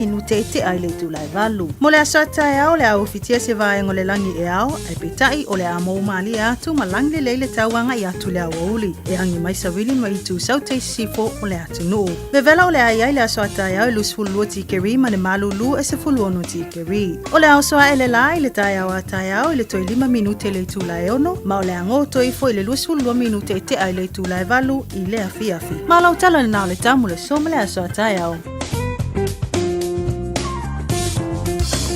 Minute e tea i le itula e 8. Mo le aso a taeao, o le a ufitia se vaega o le lagi e ao, ae peitai o le a mou malie atu ma lagi lelei le tau agai atu i le aoauli. E agi mai savili mai itu saute i sisifo o le atunuu. Vevela o le a i ai le aso a taeao e 22 tikeri ma le malulu e 16 tikeri. O le a oso ae le la i le taeao a taeao i le toe 5 minute i le itula e 6, ma o le a goto ifo i le 22 minute e tea i le itula e 8 i le afiafi. Ma lau tala lena o le tamu le so ma le aso a taeao.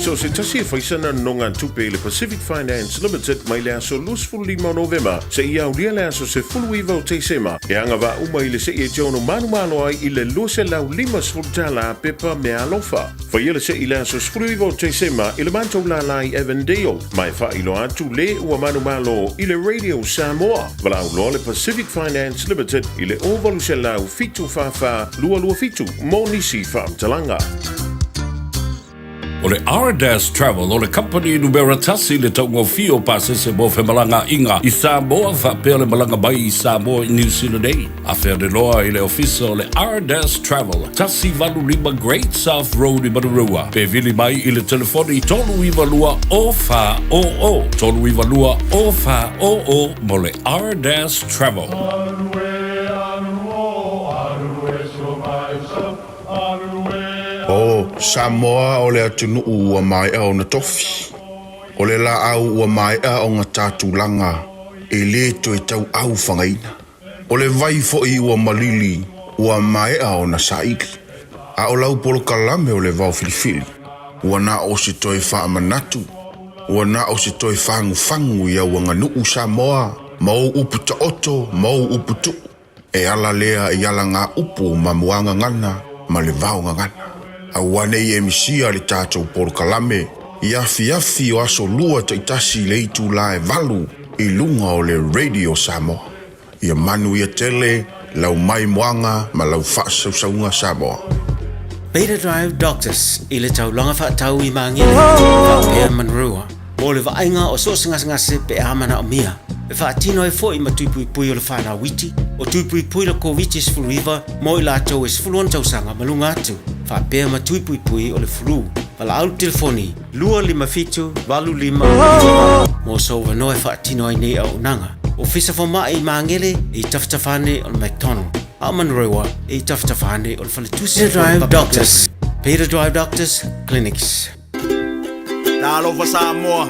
So se tasi e faisana nonogatupe i le Pacific Finance Limited mai le aso 25 o Novema seia aulia le aso 19 o Tesema, e agavaa uma i le se'i e te ono manumalo ai i le $250 pepa meaalofa. Faia le se'i i le aso 19 o Tesema i le matou lālā i Avondale, ma e faailoa atu le ua manumalo i le Radio Samoa. Valaau loa le Pacific Finance Limited i le 0800 744 227 mo nisi faamatalaga. O le Ardas Travel o le kamupani numera tasi i le taugofie o pasese mo femalagaaiga i Samoa faapea le malaga mai i Samoa i Niu Sila nei. Afea le loa i le ofisa o le Ardas Travel, 185 Great South Road i Manurewa, pe vili mai i le telefoni 392 0400, 392 0400 mo le Ardas Travel. O Samoa o le atunuu ua maea ona tofi. O le laau ua maea ona ta tulaga e le toe tauau fagaina. O le vai foi ua malili ua maea ona saili. A o lau polokalame o le vao filifili, ua na o se toe faamanatu, ua na o se toe fagufagu i au aganuu Samoa ma ou upu taoto ma ou upu tuu. E ala lea i alagaupu ma muagagana ma le vaogagana. Aua ne i e misia le tatou polokalame i afiafi o aso lua taitasi i le itula e 8 i luga o le Radio Samoa. Ia manuia tele lau maimoaga ma lau faasausauga Samoa. Beta Drive Doctors i le taulaga faatau i Magele, faapea Monroe, mo le vaaiga o so o se gasegase pe a manaomia. E faatino ai foi ma tui puipui o le fanau iti, o tui puipui le Koviti-19 mo i latou e 16 tausaga ma luga atu, faapea ma tui puipui o le flu. Valaau le telefoni 257 85 mo sou avanoa e faatino ai nei auaunaga. Ofisa Fomai i Magele e i tafatafa ane o le McDonald, a o Manurewa e i tafatafa ane o le Faletusi o Drive Doctors, Peter Drive Doctors Clinics. Talofa Samoa,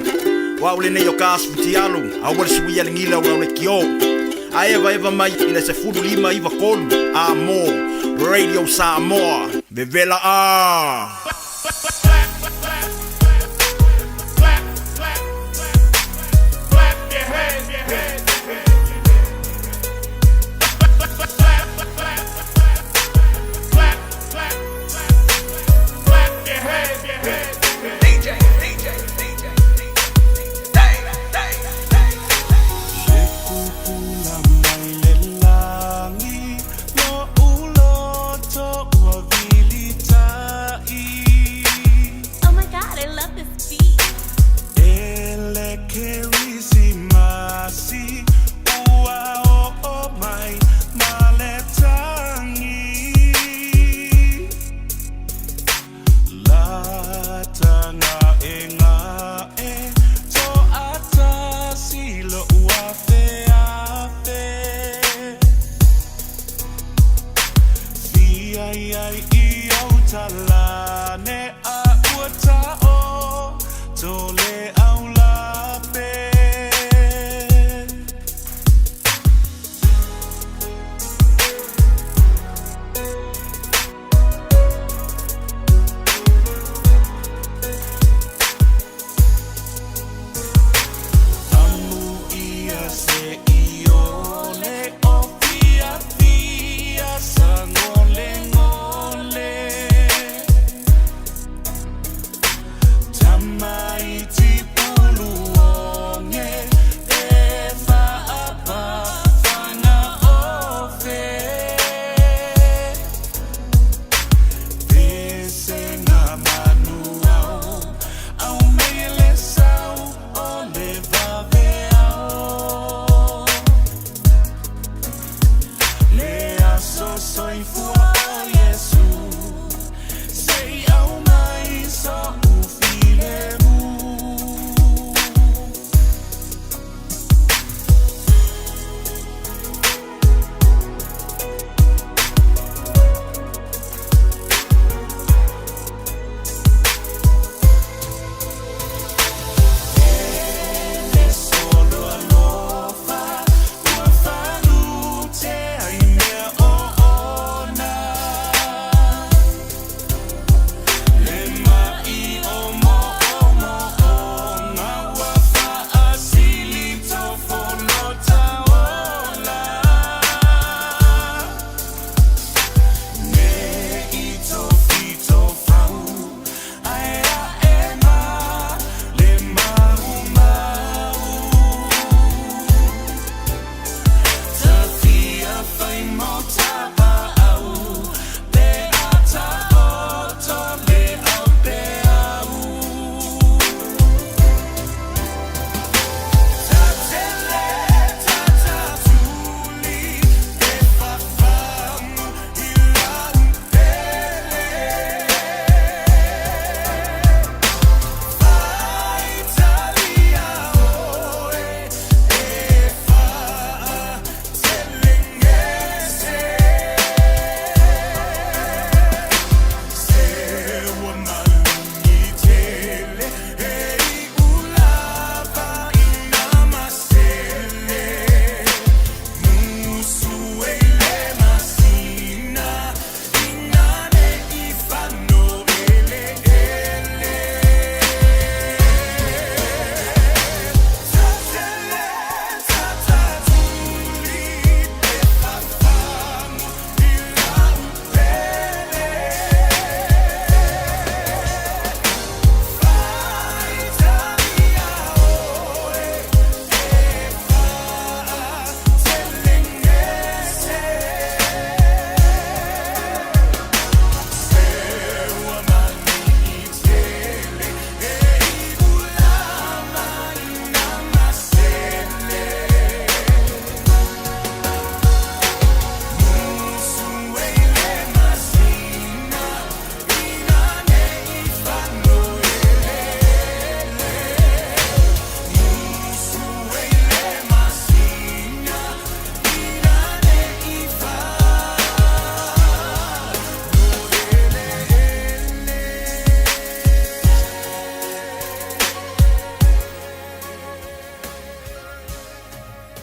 o au lenei o ka asu futialu, aua le suia le gila o le kio. A evaeva mai i le 15 93 a mo Radio Samoa. Vevela a! Oh my god, I love this beat.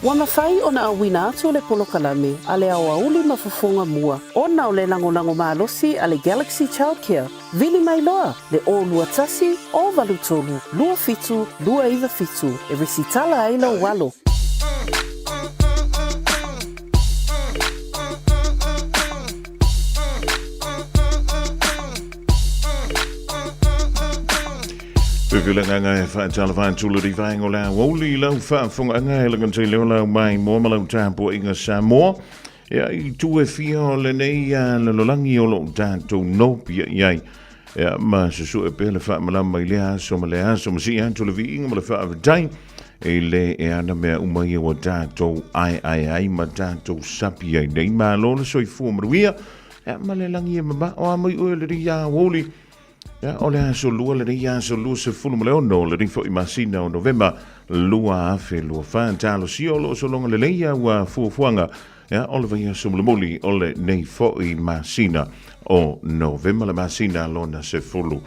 Ua mafai ona auina atu le polokalame a le aoauli ma fofoga mua ona o le lagolago malosi a le Galaxy Childcare. Vili mai loa le 021 083 27 297 e resitala ai lou alo. Whiwhilangaga e whaatalafa atu le rivaenga o le aoauli i lau faafogaaga e langa te leo lau mai moa ma lau tapuaiga Samoa. Ia i tu e fia o lenei a lalolagi o loo tatou nopi i ai. Ia ma susue pea le faamalama i lea aso ma lea aso ma sii atu le viiga ma le faafetai i le e ana mea uma ia ua tatou aeae ai ma tatou sapi ai nei. Malo le soifua manuia. Ia ma le lagi e mamao a mai oe le ria aoauli. Ia, o le aso lua lenei aso 26 o lenei foi masina o Novema 2024. Talosia o lo o sologa lelei au fuafuaga. Ia, o le vaiaso mulimuli o lenei foi masina o Novema, le masina lona 11.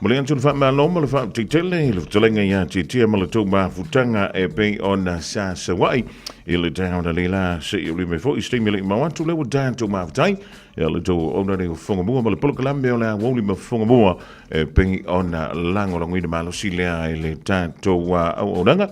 Momoli atu le faamalo ma le faateitele i le fetalaiga ia Tietia ma le tou mafutaga e pei ona sa sauai i le taeao na leila se i ulime foi se taimi le i mau atu le ua tatou mafutai ia le tou ona nei o Fofogamua ma le polokalame o le aoauli ma Fofogamua e pei ona lagolagoina malosi lea i le tatou auaunaga.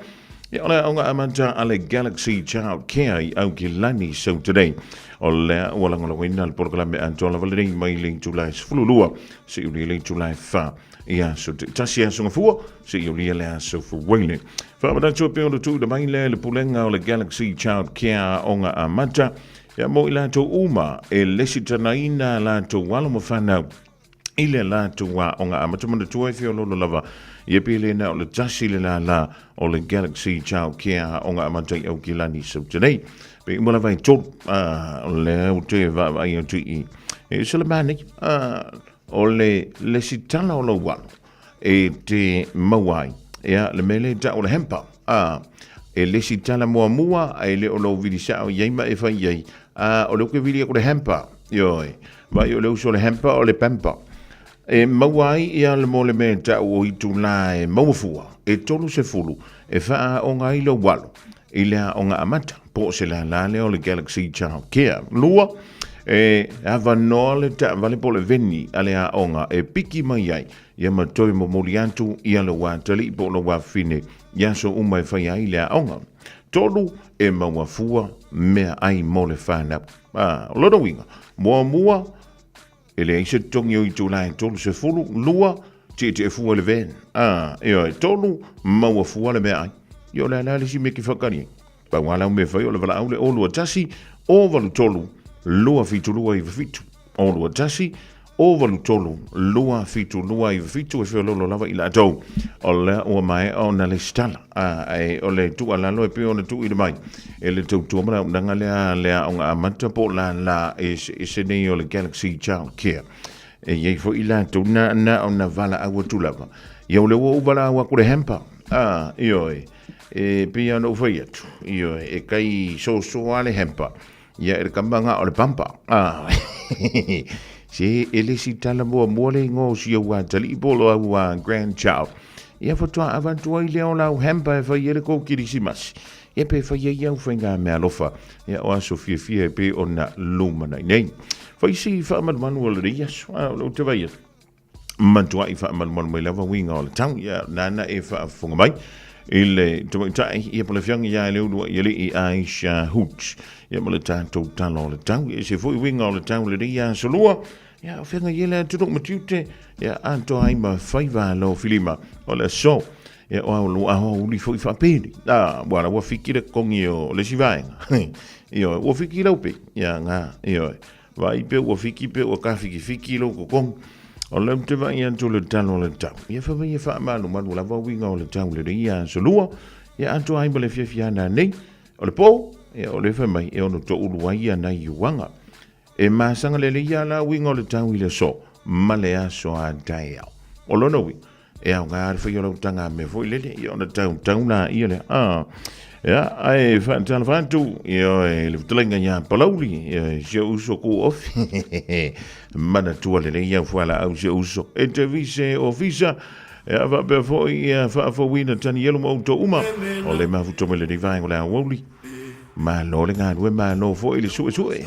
Ia, o le aoga amata a le Galaxy Child Care i Aukilani Sautane. O lea ua lagolagoina le polokalame atoa lava lenei mai le itula e 12 seia ulia le itula e 4 i aso taitasi aso Gafua seia ulia le aso Fuaile. Faamanatu e pei ona tuuina mai lea i le pulega o le Galaxy Child Care Aoga Amata, ia mo i latou uma e lesitalaina a latou alo ma fanau i le latou aoga amata manatua e feoloolo lava ia pe le na o le tasi le lālā o le Galaxy Child Care Aoga Amata i Aukilani Sauta nei. Pe uma lava e tolu, o lea ou te vaavaai atu i i. E se le manaia, o le lesitala o lou alo e te maua ai. Ia, le mea lea e tau o le hamper. E lesitala muamua, ae le o lou vili sao i ai ma e fai i ai. O lea ou te vili atu le hamper. Ioe. Vai o le uso o le hamper o le pamper. E maua ai ia le mo le mea e tau o itulā e maua fua, e 30 e faaaoga ai lou alo i le aoga amata, po o se lālā lea o le Galaxy Child Care. Lua, e avanoa le taavale po o le veni a le aoga e piki mai ai ia ma toe momoli atu ia lou atalii po o lou afafine i aso uma e fai ai le aoga. Tolu, e maua fua mea ai mo le whanau. O lona uiga, muamua, e leai se totogi o itulā e 30, lua, tietie fua le van. Ioe, tolu, maua fua le meaai. Ia o le a la le isi mea e te whakari ai. Pau lava lau mea e fai o le valaau le 021 083 27297. 021 083 27297 e feoloolo lava i latou o lea ua maea ona lesitala. Ae o le tuualalo e pei ona tuuina mai e le tautua ma le auaunaga lea a le Aoga Amata po o lālā eseese nei o le Galaxy Child Care. E i ai foi latou na na ona valaau atu lava. Ia o lea ua ou valaau atu le hamper. Ioe, e pei lava ona ou fai atu, ioe, e kai sosoa le hamper. Ia e le kama nga o le pampa. Se e le si tala muamua le ingoa o si au atalii po o lo au grandchild. Ia faatoa avatu ai lea o lau hamper e fai ai le kou kerisimasi. Ia pe fai ai au faiga meaalofa. Ia o aso fiafia e pei ona lumanai nei. Fai si faamalumalu o lenei aso. O lou te vai atu. Matuai faamalumalu mai lava uiga o le tau. Ia nāna e faafofoga mai i le tamaitai ia po le afioga ia Leuluaialii Aisha Hooch. Ia ma le tatou tala o le tau. Ia se foi uiga o le tau lenei aso lua. Ia o feagai ai le atunuu ma tiute. Ia atoa ai ma faiva alo filima o le aso. Ia o au lo aho uli foi faapeni. Ua la ua fiki le kongi o le isi vaega. Ioe, ua fiki lau pe. Ia ngā, ioe. Vaai pe ua fiki pe ua kafikifiki lou kokogi. O lea ou te vaai atu le talo o le tau. Ia fai mai e faamalumalu lava uiga o le tau lenei ia aso lua. Ia atoa ai ma le fiafia ana nei. O le po, ia o lea fai mai e ono toulu ai ia nai uaga. E masaga lelei ia la uiga o le tau i le aso ma le aso a taeao. O lona uiga, E aoga le fai o lau taga mea foi lele, ia ona tautau la ia lea. Ia, ae faatalofa atu, ia oe, le fetalaiga ia Palauli, ia si ou uso ku ofi. Manatua lelei au fualaau si ou uso. E te vise ofisa, Ia faapea foi ia faafouina Tanielu ma outou uma o le mafuto mai lenei vaega o le aoauli. Malo le galue, malo foi le suesue.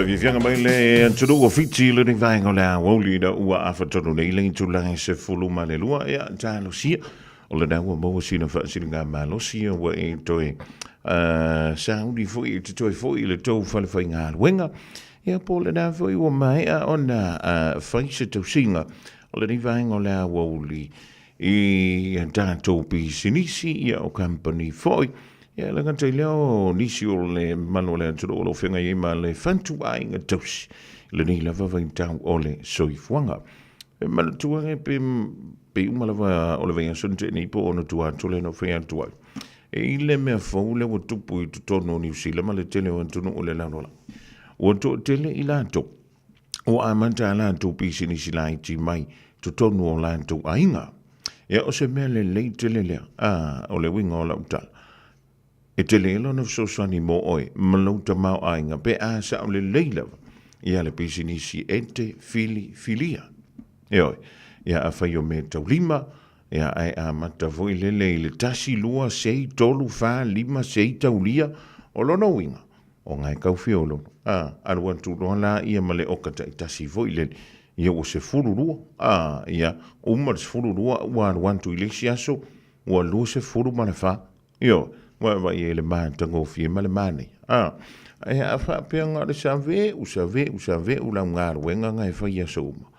Fiafiaga mai le atunuu o Fiti i lenei vaega o le aoauli ina ua afa tonu nei le itula e 12, ia talosia o lena ua maua sina faasiliga malosi ua e toe Sauni foi e te toe foi i le tou fale faigaluega. Ia po o lena foi ua maea ona fai se tausiga o lenei vaega o le aoauli i a tatou pisinisi, ia o kamupani foi. Ia e le gata i lea o nisi o le mamalu o le atunuu o lo o feagai ai ma le fatuaiga tausi i lenei lava vaitau o le soifuaga. E manatua e pe, pe uma lava o le vaiaso na tea nei po o ona tua atu lea na ou fai atu ai. E i le mea fou lea ua tupu i totonu o Niu Sila ma le tele o atunuu o le lalolagi. Ua toatele i latou ua amata a latou pisinisi laiti mai totonu o latou aiga. Ia, o se mea lelei tele lea. A, o le uiga o lau tala, e tele lona fesoasoani mo oe ma lou tamaoaiga pe a sao lelei lava ia le pisinisi e te filifilia. Ioe, ia afai o mea taulima, ia ae amata foi lele i le 1, 2, 6, 3, 4, 5, 6 taulia, o lona uiga, o nga e tau feololo, a, alu atu loa la ia ma le oka taitasi foi lele, ia ua 12, a, ia, uma le 12 ua alu atu i le isi aso, ua 24, ioe, ua vaai ai le matagofie ma le manaia, a, ae a faapea na o le save'u, save'u, save'u lau galuega nga e fai i aso uma,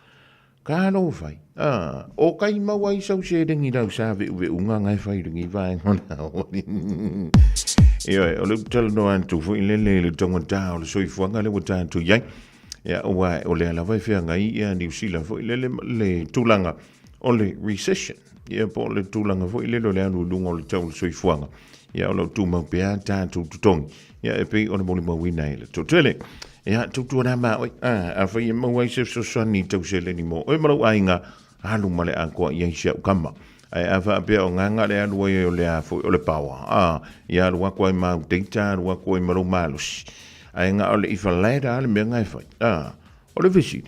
Talofa e! A, o kai mau ai sau seleni lau sa ve'uve'uga nga e fai i lenei vaega o le aoali. Ioe, o le upu talanoa atu foi lele i le taugata o le soifuaga lea ua tatou i ai. Ia, aua o lea lava e feagai ia Niu Sila foi lele ma le tulaga o le recession. Ia, po o le tulaga foi lele o le alu i luga o le tau o le soifuaga. Ia, o lo o tumau pea tatou totogi. Ia, e pei ona molimauina e le toatele. Ia, tautua ma oe. A, afai e maua ai se fesoasoani i tau seleni mo oe ma lou aiga, alu ma le atoa i ai si au kama. Ae a faapea o gaga le alu ai o le a foi o le paoa, a, ia alu atu ai ma au data, alu atu ai ma lou malosi. Ae na o le ifalaeda a le mea na e fai. A, o le fesili,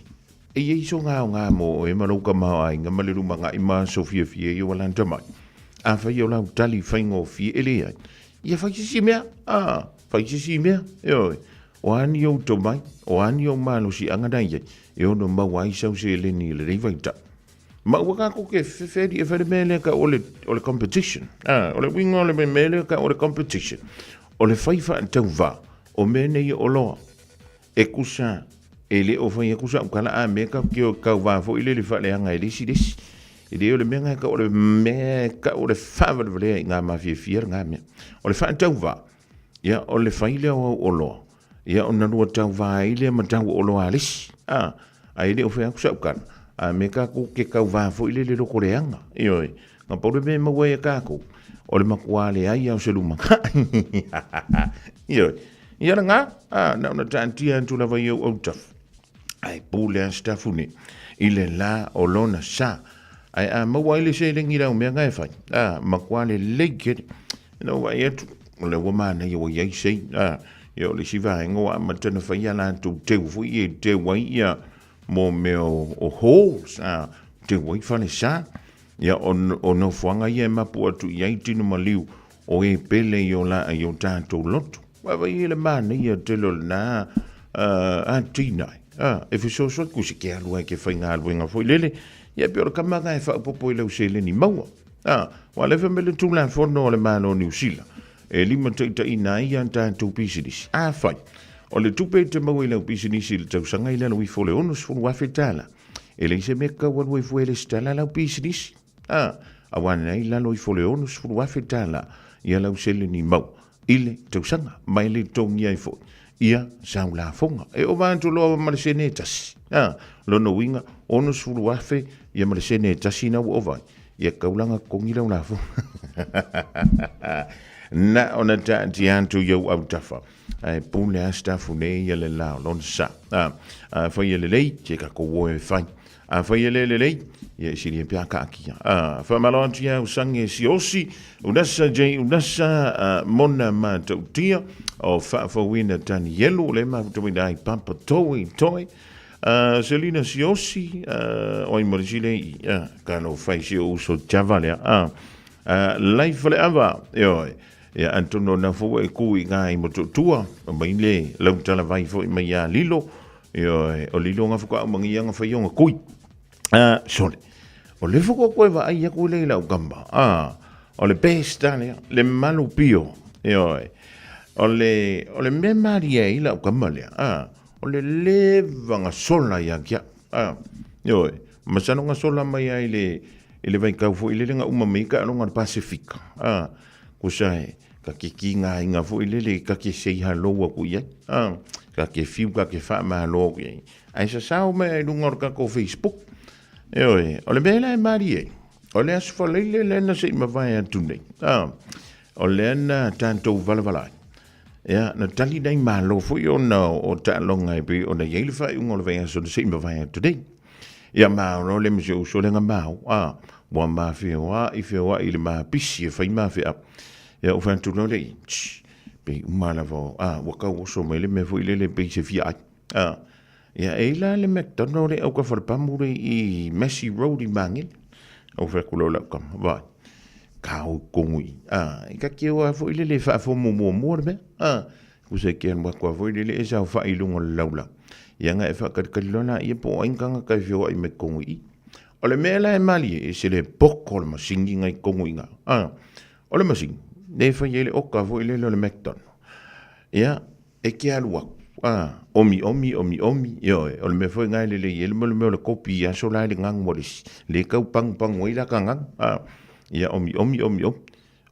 e i ai sona aoga mo oe ma lou tamaoaiga ma le lumanai ma aso fiafia i ou alata mai? Afai o lau tali faigofie e leai, ia fai se isi mea, a, fai se isi mea, ioe. O a ni ou tomai, o a ni ou malosiaga na i ai, e ono maua ai sau seleni i lenei vaitau. Ma ua tatou ke fefeli e fai le mea lea tau o le, o le competition. Ah, o le uiga o le mea lea tau o le competition. O le fai faatauvā o mea nei o oloa. E kusa, e le o fai atu sau tala a mea tatou te o tauvā foi lele faaleaga e le isi le isi. E le o le mea na tau o le mea tau o le faavalevalea i ngā mafiafia lena mea. O le faatauvā, Ia, o le fai lea o au oloa, ia ona lua tauvā ai lea ma tau oloa a le isi. A, ae le o fai atu sau tala, a me tatou ke tauvā foi lele loko leaga. Ioe, na pau le mea e maua ai e tatou, o le matua leai lava o se lumanai. Ioe, ia lena, a, na ona taatia atu lava i ou autafa. Ae pule a sitafu nei i le la o lona sa. Ae a maua ai le seleni i lau mea na e fai, a, matua lelei tele. Na ou vaai atu, o lea ua manaia ua i ai sei, a, ia o le isi vaega ua amata ona fai a latou teu foi e teu ai ia mo mea o halls, a, teu ai falesa. Ia o, o nofoaga ia e mapu atu i ai tino maliu o e pele i o la i o tatou loto. Vaavaai i le manaia tele o lena atinae. E fesoasoani ku se ke alu ai ke faigaluega foi lele. Ia pei o le kama lena e faaopoopo i lau seleni maua. Ua alefa mai le Tulafono a le Malo o Niu Sila e limataitaiina ai a tatou pisinisi. Afai o le tupe e te maua i lau pisinisi i le tausaga i lalo ifo o le $60,000, e leai se mea e tatau alu ai fua e resitala lau pisinisi. A, aua nei i lalo ifo o le $60,000 ia lau seleni maua i le tausaga, ma e le totogia ai foi ia sau lafoga. E ova atu loa ma le sene e tasi. A, lona uiga, $60,000 ia ma le sene e tasi na ua ova ai, ia taulaga totogi lau lafoga. Na ona taatia atu i ou autafa, ae pule a sitafu nei ia le la o lona sa. A, afai e lelei, se tatou o e fai. Afai e le lelei, ia e silia pea kaakia. A, faamalo atu ia au sange siosi, unasa J unasa mona matautia o faafouina Tanielu o le mafutaina ai Papa Toi Toi. Selina Siosi, o ai mo le sile i, ka lo fai si o uso java lea. Life le ava, ioe. Ia atonu na fua e ku i ngā i Motootua, o mai le lau talavai foi mai ia Lilo, ioe, o Lilo nga whakaau mangi ia nga whai o nga kui. Sole, o le whakua koe wa ai aku le i lau kamba, o le best a lea, le malu pio. Ioe. O le, o le mea malie ai lau kama lea, a, o le leva gasola ia te au, a, ioe, masalo gasola mai lava i le, i le vaitau foi lele na uma mai ai taaloga a le Pasefika, a, tusa e, ta te tigaina foi lele ta te say hello atu i ai, a, ta te fiu ta te faamalo atu i ai, ae sasao mai lava i luga o le tatou Facebook. Ioe, o le mea la e malie ai, o le Aso Faraile lea na se i mavae atu nei, a, O lea na tatou valavala ai. Ia, na tali nei Malo foi ona o taaloga e pei ona i ai le faaiuga o le vaiaso na se i mavae atu nei. Ia malo le ma si ou uso lea na mau, a, ua ma feoai feoai i le mapisi e fai ma feau. Ia ou fai atu loa lea i, tsh, pei uma lava o, a, ua tau oso mai le mea foi lele pei se fia ai. A, ia e i la le McDonald le au ka pamu le i Massey Road i Magele. Au fai atu loa i lau tama, vai, ka o i kongu i. A, i ka ke oa foi lele e faafomo muamua le mea. A, kusa e ke alu atu a foi lele e saofai i luga o le laulau. Ia nga e faakalikali loa laia po o ai ni tagata e feoai mai totonu i i. O le mea la e malie, e se le poko le masini ngai totonu i ina. A, o le masini, le fai ai le oka foi lele o le McDonald. Ia, E ke alu aku, a, omi omi, omi omi, ioe, o le mea foi lena e lelei ai le mea o le kopi i aso la i le gagu a le isi, le tau pagupagu ai la ka gagu, a, ia omi omi, omi omi.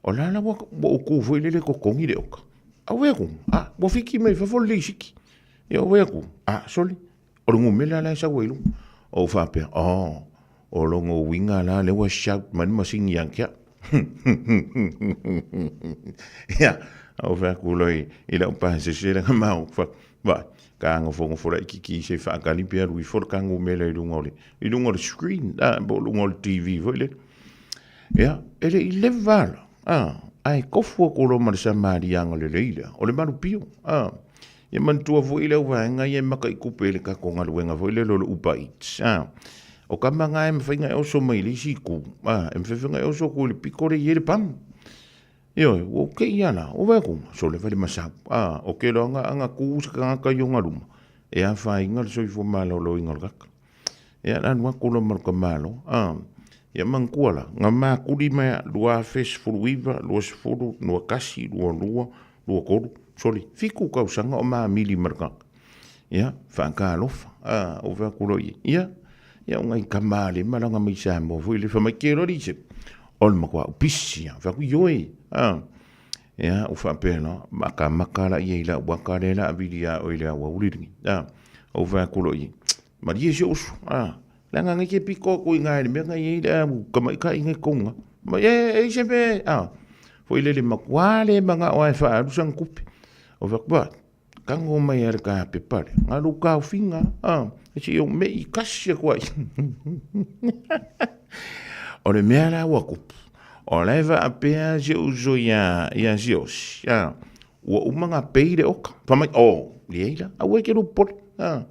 O la la ua, ua ou ku foi lele e totogi le oka. Auē aku, a, ua fiki mai fafo le lisiti. Ia auē aku, a, sole, o le numera la e sau ai i luga. Ou faapea, oh, o lona uiga la lea ua shout mai le masini ia te au. Ia, ou fai atu loa i lau pasese lea na maua, fai atu, vaai, ka nofonofo laitiiti se i faatali pe alu ifo le ta numera i luga o le, i luga o le screen, a, po o luga o le TV foi lele. Ia, e le i leva la, a, ae tofu atu loa ma le Samaria agalelei lea, o le malupio, a. Ia manatua foi le au vaega ia e mataitupe i le tatou galuega foi lele o le Uber Eats, a. O tama na e mafai ona e oso mai i le isi itu, a, e mafai foi ona e oso atu i le pito lea e i ai le pamu. Ioe, ua ou te i a la, ua vaai atu, sole fai le masau, a, o ke loa ana tu se tagata i ona luma, e afaina le soifua maloloina o le tagata. Ia, na alu atu loa ma le tamaloa, a, ia manatua la, na makuli mai lava, 2019, 20, 21, 22, 23, sole, 7 tausaga o mamili ma le tagata. Ia, faatalofa, a, ou fai atu loa i ai, ia, ia o nai tama a le malaga mai Samoa foi lea, fai mai, ke loa le ise, o le matua ou pisi lava. Fai atu, ioe, a, ia, ou faapea loa, makamaka la i ai i lau ata lea o le a vili ia oe i le aoauli lenei, a, ou fai atu loa i ai, Malie si ou uso, a, leaga nei ke pito atu i ina i le mea na i ai le au tamaitai nei tonu lava. Ma e, e i se mea, a, foi lele matua le manao lava e faaalu sana tupe. Ou fai atu, Vai, tago mai lava i le tapepa lea, na o lou taofiga lava, a, se i ou me'i tasi atu ai. O le mea la ua tupu, o la e faapea si ou uso ia, ia Siaosi, a, ua uma ona pay le oka. Fai mai, oh, leai la, aua e te lou popole, a.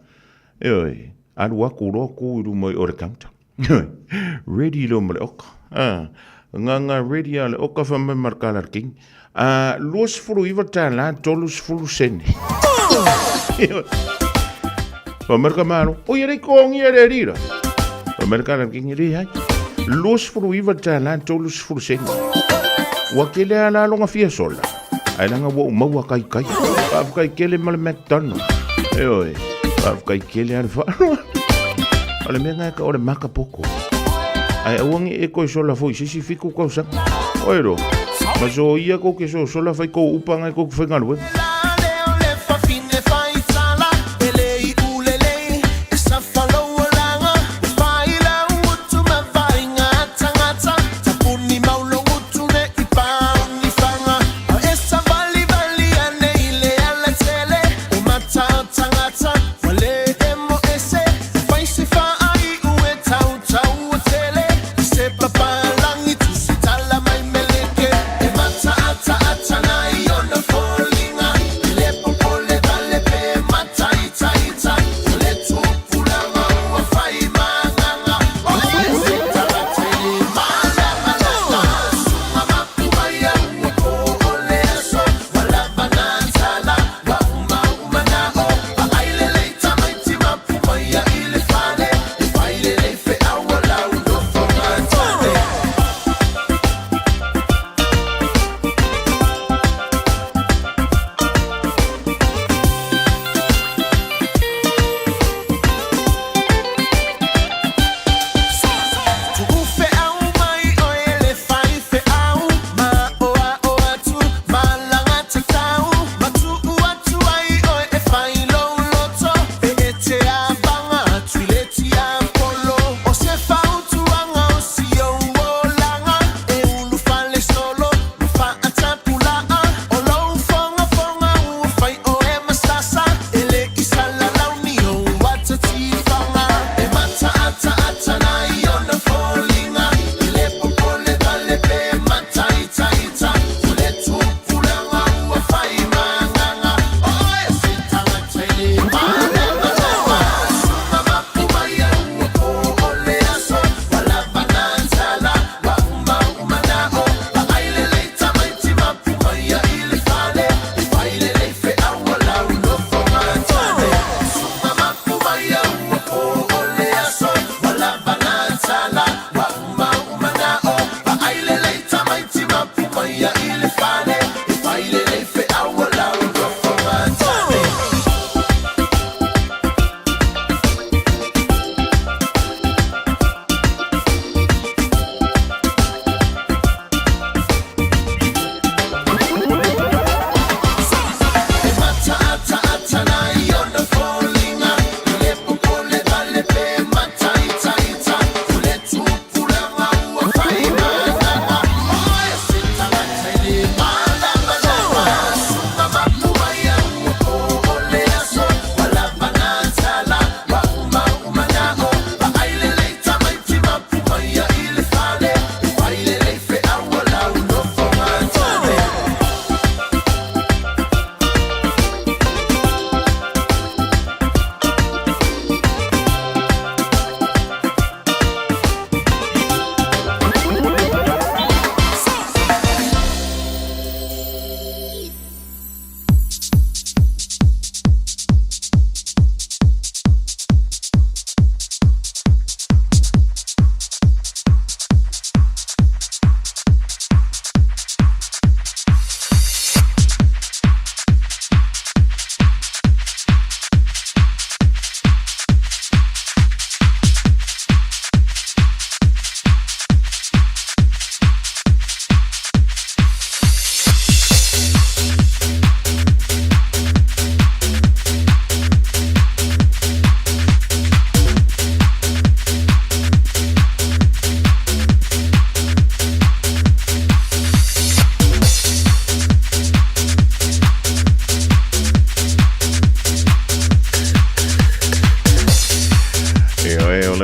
Ioe, alu atu loa tu i luma i o le counter. Ioe, ready loa ma le oka. Ah, nga ready a le oka fai mai ma le kala le king. Ah, $29 30 sene. Ioe. Fai mai le kamalo, o ia le kongi e le rira. Fai mai le kala le king, e leai. $29 30 sene. Ua kele a la longa fia sola. Ae leaga ua ou maua kaikai. Faafetai tele ma le McDonald. Ioe, faafetai tele lava le faaaloalo. O le mea lena e tau o le makapoko. Ae aua ne i e toe sola foi i se isi 7 tausaga. Oi loa, ma soia tou te sosola fai tou upa nai tou te faigaluega.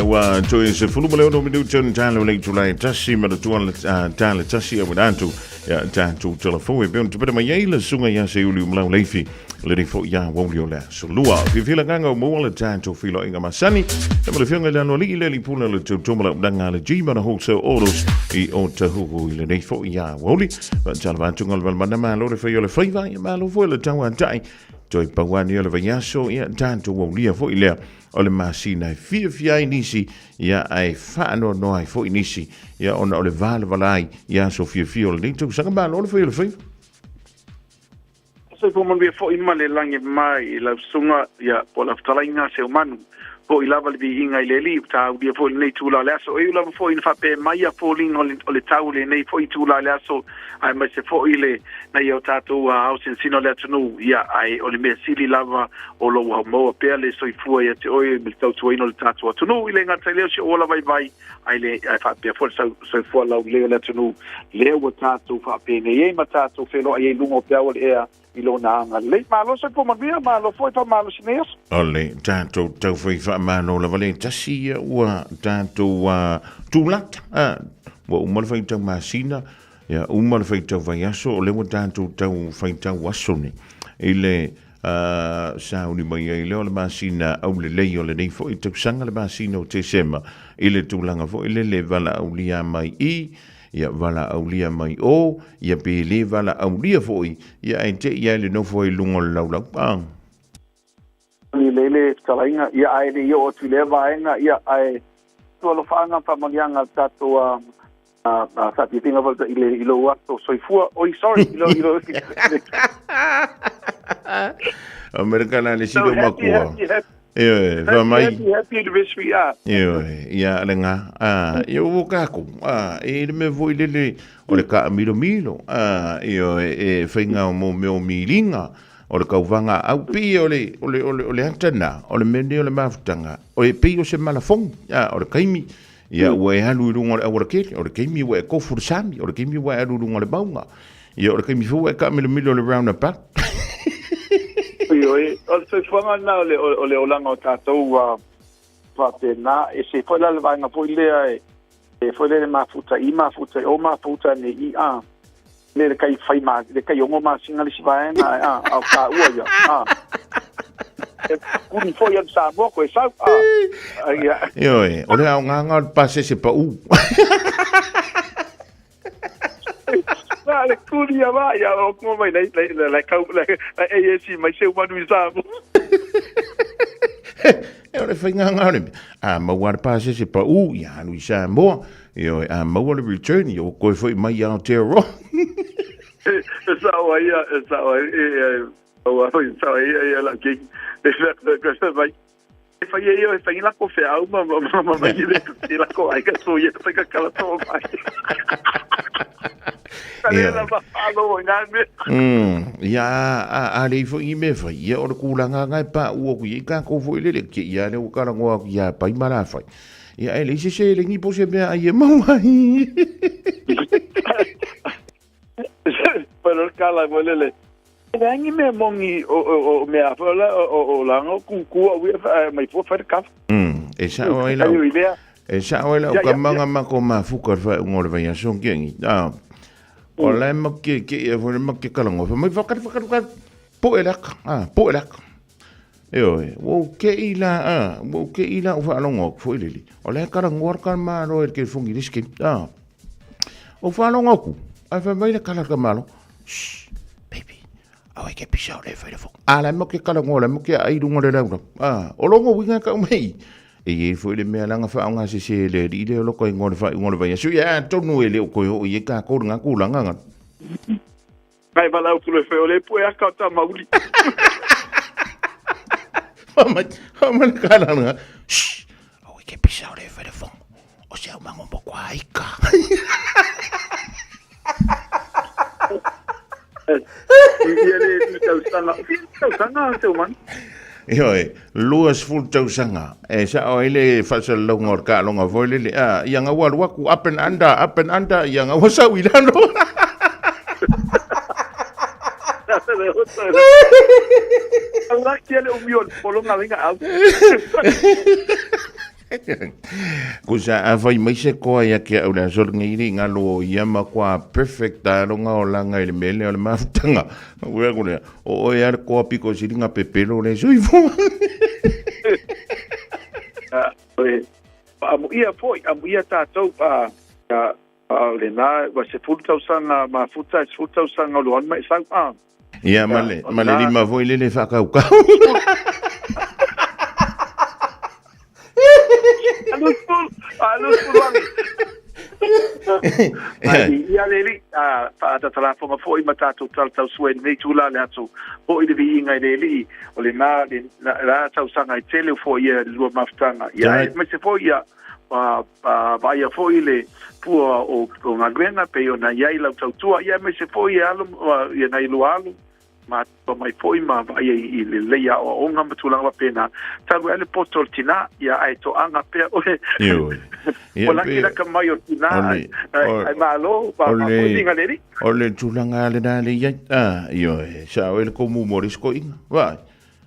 la ua toe 16 minute ona talo le itula e tasi ma le tua tala tasi au atu ia tatou telefoni e pei ona tupena mai ai le susuga ia Seiuli Umalau Leifi le nei foi ia aoauli o le aso Lua. Fiafia le agaga o maua le tatou feiloaiga masani ma le afioga i le Aloalii le Alii Pule o le Tautoga Launaga a le G-Mana Wholesale Autos i Otahuhu i lenei foi ia aoauli. Faatalofa atu Galumalemana malo le fai o le faiva, ia malo foi le tauatai. Toe pau lava nei o le vaiaso, ia tatou aulia foi lea o le masina e fiafia ai nisi, ia ae faanoanoa ai foi nisi, ia ona o le valavala ai i aso fiafia o lenei tausaga. Malo le fai o le faiva. Soifua manuia foi ma le lagi mai i lau susuga, ia, po o lau fetalaiga Seumanu. Foi lava le viiga i le Alii, ua taulia foi lenei itula o le aso. E ui lava foi ina faapea mai a foliga o le tau i lenei foi itula o le aso, aemaise foi le nai o tatou aosinasina o le atunuu, ia, ae o le mea sili lava o lo o ua maua pea le soifua ia te oe ma le tautuaina o le tatou atunuu. I le gata i lea o si ou ola vaivai, ae le ae faapea foi le soifua laulelei o le atunuu, lea ua tatou faapenei ai ma tatou feiloai ai i luga o peau o le ea i lona agalelei. Malo soifua manuia, malo foi faamalosi nei aso. O le tatou taufai faamalo lava le tasi ia ua tatou tulata, ua uma le faitau masina, ia uma le faitau vaiaso, o lea ua tatou tau faitau aso nei i le sauni mai ai lea o le masina aulelei o lenei foi tausaga, le masina o Tesema, i le tulaga foi lele valaaulia mai i, ia valaaulia mai o, ia pe le valaaulia foi, ia ae te i ai le nofo ai luga o le laulau. I le le fetalaiga, ia ae le i oo atu i lea vaega, ia ae tu alofaaga ma faamanuiaga a le tatou faafiafiaga foi i le i lou aso soifua. Oi, sorry, i lou i lou Amerika la le silo makua. Ioe, fa mai. Happy, happy anniversary, ah. Ioe, ia le nga. Ah, ia ua kākou. Ah, e le mea foi lele o le kaamilomilo. Ah, ioe, e whainga o mō mea o milinga. O le kauvaga au pei o le, o le, o le, o le ata na, o le mea nei o le mafutaga, o e pei o se malafogi, a, o le taimi, ia ua e alu i luga o le auala tele, o le taimi ua e tofu i le sami, o le taimi ua e alu i luga o le mauga, ia o le taimi foi ua e taamilomilo i le roundabout. Ioe, o le soifuaga lena o le, o le olaga o tatou ua faapena, e se foi la le vaega foi lea e, e foi lea le mafuta i mafuta i o mafuta ne i a. Le le kai fai ma le kai ongo masina le isi vaega a a o taua ia a e kuni foi atu Samoa koe sau a ia. Ioe, o le aogaga o le pasese pau. Na le kuni ia va ia o kuma mai nei nei le kau le AAC mai seu manu i Samoa. E o le faigāga o le mea, a maua le pasese pau, ia alu i Samoa, Ioe, a maua le return, ia ua toe foi mai i Aotearoa. E sao ai ia, e sao ai, e, e, ua foi, sao ai ia, ia lau keiki. E fai mai, e fai e ia, e fai lako feau ma, ma, ma, ma, ma, le, le lako ai ka so ia, fai ka kala to mai. Ia. Ia, a, a lei foi i mea fai, ia o le kūlanga ngai pa ua ku i ka kou foi lele, ke ia le ua kala ngoa ku ia pai ma la fai. Ia e leai se seleni po o se mea ai e maua ai. Pero el kala mo lele. E leai ni mea moni o o o mea foi la o o la ngo ku ku au ia mai fua fai ka. E sao ai lau. E sao ai lau kamanga ma ko mafuka le faaiuga o le vaiaso ki angi. Ah. O la ma ke ke ia foi ma ke kala ngo. Mai whakari whakari whakari. Po e laka. Ah, po e laka. Ioe, ua ou keʻi la, a, ua ou keʻi la ou faalogo atu foi lele. O la e talanoa le tamāloa i le telefoni i le isi taimi, a. Ou faalogo atu, ae fai mai le tala a le tamāloa, Shh, baby, aua e te pisa o lea e fai le fono. A, la e matou te talanoa, la e matou te aai i luga o le laulau. A, o lona uiga e tau mai, e i ai foi le mea leaga faaaogasese e le alii lea o lota igoa i le faaiuga o le vaiaso. Ia, atonu e le o toe oo i ai tatou i lena tulaga. Ngai valaau tu le o le pue aka o ta mauli. Fai mai le kalanga. Shh! Aua e ke pisa o le fai le fongo. O se au mango mo kua aika. Ia le tu tausaga. Tausaga te o man. Ioe, 20 tausaga. E sao ai le faasalalauga o le taaloga foi lele. A, ia nga ua alu atu, up and under, up and under, ia nga ua sau i lalo. Laki le umi o le polonga lenga au. Kusa a fai mai se koa ia ke au le aso lenei le ngalo o ia ma koa perfect a longa o langa i le mele o le mafutanga. Ua ku le o oe a le koa piko silinga pepelo le soifua. Amuia foi, amuia tātou, a, a, a o lena, ua 10 tausaga mafuta, 10 tausaga o loan mai sau, a. Ia, ma le, ma le lima foi lele whakaukau. Alu spulu ane. Ai, ia le li, a, whaatatalafonga foi ma tātou talatau sua i lenei tūlā le aso, po i le viinga i le li, o le nā, le nā tausaga e tele foi ia le lua mafutaga. Ia, e mai se foi ia, vaia foi le pua o galuega pei ona i ai lau tautua, ia aemaise foi e alo, ia nai lua alo, matua mai foi ma vaaia i le lelei aoaoga ma tulaga faapena. Talu ai le poto o le tinā, ia ae toaga pea oe. Ioe. Ia Ua laki laka mai o tinā, ai malo, ma ma le alii. O le tulaga lena le i ai. Ah, ioe, sa oe le komu mo le skoinga. Vai.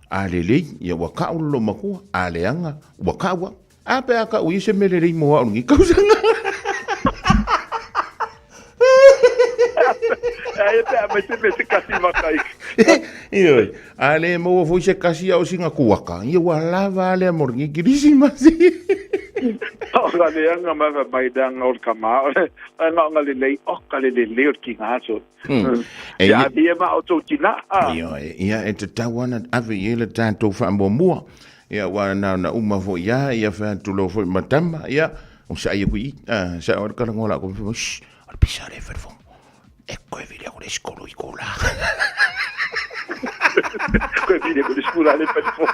A lelei, ia ua kau le lomakua, a leaga, ua kau au. A pe a kau i se mea lelei mo au lenei tausaga. Ai pe a mai se mea se kasi maka i. Ioe, a le maua foi se kasi a o singa kuaka, ia ua lava a lea mo lenei Kirisimasi. O ka leaga mai fai mai leaga o le kama, o le nga o nga lelei, o ka le lelei o le kinga aso. E Ia ia ma o tou tina. Ioe, ia e tatau ana ave i ai le tatou faamuamua. Ia ua na na uma foi ia, ia fai atu loa foi ma tama, ia, o sa ia kui, a, sa o le kalangoa la ko fai, shh, o le pisa le fai fo. E koe vile ko le skolo i ko la. Koe vile ko le skolo le fai fo.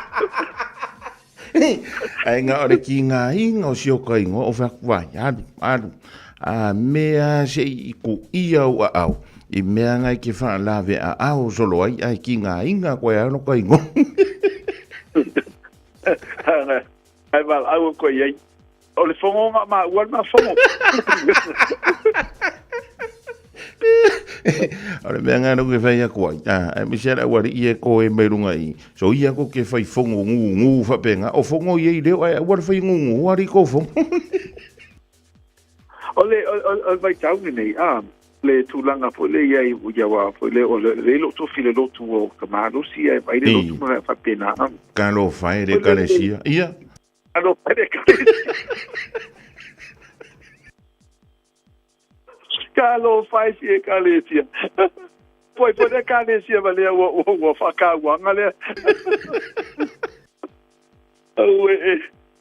Ai nga o le ki ngā inga o si o ka ingoa o fai vai, alu, alu. A mea se i ku ia au a au. I mea ngai ke whaalave a ao solo ai ai ki ngā inga koe alo ka ingoa. Ai mal au ko iai. O le fongo nga ma ua ma fongo. O le mea ngā ke whai aku ai. Ah, e misi ara wari i e ko e mai runga i. So ia ko ke whai fongo ngu ngu whapenga. O fongo i e reo ai wari whai ngu ngu wari ko fongo. O le o le vaitau lenei, a le tulaga foi lea i ai ia wā foi le o le le lo tofi le lotu o ka malosi ai vai le lotu ma faapena. Ka lo fai le kalesia. Ia. Ka lo fai le kalesia. Ka lo fai si e kalesia. Foi foi le kalesia ma lea ua ua ua whakauanga lea. Au e e.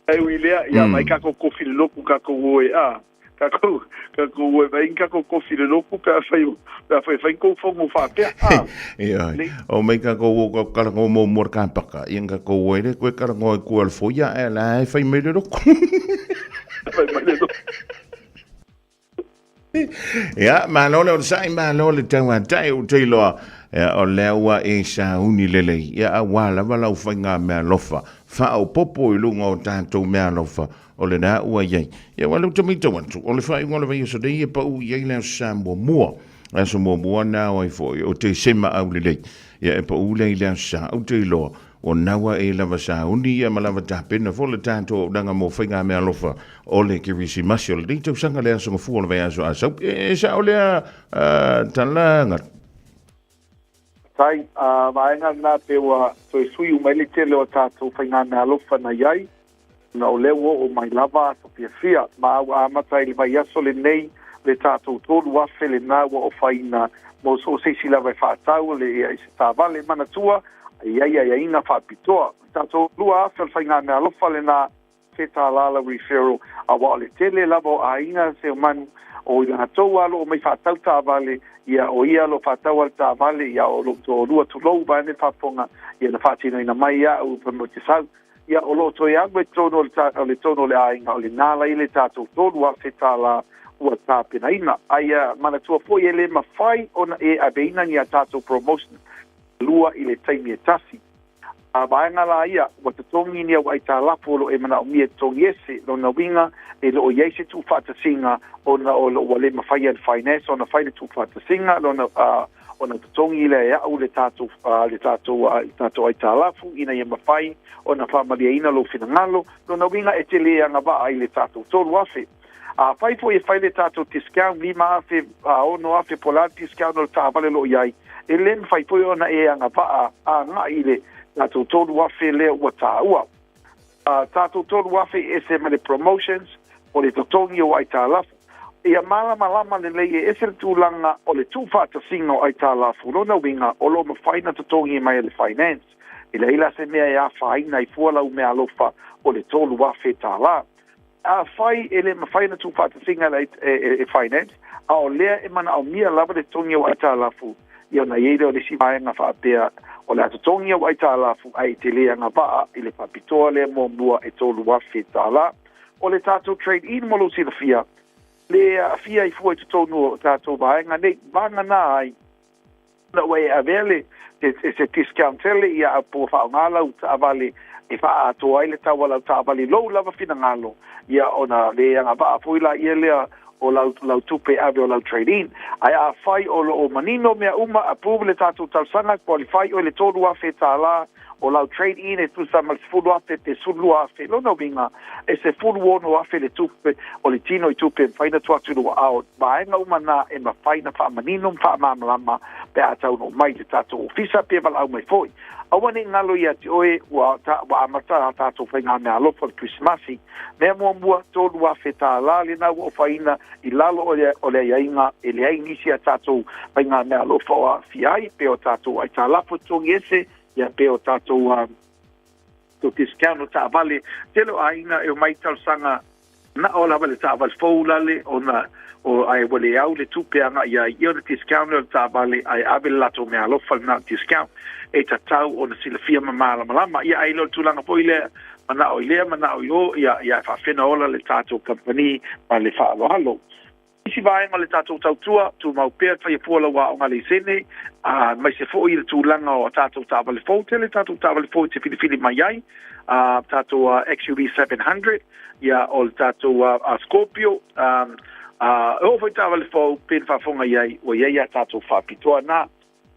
Ai ui lea, ia mai kako kofi le loku kako oe a. Kako, kako oe mai kako kofi le loku pe a whai, pe a whai whai kou whongo whapea a. Ia, o mai kako o ka karango mo mo ka paka. Ia ka ko oe le koe karango e kua le foia e la e whai mai le loku. Whai mai le loku. Ia, malo le onosai, malo le tauatai o te iloa. Ia, o lea ua e sauni lelei. Ia, auā lava lau faiga meaalofa. Faaopoopo i luga o tatou meaalofa o lena ua i ai. Ia, ua leu tamaitau atu, o le faaiuga o le vaiaso nei e pau i ai le Aso Sa muamua. Aso muamua na o ai foi o Tesema aulelei. Ia, e pau lea i le Aso Sa, ou te iloa, Ua naua e lava sauni ia ma lava tapena fo le tatou auaunaga mo faigameaalofa o le Kerisimasi o lenei tausaga le aso gafua o le vaiaso a sau. E sao lea tala galu. Tai, a vaega lena pe ua toe sui uma ai le tele o a tatou faigameaalofa na i ai, ona o lea ua oo mai lava aso fiafia, ma ua amata i le vaiaso lenei le tatou 3,000 lena ua ofaina mo so o se isi lava e faatau le i se taavale manatua e i ai aiaiga faapitoa. O le tatou 2,000 o le faigameaalofa lena $1 la referral, aua o le tele lava o aiga seomanu o i latou a lo o mai faatau taavale, ia o ia o lo o faatau a le taavale, ia o lou toalua tulou vaeane faafofoga, ia na faatinoina mai au pa mo te sau. Ia, o lo o toe alu ai totonu o le, o le tonu o le aiga, o lena la i le tatou $3,000 ua tapenaina. A ia manatua foi e le mafai ona e aveina ni a tatou promotion lua i le taimi e tasi. A vaega la ia, ua totogi ni au aitalafu o lo o e manaomia e totogi ese, lona uiga e le o i ai se tuufaatasiga ona o lo ua le mafai e le Finance ona fai le tuufaatasiga, lona, a, Ona totogi lea e a'u le tatou le tatou le tatou aitalafu ina ia mafai ona faamalieina lou finagalo. Lona uiga e te lē agavaa i le tatou 3,000. Afai foi e fai le tatou discount 5,000, 6,000 po o le a le discount o le taavale o lo o i ai, e lē mafai foi ona e agavaa agai i le tatou 3,000 lea ua taua. Tatou 3,000 e ese ma le promotions o le totogi o aitalafu. Ia malamalama lelei e ese le tulaga o le tuufaatasiga o aitalafu, lona uiga o lo o mafai ona totogi mai e le finance. E leai la se mea e afaina ai fua lau meaalofa o le $3,000. Afai e le mafai ona tuufaatasiga e finance, a o lea e manaomia lava le totogi o aitalafu, ia ona i ai lea o le isi vaega faapea o le a totogi au aitalafu ae e te le agavaa i le faapitoa lea muamua e $3,000. O le tatou trade in mo lou silafia, le aafia ai fua i totonu o tatou vaega nei, vagana ai na ua e avea le se discount tele ia po ua faaaoga lau taavale e faaatoa ai le tau o lau taavale i lou lava finagalo, ia ona le agavaa foi laia lea o lau lau tupe ave o lau trade in. Ae afai o lo o manino mea uma, approve le tatou talosaga, qualify oe i le $3,000 o lau trade in e tusa ma le 10,000 pe 12,000, lona uiga e 16,000 le tupe o le tino i tupe e mafai ona tuu atu i lou aao. Vaega uma na e mafai ona faamanino ma faamalamalama pe a taunuu mai i le tatou ofisa pe valaau mai foi. Aua ne i galo ia te oe ua ua amata a tatou faigameaalofa o le Kerisimasi. Mea muamua, $3,000 lena ua ofaina i lalo o le o le aiaiga e leai nisi a tatou faigameaalofa o aafia ai pe o tatou aitalafu e totogi ese ia pe o tatou discount o taavale. Tele o aiga e omai talosaga na o lava le taavale fou lale ona o ae ua le au le tupe agai ai ia ona discount lea o le taavale ae ave le latou meaalofa lena discount e tatau ona silafia ma malamalama. Ia ae le o le tulaga foi lea manao i lea manao i o ia ia e faafena ola le tatou kamupani ma le faaaloalo. Isi vaega o le tatou tautua, tumau pea le faia fua lau aoga laisene, aemaise foi le tulaga o tatou taavale fou. Tele tatou taavale fou e te filifili mai ai, tatou XUV 700, ia o le tatou Scorpio, e oo foi taavale fou pe na faafofoga i ai, ua i ai a tatou faapitoa na.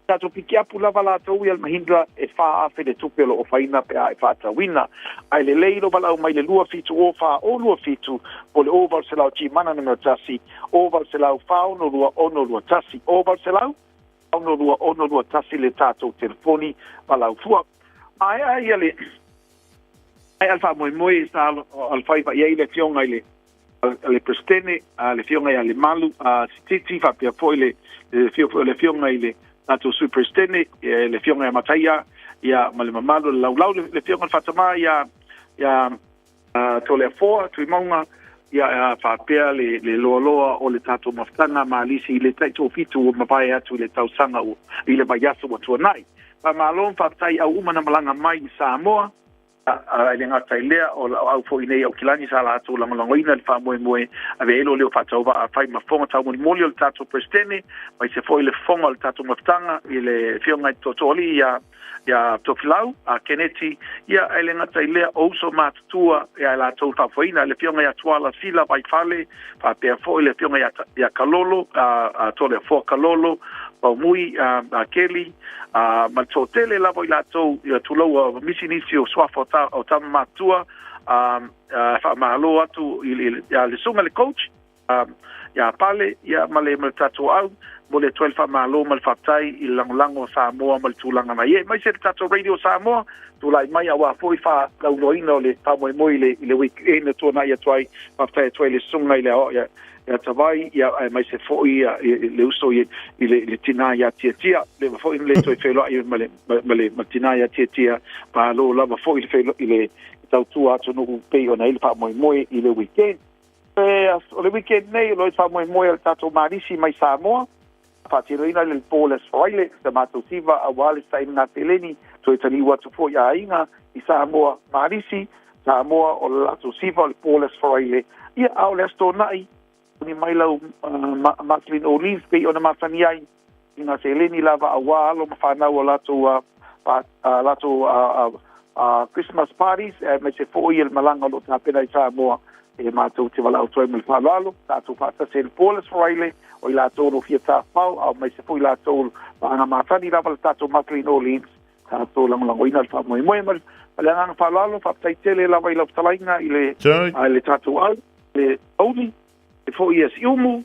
Tatou pikiapu lava latou ia le Mahindra e 4,000 le tupe o lo o ofaina pe a e faatauina. Ae lelei lou valaau mai le 2 7 0 4 0 2 7 po le 0 800 Gmana numera 1 0 800 4 6 2 6 2 1. 0 800 6 2 6 2 1 le tatou telefoni valaau fua. Maea ia le maea le faamoemoe sa alofaiva i ai le afioga i le le Peresetene, le Afioga ia Lemalu Sititi, faapea foi le afio foi o le Afioga i le tatou Sui Peresetene, le Afioga ia Mataia, ia ma le mamalu o le laulau, le Afioga i le Faatamā ia ia Toleafoa Tuimauga, ia faapea le le loaloa o le tatou mafutaga malisi i le taitoafitu ua mavae atu i le tausaga i le vaiaso ua tuanai. Faamalo ma faafetai au uma na malaga mai i Samoa. E le gata i lea, o lau au foi nei Aukilani sa latou lagolagoina le faamoemoe ave ai lo leo faatauvaa fai ma fofoga taumolimoli o le tatou Peresetene, aemaise foi le fofoga o le tatou mafutaga i le Afioga i le Tootooalii ia ia Tofilau a Keneti, ia e le gata i lea, o uso matutua ia latou faafoeina le Afioga ia Tuala Sila Vaifale, faapea foi le Afioga ia ia Kalolo, a Toleafoa Kalolo, Paumui a Keli, ma le toatele lava i latou, ia tulou ua misi nisi o suafa o tama matutua, faamalo atu i le susuga i le coach ia Pale ia ma le tatou au, momoli atu ai le faamalo ma le faafetai i le lagolago a Samoa ma le tulaga na i ai, aemaise le tatou Radio Samoa tulai mai aua foi faalauiloaina o le faamoemoe i le weekend na tuanai atu ai. Faafetai atu ai i le susuga i le aoao ia Tavai, ia aemaise foi le uso i le tinā ia Tiatia, leva foi ona le toe feiloai ma le ma le tinā ia Tiatia. Malo lava foi i le tautua atunuu pei ona i ai le faamoemoe i le weekend. O le weekend nei o lo o faamoemoe o le tatou malisi mai Samoa, faatinoina le po le Aso Faraile sa matou siva aua le sailiga seleni toe taliu atu foi aiga i Samoa malisi Samoa o le latou siva o le po le Aso Faraile. Ia a o le Aso Toonai ni mai lau Marceline Olive pei ona masani ai i ngā seleni lava aua alo ma whanau o latou latou Christmas parties aemaise foi le malaga o lo o tapena i Samoa. E mātou te walaʻau atu ai ma le faaaloalo, tatou faatasi ai le po le Aso Faraile, o i latou o lo o fia tafafao, a o aemaise foi i latou o aga masani lava le tatou matou i New Orleans, tatou lagolagoina le faamoemoe ma le agaga faaaloalo. Faafetai tele lava i lau fetalaiga i le, i le tatou au, le auli, e foi ia Siumu,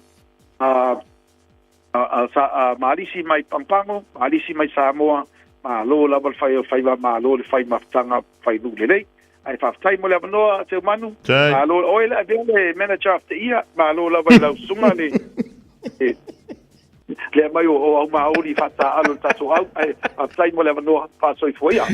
a, a, a, a Malisi mai Pagopago, Malisi mai Samoa, malo lava le fai o faiva, malo le fai mafutaga fai nuu lelei. Ae faafetai mo le avanoa Seumanu. Malo oe le avea le manager of the year. Malo lava i lau susuga le le aumai o o au maoli faataaalo le tatou au. Ae faafetai mo le avanoa faasoifua ia.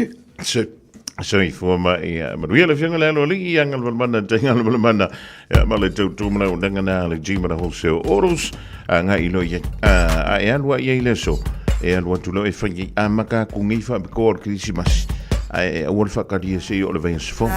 Soifua ma ia manuia le afioga le aloalii ia galamalamana tai galamalamana ia ma le tautu ma lau unanga na le G ma le wholesale autos a nga ilo ia a e alu a ia i le aso e alu atu leo e fai ai a maka aku ngei whaapikoa o le Kirisimasi a e aua le whakaria se i o le vai aso fou.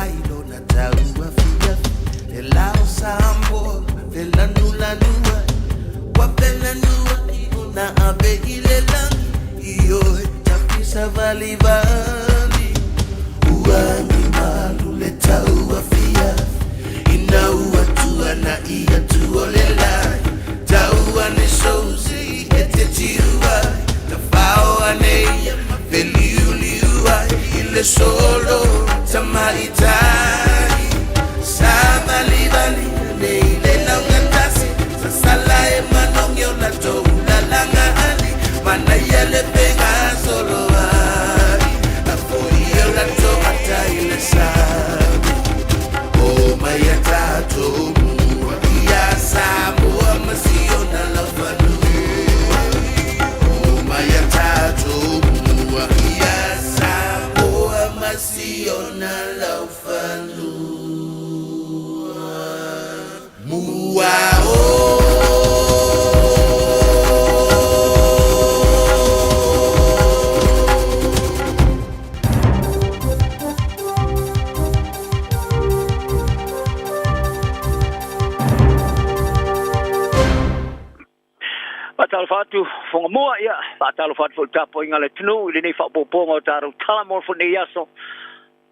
Faatalofa atu Fogamua, ia, faatalofa atu foi i le tapuaiga a le atunuu i lenei faaopoopoga o tatou tala mo lenei aso.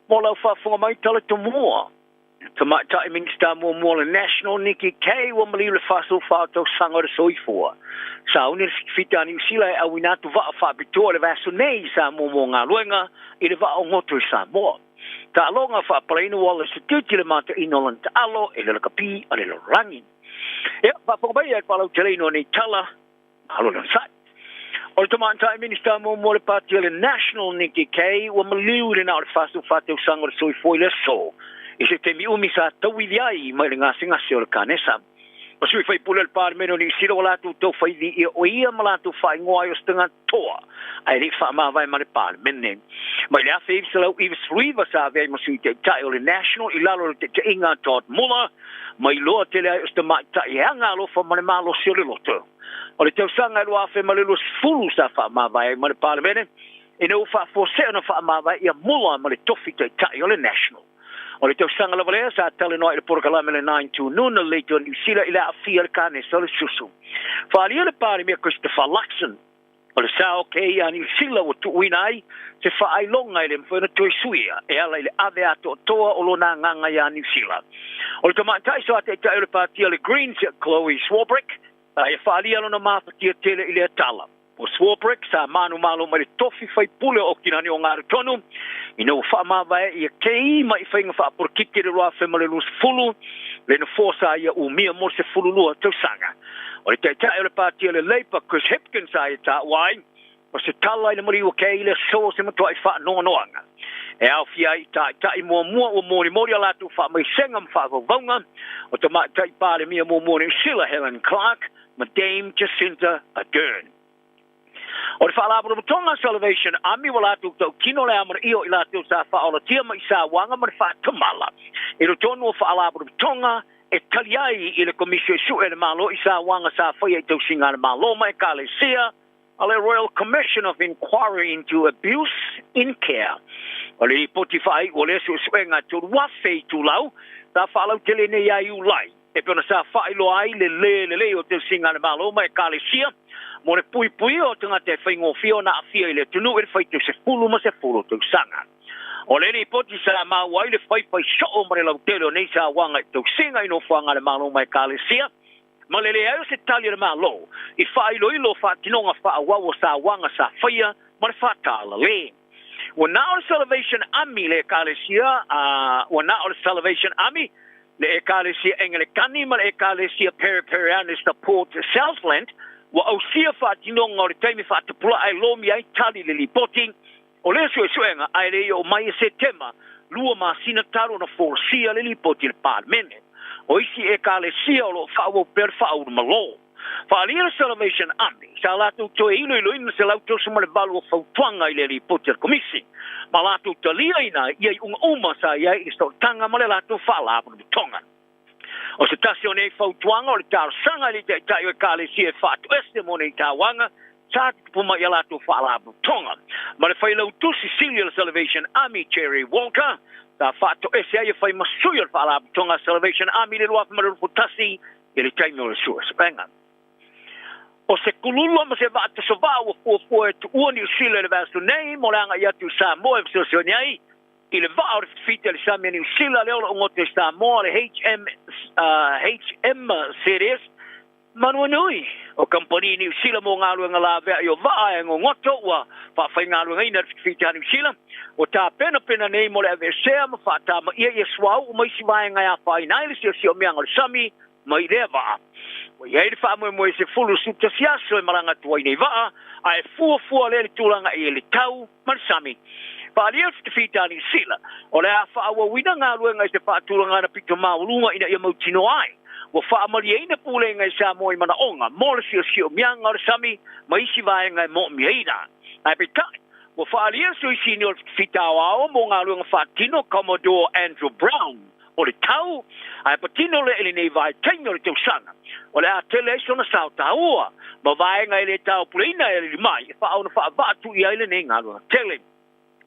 Mo lau faafofoga mai tala tomua. Tamaitai Minisita muamua o le National Nikki Kaye ua maliu le 44 tausaga o le soifua. Sauni le fitafita a Niu Sila e auina atu vaa faapitoa i le vaiaso nei i Samoa mo galuega i le vaa o goto i Samoa. Taaloga faapalaina Wallace Sititi le mataina o lana taalo e le lakapi a le lalolagi. Ia, faafofoga mai ia i le faalauteleina o nei tala, malo le onosai. O le tamaitai Minisita muamua o le Pati o le National, Nikki Kaye, ua maliu i le na o le 44 tausaga o le soifua i le aso, i se taimi umi sa tauivi ai mai le gasegase o le kanesa. O sui faipule o le Palemene o Niu Sila ua latou taufaivi ia o ia ma latou faaigoa ai o se tagata toa, ae le i faamavae ma le Palemene. Mai le 1999 sa avea ai ma sui taitai o le National i lalo o le taitaiga a Todd Muller, mai loa tele ai o se tamaitai e aga alofa ma le malosi o le loto. O le tausaga e 2020 sa faamavae ai ma le Palemene, ina ua faafuasei ona faamavae ia Muller ma le tofi taitai o le National. O le tausaga lava lea sa talanoa ai le polokalame le Nine to Noon a Leito Niu Sila i le aafia le kanesa o le susu. Faaalia le Palemia Christopher Luxon, O le sao kēia a Niu Sila ua tuuina ai se faailoga e le mafai ona toe suia e ala i le ave atoatoa o lona agaga iā Niu Sila. O le tamaitai soataitai o le Pātia o le Greens, Chloe Swarbrick, a ia faaalia lona mafatia tele i lea tala. O Swarbrick sa manumalo mai le tofi faipule o Okinani o Ngaru-tonu ina ua faamavae ia Kei mai i faiga faapolokiki i le 2020, le nofoa sa ia umia mo le 12 tausaga. O le taitai o le Pāti o le Labour, Chris Hipkins sa ia taua ai, o se tala i le maliu o Kei le aso o se matuai faanoanoaga. E aofia ai i taitai muamua ua molimoli a latou faamaisega ma faavauvauga o Tamaitai Palemia muamua o Niu Sila, Helen Clark, ma Dame Jacinda Ardern. O le Faalapotopotoga Salvation Army ua latou tautino le amanaia o i latou sa faaolatia mai i sauaga ma le faatamala i totonu o Faalapotopotoga e tali ai i le Komisi Suesue a le Malo i sauaga sa faia i tausiga a le Malo ma Ekalesia a le Royal Commission of Inquiry into Abuse in Care. O le lipoti faaiu o lea suesuega e 3,000 itulau sa faalautele nei ia Iulai e pei ona sa faailoa ai le lē lelei o tausiga a le Malo ma Ekalesia mo le puipuia o tagata e faigofie ona aafia i le atunuu i le faitau sefulu ma sefulu tausaga. O le lipoti sa maua ai le faifai soo ma le lautele o nei sauaga i tausiga i nofoaga a le Malo ma Ekalesia, ma le leai o se tali a le Malo i faailoilo o faatinoga faaauau o sauaga sa faia ma le faatālalē. Ua na o le Salvation Army le Ekalesia a ua na o le Salvation Army, le Ekalesia Engelekani ma le Ekalesia Perepereane Support Southland ua ausia faatinoga o le taimi faatapulaa e lomi ai tali i le lipoti o lea suesuega ae le i oo mai e Setema, 2 masina talu ona folasia le lipoti i le Palemene. O isi Ekalesia o lo o faaauau pea le faaulumalo. Faaalia le Salvation Army sa latou toe iloiloina 138 o fautuaga i le lipoti a le Komisi, ma latou taliaina ai ia iuga uma sa i ai i le sootaga ma le latou faalapotopotoga. O se tasi o nei fautuaga o le talosaga i le Taitai o Ekalesia e faatoese mo nei tauaga sa tutupu mai i a latou faalapotopotoga. Ma le Failautusi Sili o le Salvation Army Jerry Walker, sa faatoese ai e fai ma sui o le faalapotopotoga a Salvation Army i le 2021 i le taimi o le suesuega. O se kulula ma se vaa tasovaa ua fuafua e tuua Niu Sila i le vaiaso nei mo le agai atu i Samoa e fesoasoani ai i le vaa o le fitafita i le sami a Niu Sila lea o lo o goto i Samoa, le HM, HM Series Manuanui. O kamupani Niu Sila mo galuega laveai o vaa e gogoto ua faafaigaluegaina e le fitafita a Niu Sila, ua tapenapena nei mo le aveesea ma faatamaia ia suauu ma isi vaega e afaina ai le siosiomiaga o le sami mai lea vaa. Ua i ai le faamoemoe e 11 aso e malaga atu ai nei vaa, ae fuafua lea i le tulaga i le tau ma le sami. Faaalia le fitafita a Niu Sila, o le a faaauauina galuega i se faatulagaga pito maualuga ina ia mautinoa ai ua faamalieina pulega i Samoa i manaoga mo le siosiomiaga o le sami ma isi vaega e moomia. Ae peitai, ua faaalia le sui sini o le fitafita aoao mo galuega faatino Commodore Andrew Brown o le tau, ae patino lea i lenei vaitaimi o le tausaga, o le a tele ai sona sao taua ma vaega e le taopuleina e alili mai e faaona faavaa ai lenei galuega tele.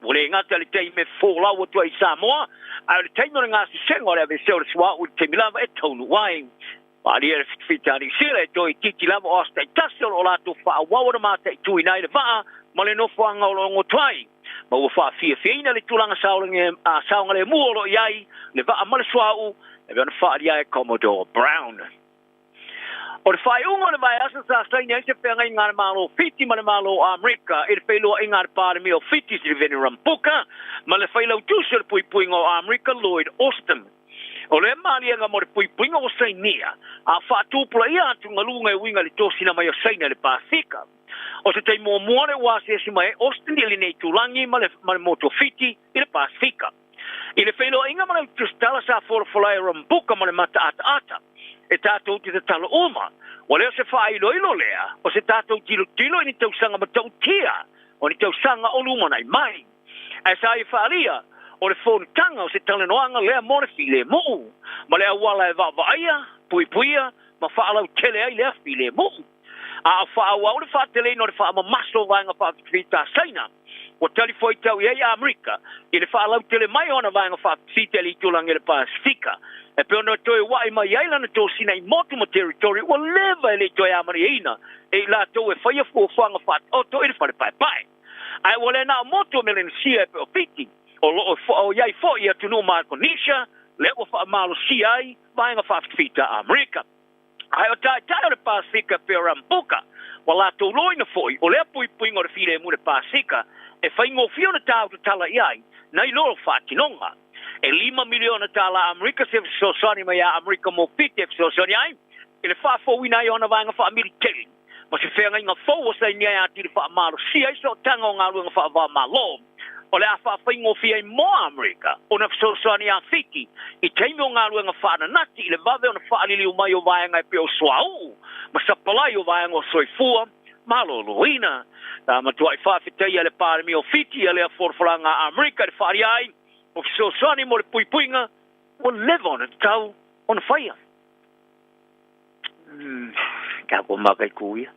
Ua le gata i le taimi e folau atu ai i Samoa, ae o le taimi o le gasesega o le aveesea o le suauu i le taimi lava e taunuu ai. Faaalia le fitafita a Niu Sila e toeitiiti lava o aso taitasi o lo o latou faaauau ona mataituina ai le vaa ma le nofoaga o lo o goto ai, ma ua faafiafiaina le tulaga saogalemu o lo o i ai le vaa ma le suauu e pei ona faaalia ai e Commodore Brown. O le faaiuga o le vaiaso sa saini ai se feagaiga a le Malo o Fiti ma le Malo o Amerika i le feiloaiga a le Palemia o Fiti Sitiveni Rambuka ma le Failautusi o le Puipuiga o Amerika Lloyd Austin. O lea maliega mo le puipuiga ua sainia, a faatupulaia atugaluga e uiga i le tosina mai o Saina i le Pasefika. O se taimi muamua lea ua asiasi mai ai Austin i lenei itulagi ma le ma le motu o Fiti i le Pasefika. I le feiloaiga ma le tusitala sa folafola ai Rambuka ma le mataataata, e tatou te tatalo uma, ua le o se faailoilo lea o se tatou tilotilo i ni tausaga matautia o ni tausaga o lumanai mai. Ae sa ia faaalia, o le fonotaga o se talanoaga lea mo le filemu, ma le auala e vaavaaia, puipuia ma faalautele ai lea filemu. A o faaauau le faateleina o le faamamaso o vaega faafitafita a Saina, ua talifuaitau i ai Amerika i le faalautele mai o ana vaega faafitafita i le itulagi o le Pasefika, e pei ona toe ua'i mai ai lana tosina i motu ma territory ua leva e le i toe amalieina e i latou e faia fuafuaga faataoto i le fale paepae. Ae ua le na o motu o Melanesia e pei o Fiti, o lo o i ai foi i atunuu Micronesia lea ua faamalosia ai vaega faafitafita a Amerika. Ae o taitai o le Pasefika e pei o Rambuka, ua latou loina foi o lea puipuiga o le filemu i le Pasefika e faigofie ona taotatala i ai nai lo faatinoga. E $5 miliona Amerika se fesoasoani mai a Amerika mo Fiti e fesoasoani ai i le faafouina ai o ana vaega faamiliteli ma se feagaiga fou ua sainia ai atili faamalosia ai sootaga o galuega faava-o-Malo. O le a faafaigofie ai mo Amerika ona fesoasoani iā Fiti i taimi o galuega faananati i le vave ona faaliliu mai o vaega e pei o suauu ma sapalai o vaega o soifua maloloina. Sa matuai faafetaia e le Palemia o Fiti ia lea folafolaga a Amerika i le faaalia ai o fesoasoani mo le puipuiga ua leva ona tatau ona faia. Ka kua makaiku ia.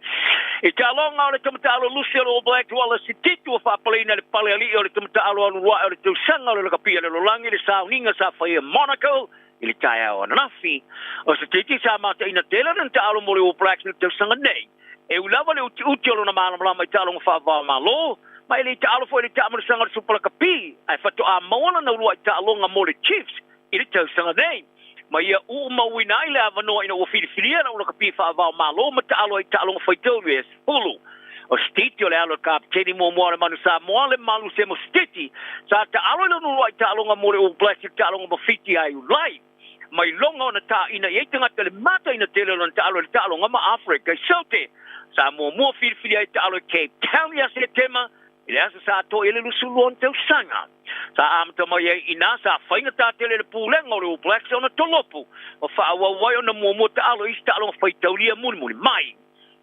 I taaloga o le tamata'alo lusi o le All Blacks Wallace Sititu ua faapaleina i le pale ali'i o le tamata'alo alualua'i o le tausaga o le lakapi a le lalolagi i le sauniga sa faia i Monaco i le taeao ananafi. O Sititi sa mata'ina tele lana taalo mo le All Blacks i le tausaga nei, e ui lava le utiuti o lona malamalama i taaloga faava-o-Malo. Ma e le i taalo foi i le taamanasaga o le Supa Lakapi, ae faatoa maua lana uluai taaloga mo le Chiefs i le tausaga nei. Ma ia uumauina ai le avanoa ina ua filifilia lau lakapi faavao-malo ma taalo ai i taaloga faitauli e 10. O Stiti o le alo o le kapeteni muamua o le Manu Samoa, le Malu Semo Stiti, sa taalo i lona uluai taaloga mo le All Blacks i le taaloga ma Fiti ia Iulai. Mai loga ona taina i ai tagata le mataina tele o lona taalo i le taaloga ma Afrika i Saute. Sa muamua filifili ai taalo i Cape Town ia Setema i le aso sa atoa i ai le 22 ona tausaga. Sa amata mai ai i ina sa faigata tele le pulega o le All Blacks ona tolopo ma faaauau ai ona muamua taalo i isi taaloga faitaulia mulimuli mai.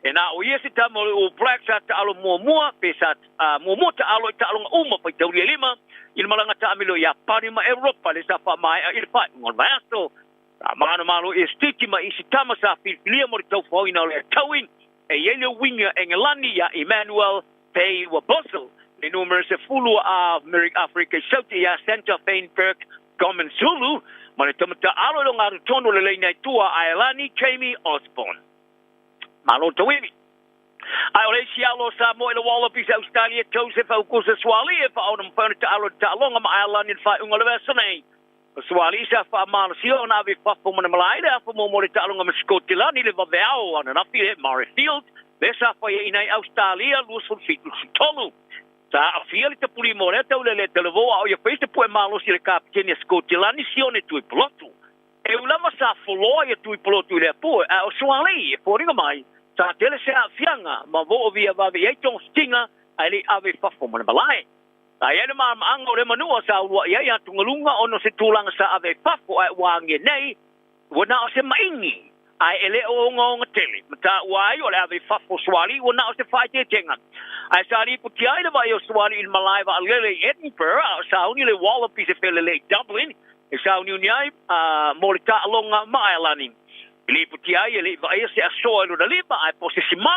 E na o ia se tama o le All Blacks sa taalo muamua pe sa muamua taalo i taaloga uma faitaulia e lima i le malaga taamilo i Iapani ma Europa lea sa faamaea i le faaiuga o le vaiaso. Sa manumalo ia Stiti ma isi tama sa filifilia mo le taufaoina o le taui e i ai le uiga Engelani ia Emmanuel Feyi-Waboso, le numera 10 a Afrika i Saute ia Santa Feinberg Gomen Zulu ma le tama taalo i le ogatotonu o le laina i tua a Aelani Jamie Osborne. Malo tauivi. Ae o le isi alo o Samoa i le Wallabies Ausetalia Joseph Aukusa Suaalii e faaona mafai ona taalo i le taaloga ma Aelani i le faaiuga o le vaiaso nei. O Suaalii sa faamalosia ona ave i fafo ma le malae le afa muamua o le taaloga ma Sikotilani i le vaveao ananafi i Murrayfield lea sa faiaina ai Ausetalia 27-3. Sa aafia le tapulima o lea taulele talavou a o ia fai se pue malosi i le kapeteni a Sikotilani Sione Tuipulotu. E ui lava sa foloa ia Tuipulotu i lea pue, ae o Suaalii e foliga mai sa tele se aafiaga ma voovia vave i ai togafitiga ae le i ave i fafo ma le malae. Sa i ai le malamaanga o lea manua sa uluai ai atugaluga ona o se tulaga sa ave ai fafo ae ua agia nei ua na o se maigi ae e le o ogaoga tele. Ma taua ai o le ave i fafo o Suaalii ua na o se faaeteetega. Ae sa lipotia ai le vaai o Suaalii i le malae vaalele i Edinburgh a o sauni le Wallabies e felele i Dublin e sauniuni ai mo le taaloga ma Aelani. I lipotia ai e le i vaaia se asoa i lona lima ae po o se simā.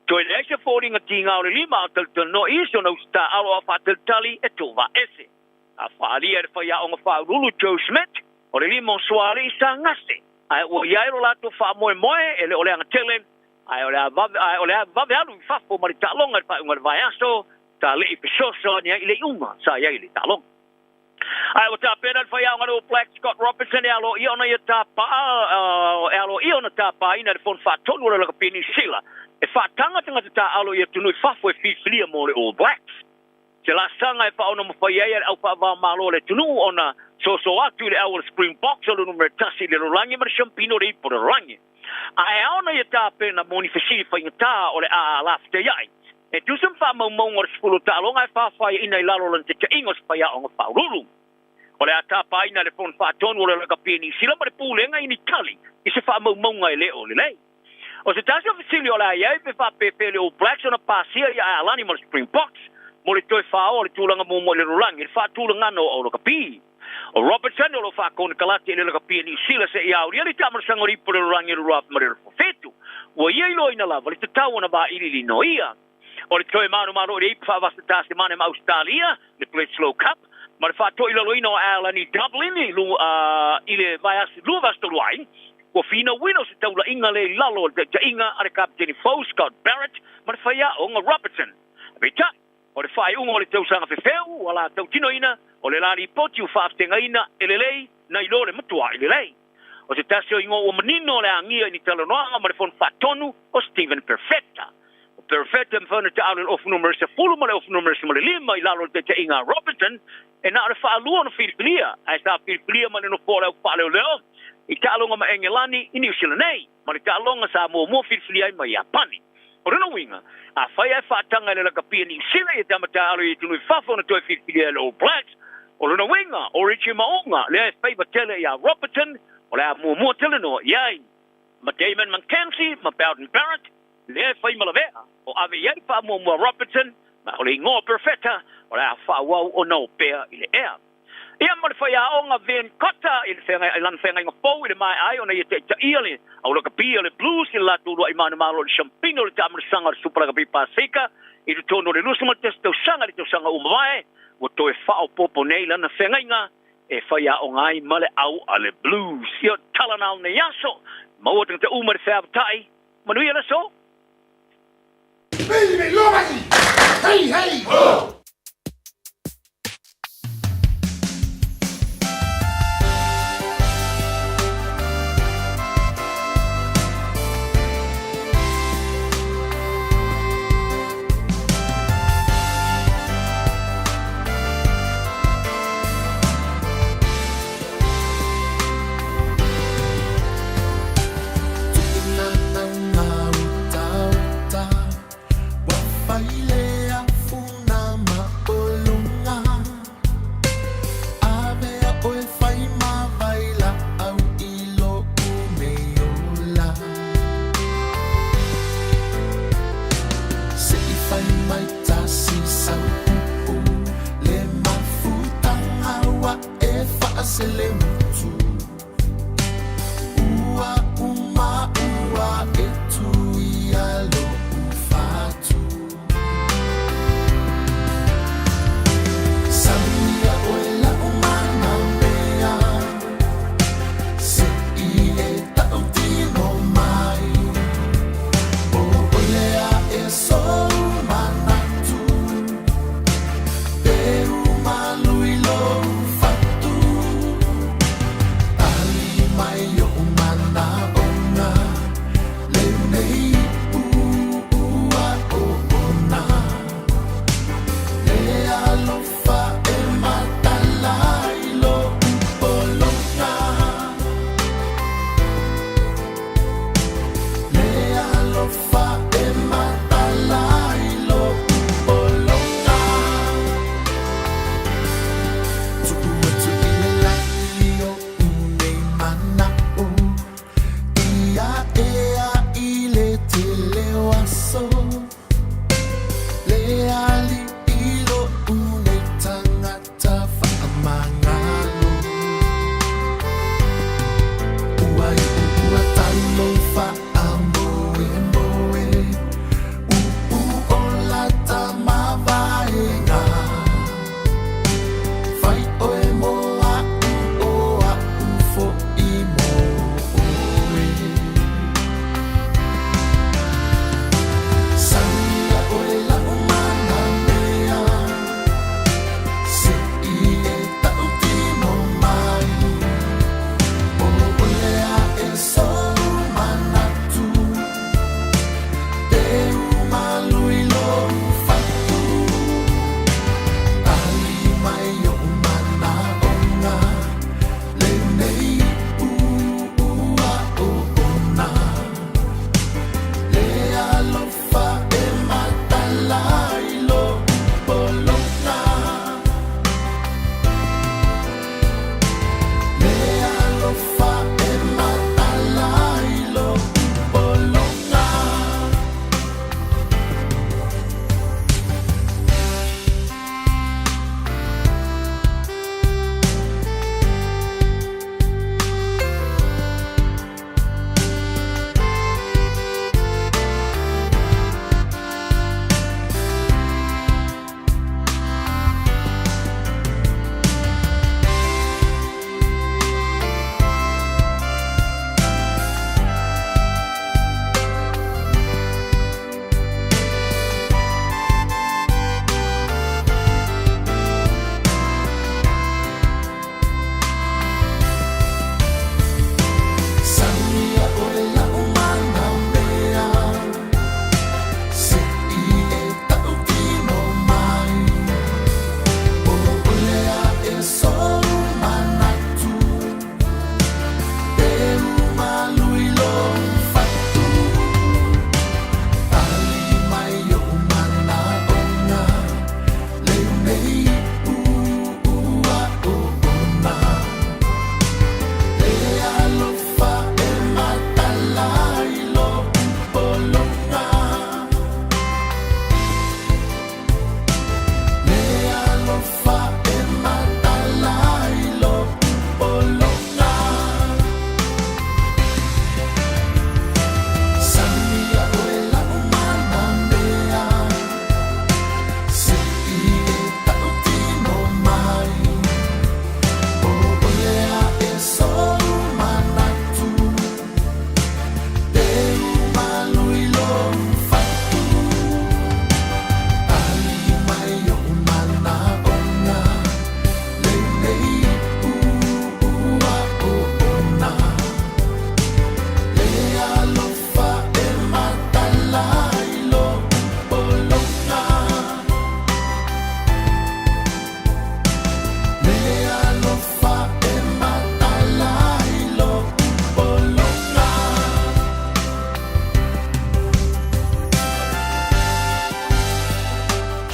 Toe leai se foliga tigā o le lima a o talitonoa i isi ona usitā alo a faatalitali e touvaa ese. A faaalia e le faiaoga faauluulu Joe Schmidt, o le lima o Suaalii sa gase, ae ua i ai lo latou faamoemoe e le o leaga tele, ae o le a vave, ae o le a vave alu i fafo ma le taaloga i le faaiuga o le vaiaso, sa le i fesoasoani ai i le iuga sa i ai i le taaloga. Ae ua tapena le faiaoga le All Blacks Scott Robertson e aloaia ona ia tapa e aloaia ona tapaina e le Fono Faatonu o le Lakapi Niu Sila e faataga tagata taaalo i atunuu i fafo e filifilia mo le All Blacks. Se laasaga e faaonomafai ai e le au faavaomalo o le atunuu ona soso atu i le au o le Springboks o le numera tasi i le lalolagi ma le siampino o le ipu o le lalolagi. Ae ao ona ia tapena mo ni fesili faigata o le a lafetaiai. E tusa ma faamaumauga o le 10 o taaloga e faafaiaina i lalo o lana taitaiga o se faiaoga faauluulu. O le a tapaina le Fono Faatonu o le Lakapi Niu Sila ma le Pulega i ni tali i se faamaumauga e le o lelei. O se tasi o fesili o le a i ai pe faapefea le All Blacks ona pasia ia Aelani ma le Springboks mo le toe faaoa o le tulaga muamua i le lalolagi i le faatulagana o au lakapi. O Robertson o lo o faakonekalate i le lakapi a Niu Sila seia aulia le taamalasaga o le ipu o le lalolagi o le 2007. Ua ia iloaina lava le tatau ona vailiili no ia. O le toe manumalo i le ipu faavasa Tasemane ma Ausetalia, le Bledisloe Cup, ma le faatoilaloina o Ireland i Dublin i i le vaiaso 23 ai, ua finauina o se taulaiga le i lalo o le taitaiga a le kapeteni fou Scott Barrett ma le faiaoga Robertson. Peitai, O le faaiuga o le tausaga fefeu ua latou tinoina, o le la lipoti ua faafetegaina e lelei nai lo le matua'i lelei. O se tasi o igoa ua manino o le agia i ni talanoaga ma le Fono Faatonu o Steven Perfetta. O Perfetta e mafai ona taalo i le ofu numera 10 ma le ofu numera 15 i lalo o le taitaiga a Robertson, e na o le faalua ona filifilia, ae sa filifilia mai le nofoa o le au faaleoleo i taaloga ma Engelani i Niu Sila nei, ma le taaloga sa muamua filifilia ai mai Iapani. O lona uiga, afai ae faataga e le lakapi a Niu Sila ia tama taaalo i atunuu i fafo ona toe filifilia e le All Blacks, o lona uiga, o Richie Mo'unga lea e faiva tele ia Robertson, o le a muamua tele noa i ai. Ma Damon McKenzie ma Beauden Barrett lea e fai ma lavea, o ave i ai le faamuamua a Robertson, ma o le igoa Perfetta o le a faaauau ona o pea i le ea. Ia ma le faiaoga Vern Cotter i le feagai, i lana feagaiga fou i le maea ai ona ia taitaia le au lakapi o le Blues i le latou uluai manumalo o le Siampino o le taamalasaga o le Supa Lakapi Pasefika i totonu o le 21 tausaga i le tausaga ua mavae, ua toe faaopoopo nei lana feagaiga e faiaoga ai ma le au a le Blues. Ia tala na o lenei aso, maua tagata uma i le feavatai, manuia le aso! Hei, hei, ho!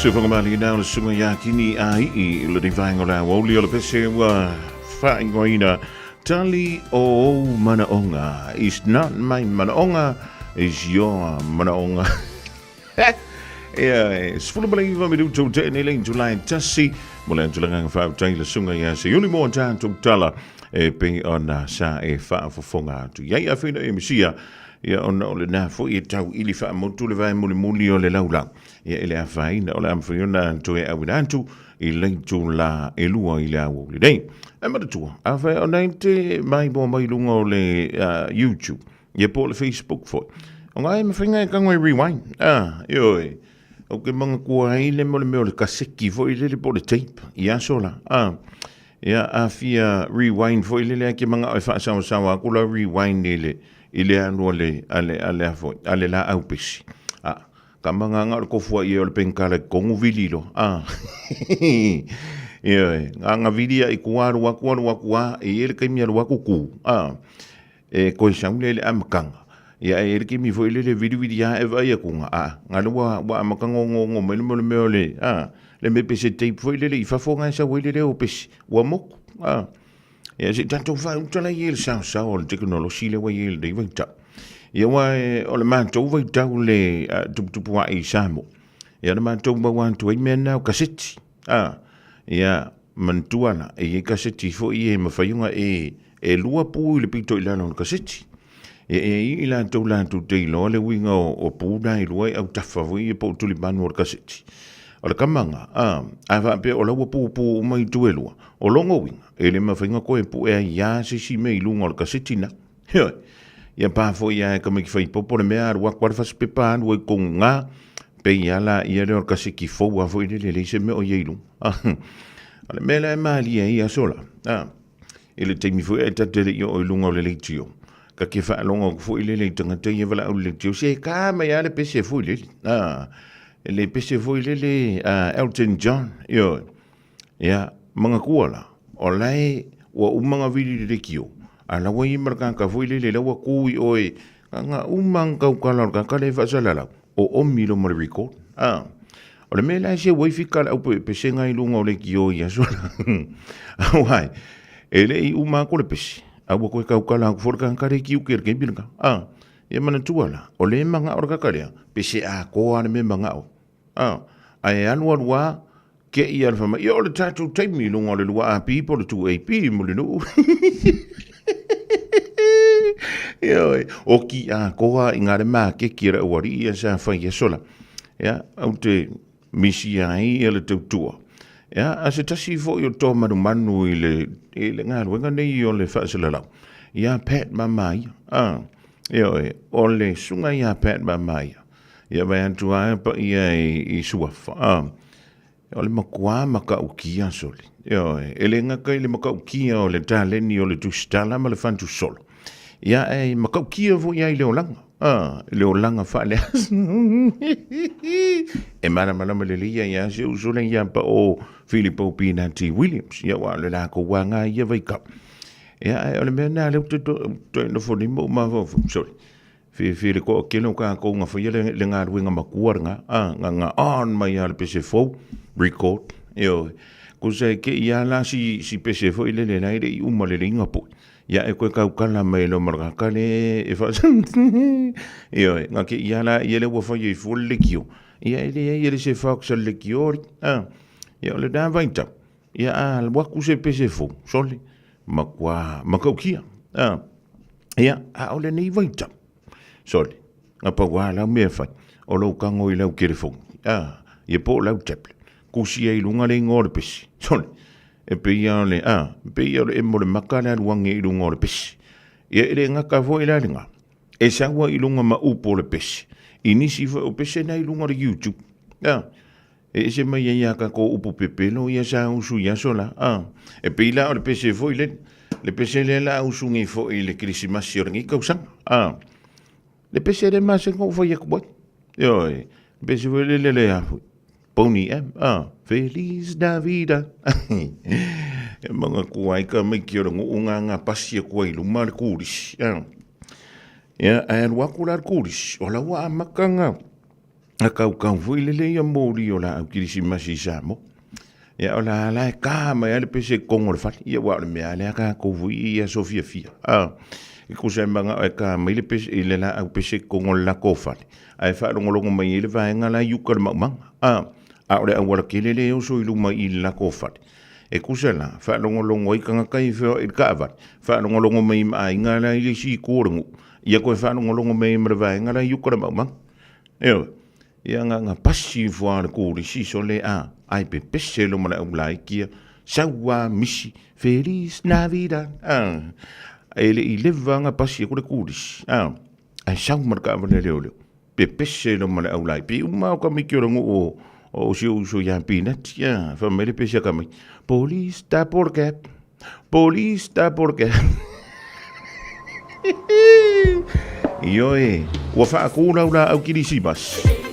Se whakamālina o le sunga iā kini a ii le nei vaenga o le aoauli o le pese ua whaingoina tali o ou manaonga. It's not my manaonga, it's your manaonga. Ia, e 19 minuto te nei lei July tasi, mo le antulanganga whaautai le sunga ia se uli mo tātou tala e pei ona sa e whaafofonga atu. Iai a whina e misia, ia ona o le nā foi e tau ili whaamotu le vai muli muli o le laulau. Ia e le afaina o le amawhai ona toe awina atu i leitu la e lua i le au le nei. E manatua, a whai ona i te mai mo mai lunga o le YouTube, ia po o le Facebook foi. O ngā e mawhainga e kango e rewind. Ah, ioi. O ke manga kua ai le mo le mea o le kaseki foi lele po o le tape i aso la. Ah, ia a fia rewind foi lele a ke manga o e whaasawasawa aku la rewind i le i le alu a le a le a le a foi a le la au pesi. Ah, Ka manganga o le kofua ia o le penkala i kongu vili lo. Ah. Ioe, nganga vili ia i kua alu aku alu aku a, e ia le kaimi alu aku ku. Ah. E koe saule le amakanga. Ia e le kimi foi le le vili vili a e vai aku nga. Ah, ngalo wa wa amakanga ngo ngo mai le mo le mea o le ah, le me pese tape foi le le i fafo ngai sa le le o pesi. Ua moku. Ah. Ia se tatou faauta lai e le saosao o le tekonolosi le wai e le nei vaitau. Ia aua o le matou vaitau le tuputupu ae i Samoa. Ia na matou maua atu ai mea na o kaseti. A, ia manatua la, e i ai kaseti foi e mafai ona e, e lua pu i le pito i lalo o le kaseti. Ia e i i latou latou te iloa le uiga o, o pu na e lua e autafa foi ia po o tulimanu o le kaseti. O le kamaga, a, a faapea o la ua pupū uma i tu e lua, o lona uiga, e le mafai ona koe pue ai lava se isi mea i luga o le kaseti na. Heoi, ia pā foi ia e ka mai ki whai popo le mea aru aku ale whasipepa alu ai kongu ngā, pe ia la ia leo ka se ki fou a foi lele lei se mea o ia i lunga. O le mea la e malie ai aso la. I le taimi foi e tate le i o i lunga o le leitio. Ka ke whaalonga ku foi lele i tangata ia wala au le leitio. Se ka mai a le pese foi lele. Le pese foi lele Elton John. Io, Ia, mangakua la, o lae ua uma nga vili le lekio, a la ua i ma le kaka foi lele la ua ku i oe, nga nga uma nga kaukala o le kaka le faasalalau, o omi lo ma le record. A, o le mea la e se ua i fika le au pesepesenga i luga o lekio i aso la. Auai, e le i uma aku le pese, a ua koe kaukala aku foi le kaka le kiuke le keimi leka. A, ia manatua la, o le mangao le kaka lea, pese atoa le mea mangao. A, ae alualu a, ke ia le whama, ia o le tātou taimi i lunga o le 2 AP po le 2 AP mo le nuu. Ia oi, o ki a koa i ngā le mā ke ki ra uari ia sa whai e sola. Ia, au te misi ai ia le tautua. Ia, a se tasi foi o tō manumanu i le, i le ngā ruenga nei o le whaasalalau. Ia Pat Mamaia. A, ia oi, o le sunga ia Pat Mamaia. Ia vai atu a pa ia i, i suafa. A, o le makuā makaukia soli. Ioe, e le ngaka i le makaukia o le taleni o le tusitala ma le fantusolo. Ia e makaukia foi ai le olaga. A, le olaga faaleaso. E malamalama lelei ia ia se uso le ia pa o Filipo Pinati Williams. Ia ua le lākou wā ngā ia vaikau. Ia e o le mea nā leu te to, to nofo ni mo mawhawhau. Sorry. Whiwhi le koa kele o kākou nga whaia le, le ngā makua nga, a, nga nga on mai a le pese fou, record, ioe. Ko se ke ia la si, si pese fo i le le lai le i uma le le inga pui. Ia e koe kau kala mai lo maraka kale e wha, ioe, nga ke ia la ia le ua whaia i fo le kio. Ia e le ia le se whaok sa le kio, a, ia o le nā vaitau. Ia a waku se pese fou, sole, makua, makaukia, a. Ia, a o lenei vaitau. Sole, nga pau a lau mea fai, o lou kango i lau telefoni, a, ia po o lau tablet, kusi ai i lunga le ingoa o le pesi. Sole, e pei a o le, a, e pei a o le emo le maka le alu ange i lunga o le pesi. Ia e le ngaka foi la le nga, e sau ai i lunga ma upu o le pesi. I nisi foi o pese na i lunga o le YouTube. A, e ese mai ai a kako upu pepelo ia sa usu i aso la. A, e pei la o le pese foi le, le pese lea la usu nei foi i le Kerisimasi o lenei tausaga. A, le pese le masega ua fai atu ai. Ioe, le pese foi le lele a foi. Pony M, a, Feliz Navidad. E manga kua ai ka mai ki o le nguu ngā ngā pasi e kua i luma le kūrisi. A, ia, ae alu aku la le kūrisi, o la ua amaka ngā. A kaukau foi lele ia moli o laau kirisimasi i Samoa. Ia o la la e ka mai a le pese i kogo o le fale. Ia ua o le mea lea tatou foi i aso fiafia. A, e kusa e manga e ka mai le pese i le laau pese i kogo o le lako fale. Ae faalogologo mai ai le vaega la i uka o le maumaga. A, a o le auala tele lea e oso i luma i le lako fale. E kusa la, faalogologo ai tagata i feoai i le taavale, faalogologo mai ma aiga la i le isi itu o le nuu, ia toe faalogologo mai ma le vaega la i uka o le maumaga. Ioe. Ia na, na pasi ifo lava le kolisi sole a, ae pepese loa ma le aulaiti ia, sau lava misi, Feliz Navidad, a. E le i leva ona pasi atu le kolisi, a, ae sau ma le taavale a leoleo, pepese loa ma le aulaiti. Pei uma lava o tamaiti o le nuu o, o si ou uso ia Pinati, a, fai mai le pese a tamaiti, Police double cab, Police double cab. Ioe, ua faatu lau laau kirisimasi.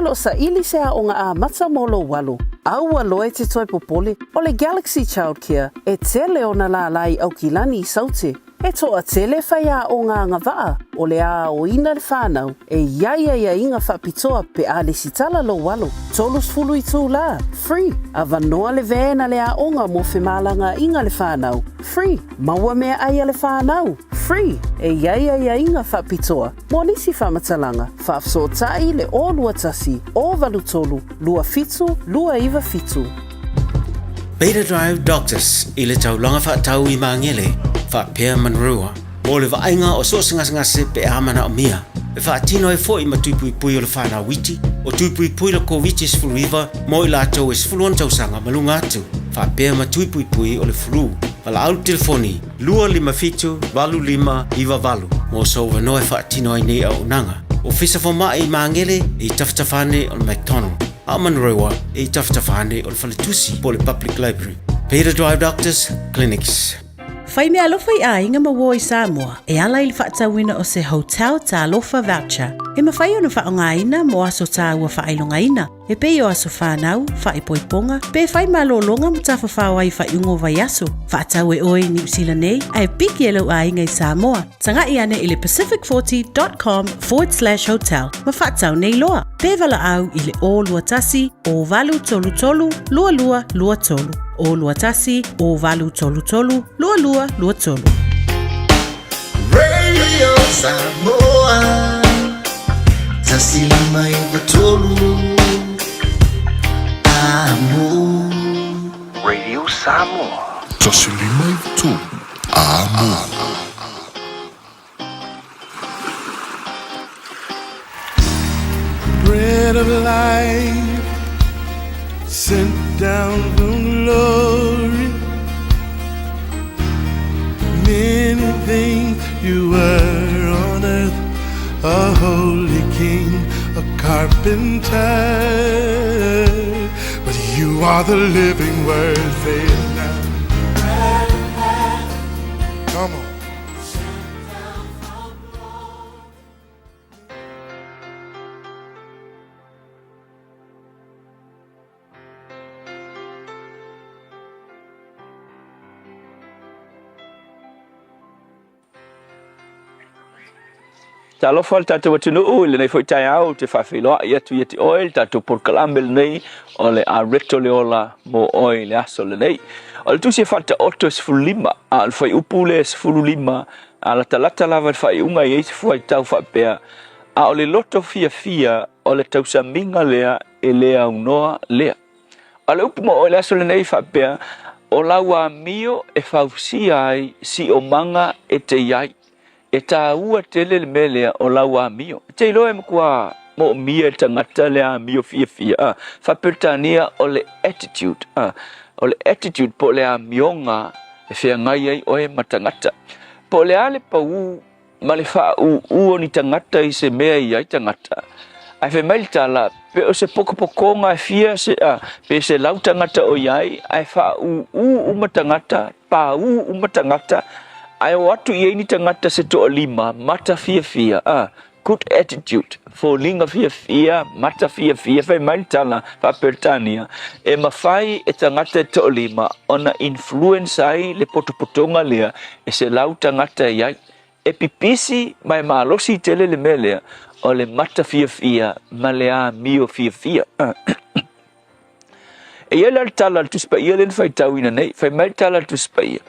o lo o saili se aoga amata mo lou alo, aua loa e te toe popole, o le Galaxy Childcare e tele ona lālā i Aukilani i Saute. E toatele faiaoga agavaa o le a aoina le whanau e i ai aiaiga faapitoa pe a lesitala lou alo, 30 itulā, free, avanoa le van a le aoga mo femalagaaiga le whanau, free, maua meaai a le whanau, free, e i ai aiaiga faapitoa mo nisi faamatalaga, faafesootai le 021 083 27 297. Beta Drive Doctors i le taulaga faatau i Magele, faapea Manurewa, mo le vaaiga o so o se gasegase pe a manaomia. E faatino ai foi ma tui puipui o le whanau iti, o tui puipui le Koviti-19 mo i latou e 16 tausaga ma luga atu, faapea ma tui puipui o le flu. Valaau le telefoni 257 8598 mo sou avanoa e faatino ai nei auaunaga. Ofisa Fomai i Magele e i tafatafa ane o le McDonald, a o Manurewa e i tafatafa ane o le Faletusi po o le Public Library. Peter Drive Doctors Clinics. Fai meaalofa i aiga ma uo i Samoa e ala i le faatauina o se Hotel Talofa Voucher e mafai ona faaaogaina mo aso taua faailogaina e pei o aso whanau, faaipoipoga, pe whai malōlōga ma tafafao ai faaiuga o vaiaso. Faatau e oe i Niu Sila nei, ae piki e lou aiga i Samoa. Taga'i ane i le pacific40.com/hotel ma faatau nei loa. Pe valaau i le 021 0833 2223. 021 0833 2223. Radio Samoa 153 Amo. Radio Samoa. 153 Amo. Bread of life sent down from glory. Many things you were on earth, a holy king, a carpenter. But you are the living word, say it now. Come on. Talofa le tatou atunuu i lenei foi taeao ou te faafeiloai atu ia te oe le tatou polokalame lenei o le Areto le Ola mo oe i le aso lenei. O le tusi e faataoto e 15, a o le fuaiupu lea e 15, a latalata lava i le faaiuga e i ai se fuaitau faapea, a o le loto fiafia o le tausamiga lea e le aunoa lea. A o le upu mo oe i le aso lenei e faapea, o lau amio e fausia ai siomaga e te i ai. E tāua tele le mea lea o lau amio. E te iloa e matua moomia e le tagata le amio fiafia, a, faa-Peretania o le attitude, a, o le attitude po o le amioga e feagai ai oe ma tagata. Po o le a le pau ma le faaūū o ni tagata i se mea e i ai tagata. Ae fai mai le tala, pe o se pokopokoga e fia se, a, pe 100 tagata o i ai, ae faaūū uma tagata, Pāū uma tagata, ae o atu i ai ni tagata se toalima, mata fiafia, a, good attitude, foliga fiafia, mata fiafia, fai mai le tala faa-Peretania, e mafai e tagata e toalima ona influence ai le potopotoga lea e 100 tagata e i ai. E pipisi ma e malosi tele le mea lea o le mata fiafia ma le amio fiafia. E i ai la le tala a le Tusi Paia lea na faitauina nei, fai mai le tala a le Tusi Paia,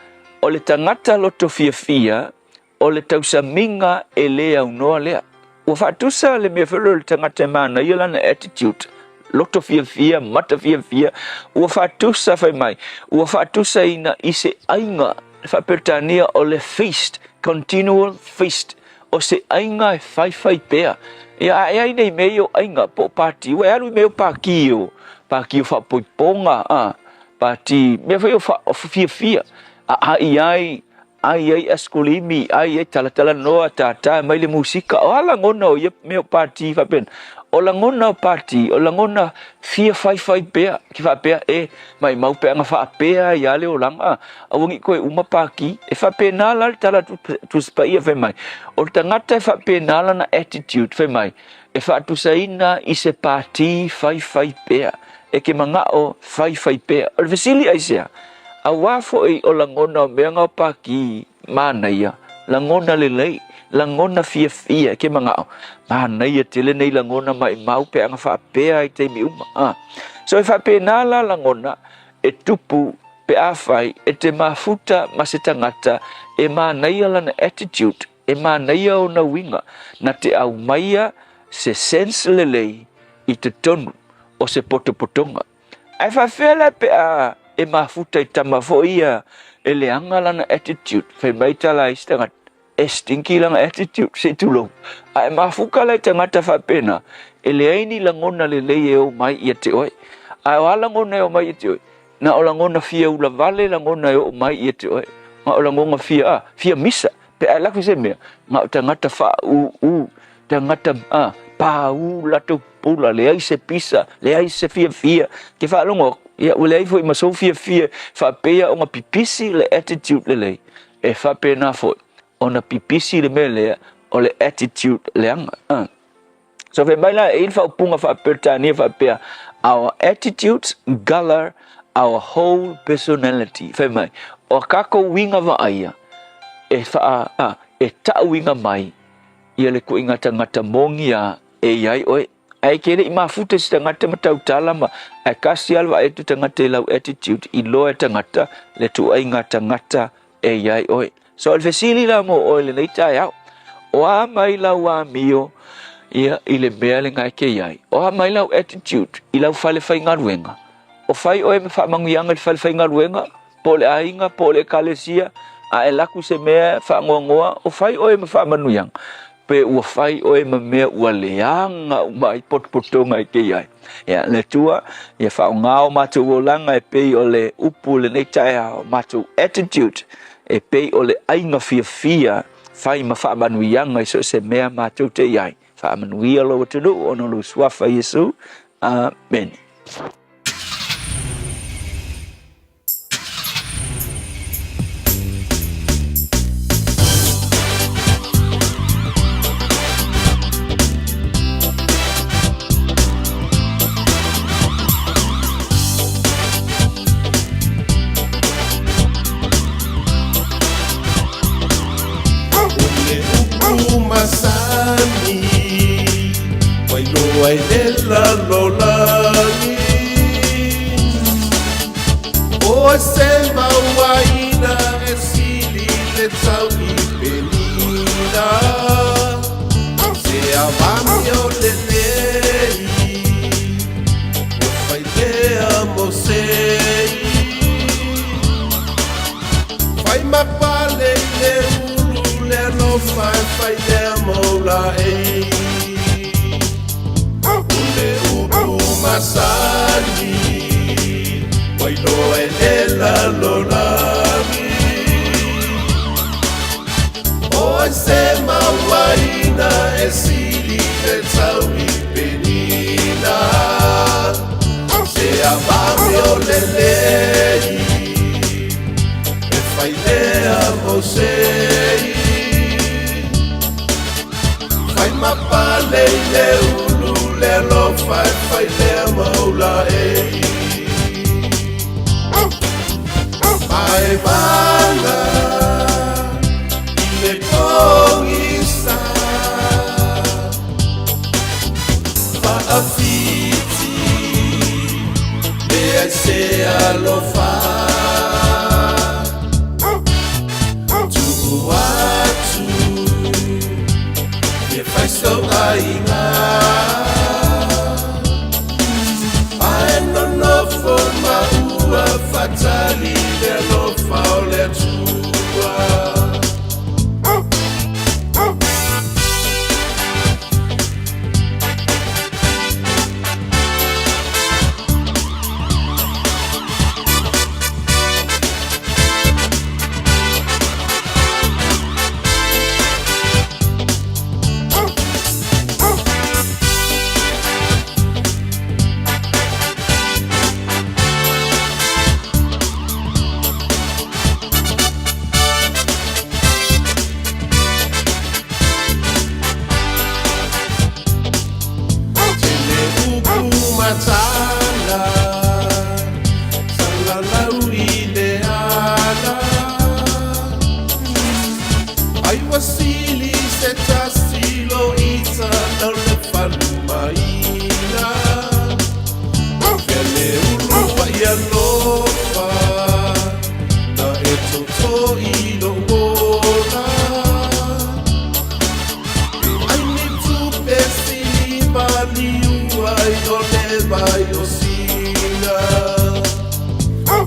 o le tagata loto fiafia, o le tausamiga e lē aunoa lea. Ua faatusa le mea foi lea o le tagata e manaia lana attitude, loto fiafia, mata fiafia, ua faatusa fai mai, ua faatusaina i se aiga, faa-Peretania o le feast, continual feast, o se aiga e faifai pea. Ia, a e ai nei mea ia o aiga, po o pāti, ua e alu i mea o pākī o, pākī o faapoipoga, a, pāti, mea foi o, fa, o fiafia, a ai ai, ai ai askolimi, ai ai talatalanoa, tātā mai le musika, o a lagona o ia mea o pāti faapena. O lagona o pati, o lagona fia faifai pea, ki faapea, e, maimau pe aga faapea ai lava le olaga, aua ne i toe uma pati. E faapena la le tala Tusi Paia fai mai, o le tagata e faapena lana attitude, fai mai, e faatusaina i se pati faifai pea, e ke manao faifai pea. O le fesili aisea? Auā foi o lagona o mea na o pati Manaia, lagona lelei, lagona fiafia e ke manao, manaia tele nei lagona maimau pe aga faapea i taimi uma. A. So e faapena la lagona e tupu pe afai e te mafuta ma se tagata e manaia lana attitude, e manaia ona uiga, na te aumaia se sense lelei i totonu o se potopotoga. Ae faafefea la pe a e mafuta i tama foi ia e leaga lana attitude, fai mai tala a isi tagata, e stinky lana attitude, se i tulou. A e mafuka la i tagata faapena, e leai ni lagona lelei e omai ia te oe. A o a lagona e omai ia te oe? Na o lagona fia ula vale lagona e oo mai ia te oe. Na o lagona fia, a, fia misa. Pe a e lako i se mea, na o tagata faaūū, tagata, a, pāū latou pula, leai se pisa, leai se fiafia. Ke faalogo aku, ia, ua leai foi ma sou fiafia faapea ona pipisi le attitude lelei, e faapena foi ona pipisi le mea lea o le attitude leaga. A. So fai mai la e i le faaupuga faa-Peretania faapea, Our attitudes colour our whole personality. Fai mai, o a kākou uiga vaaia e wha, a, e taʻuiga mai ia le kuiga tagata mogia e iai oe. Ae ke leʻi mafuta i se tagata ma tautala ma ae kasi lava le vaai atu tagata i lau attitude i loa e tagata le tuaiga tagata e iai oe. So o le fesili la mo oe lenei taeao, o a mai lau amio ia i le mea le gae ke iai? O a mai lau attitude i lau fale faigaluega? O fai oe ma faamanuiaga i le fale faigaluega? Po o le aiga, po o le ekalesia, a e laku se mea faanoanoa, o fai oe ma faamanuiaga, pe ua fai oe ma mea ua leaga uma ai potopotoga e kei ai. Ia, le Atua, ia faaaoga o matou olaga e pei o le upu i lenei taeao, matou attitude e pei o le aiga fiafia fai ma faamanuiaga i so o se mea matou te i ai. Faamanuia lou atunuu ona o lou Suafa Iesu. Amene. O se mauaina e sili le tau i penina Se avami o lelei O failea mo sei Fai mapale i le ulu le alofa e failea mo la ei O le upu masani Ua iloa e le lalolagi Oi se mauaina e sili le tau i penina Se avame o lelei E failea mo sei Fai mapale i le ulu le alofa e fai lea maula e Mai vanga i le pogisa Faafiti mea se alofa Tu'u atu e fai sou aiga Ae nonofo ma ua fatali le alofa o le Atua. Ai ua sili se tasi lo ita nau le falumaina. Fea le ulu ai alofa na e toto i lou ola. Ai ni tupe sili maliu ai o le vai o sina.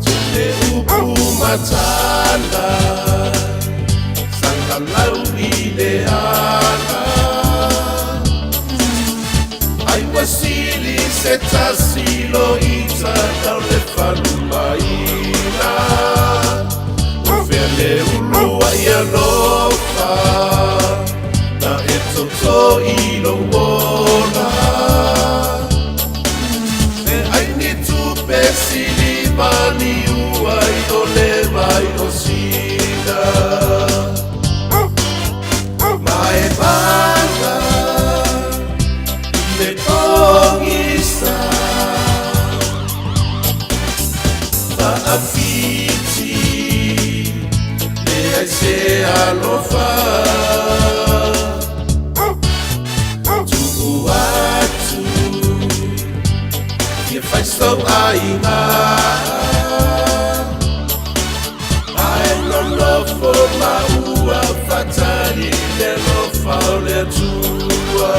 Tele upu matala Sangalau i le ala Ai ua sili se tasi lo ita Nau le falumaina O fea le ulu ai alofa Na e toto i lou ola E ai ni tupe sili maliu ai o le vai o sina Ma e mana i le pogisa Faafiti leai se alofa Tuu atu Fia fai sou aiga Ae nonofo maua fatali le alofa o le Atua.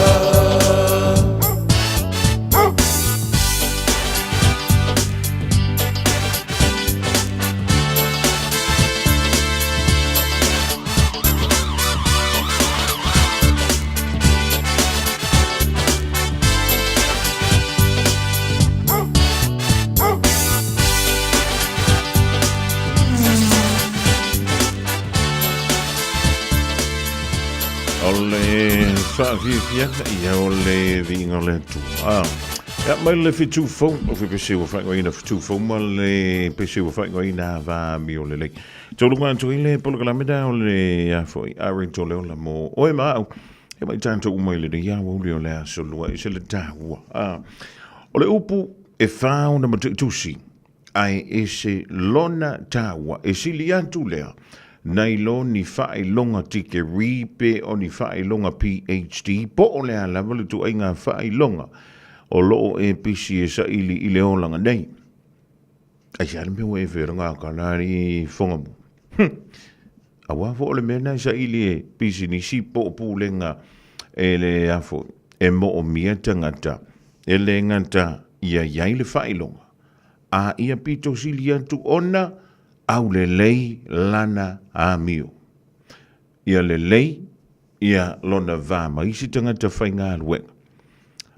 O le faafiafiaga ia o le viiga o le Atua. Ia mai le fitu fou, o fe pese ua faaigoaina fitu fou ma le pese ua faaigoaina va mi o lelei. Toluga atu i le polokalame da o le a foi a rito le ola mo oe ma au. E mai tātou uma i lenei aoauli o le aso lua i se le tāua. O le upu e whāo na matuitusi, ae ese lona tāua e sili atu lea nai lo ni faailoga tikeri pe o ni faailoga PhD po o le a lava le tuaiga faailoga o lo o e pisi e saili i le olaga nei. Aisea le mea ua e felaga kala i Fogamu? Aua foi o le mea lena e saili e pisinisi po o pulega e le a foi, e moomia tagata e le gata ia i ai le faailoga, a ia pito sili atu ona aulelei lana amio. Ia lelei ia lona va ma isi tagata faigaluega,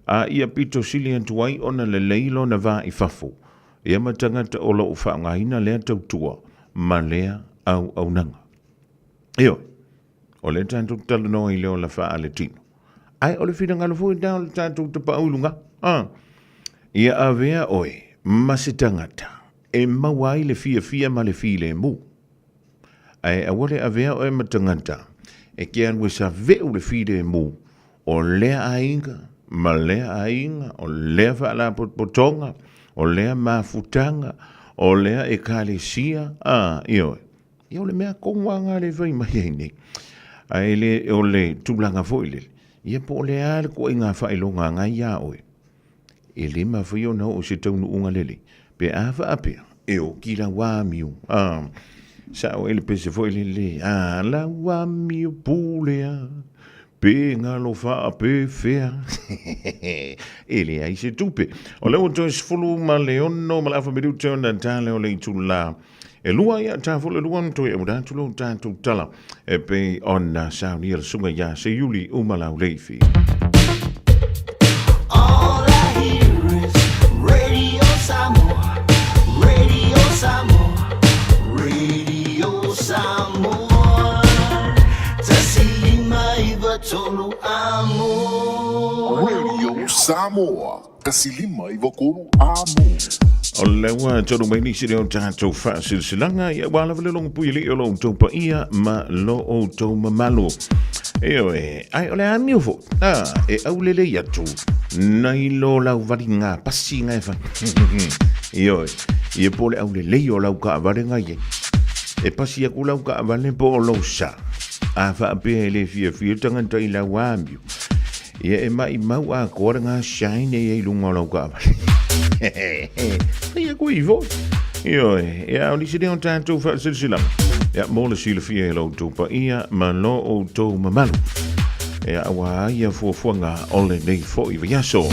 a ia pito sili atu ai ona lelei lona va i fafo, ia ma tagata o lo o faaaogaina lea tautua ma lea auaunaga. Ioe, o lea tatou te talanoa i le ola faaletino. Ae o le finagalo foi lena o le tatou tapaau i luga. A, ia avea oe ma se tagata e maua ai le fiafia ma le filemu. Ae aua le avea oe ma tagata e ke alu e saveu le filemu o lea aiga ma lea aiga, o lea faalapotopotoga, o lea mafutaga, o lea ekalesia, a, ioe. Ia o le mea tonu lava lena le fai mai ai nei. Ae le o le tulaga foi lele, ia po o le a le ituaiga faailoga na iā oe, e le mafai ona oo i se taunuuga lelei, pe a faapea, e oki lau amio, a, sao ai le pese foi lele, a, lau amio pulea, pe galo faapefea, e leai se tupe. O lea ua toe 16 ma le afa minute ona tale o le itula E lua ia ta fo le lua na toe aura atu lo tatou tala e pei ona saunia le susuga ia Seiuli Umalau Leifi. All I hear is Radio Samoa, Radio Samoa, Radio Samoa. Tasi lima iva tolu amo. Radio Samoa, tasi lima iva tolu amo. O le ua tonu mai nisi leo tatou faasilasilaga ia ua lava le logo pui alii o lo outou paia ma lo outou mamalu. Ioe, ai o le amio foi, a, e aulelei atu nai lo lau valiga pasi nga e fai. Ioe, ia po o le aulelei o lau kaavale nga iai. E pasi aku lau kaavale po o lou sa. A faapea e le fiafia le tagata i lau amio, ia e maʻimau atoa le gasai nei ai luga o lau taavale. Fai atu i foi. Ioe, ia o nisi lea o tatou faasilasilaga. Ia, mo le silafia e lo outou paia ma lo outou mamalu. Ia, auā ia fuafuaga o lenei foi vaiaso.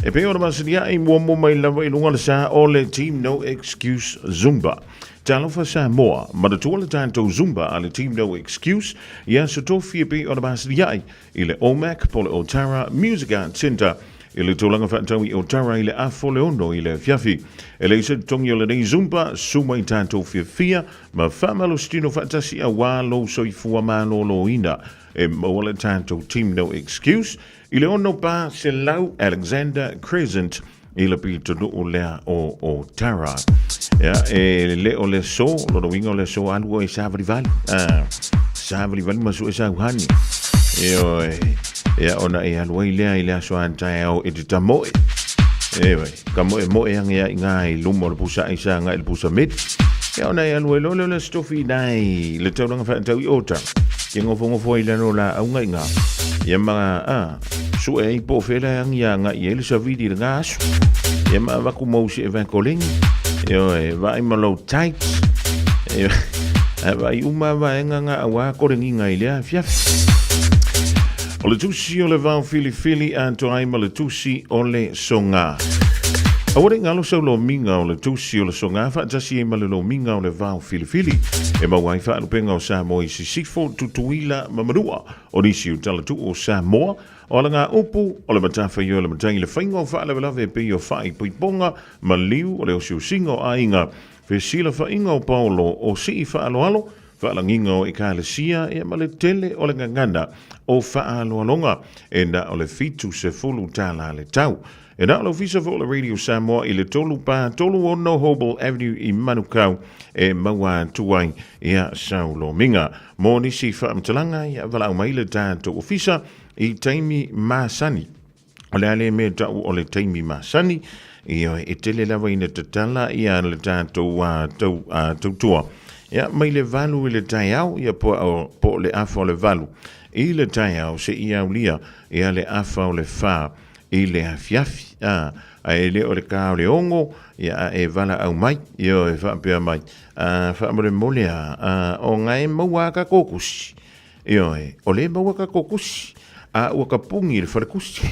E pei ona masani ai muamua mai lava i luga le sa o le Team No Excuse Zumba. Talofa Samoa, manatua le tatou Zumba a le Team No Excuse i aso tofi e pei ona masani ai i le OMAC po o le Otara Music Arts Centre i le tulaga faatau i Otara i le afa o le 6 i le afiafi. E leai se totogi o lenei Zumba, suma i tatou fiafia ma faamalositino faatasi auā lou soifua malōlōina. E maua le tatou Team No Excuse i le 600 Alexander Crescent i le pitonuu lea o Otara. Ia, e le o le aso, lona uiga o le aso alu oe savalivali. Ah, savalivali ma sue sauhani. Ioe, ia ona e alu ai lea i le aso a taeao e te tamoe. Ioe, ka moemoe age ai ngā i luma o le pusa aisa agai i le pusa meli. Ia ona e alu ai loa lea o le aso tofi i le taulaga faatau i Otara. Ke ngofongofo ai lalo la auga i ngā. Ia ma, ah, Sue ai po o fea la e agi agai i ai le savili i lena aso. Ia ma avatu mau si e vaekolengi. Ioe, vaai ma lou tights. Ioe, ae vaai uma vaega nga auā kolengiga i lea afiafi. O le tusi o le vao filifili atoa ai ma le tusi o le soga. Aua ne i galo sau lomiga o le tusi o le soga faatasi ai ma le lomiga o le vao filifili e maua ai faalupega o Samoa i Sisifo, Tutuila ma Manua. O nisi o talatuu o Samoa, o alagaupu, o le matafaioi o le matai i le faiga o faalavelave e pei o faaipoipoga, maliu, o le osiosiga o aiga, fesilafaiga o paolo, o sii faaaloalo, faalagiga o ekalesia, ia ma le tele o le gagana o faaaloaloga e na o le $70 le tau. E na o le Ofisa foi o le Radio Samoa i le 3 4 3 6 Hobel Avenue i Manukau e maua atu ai ia sau lomiga. Mo nisi faamatalaga, ia valaau mai le tatou ofisa i taimi masani. O le a le mea tau o le taimi masani, ia e tele lava ina tatala ia le tatou tau, tautua. Ia mai le 8 i le taeao, ia po o le 7:30 i le taeao seia aulia ia le 3:30 i le afiafi, a, ae le o le ka o le 6, ia a e valaau mai, ioe, faapea mai, a, faamolemole a, a, o nga e maua a tatou tusi, ioe, o le maua tatou tusi, a ua tapuni i le falekusi.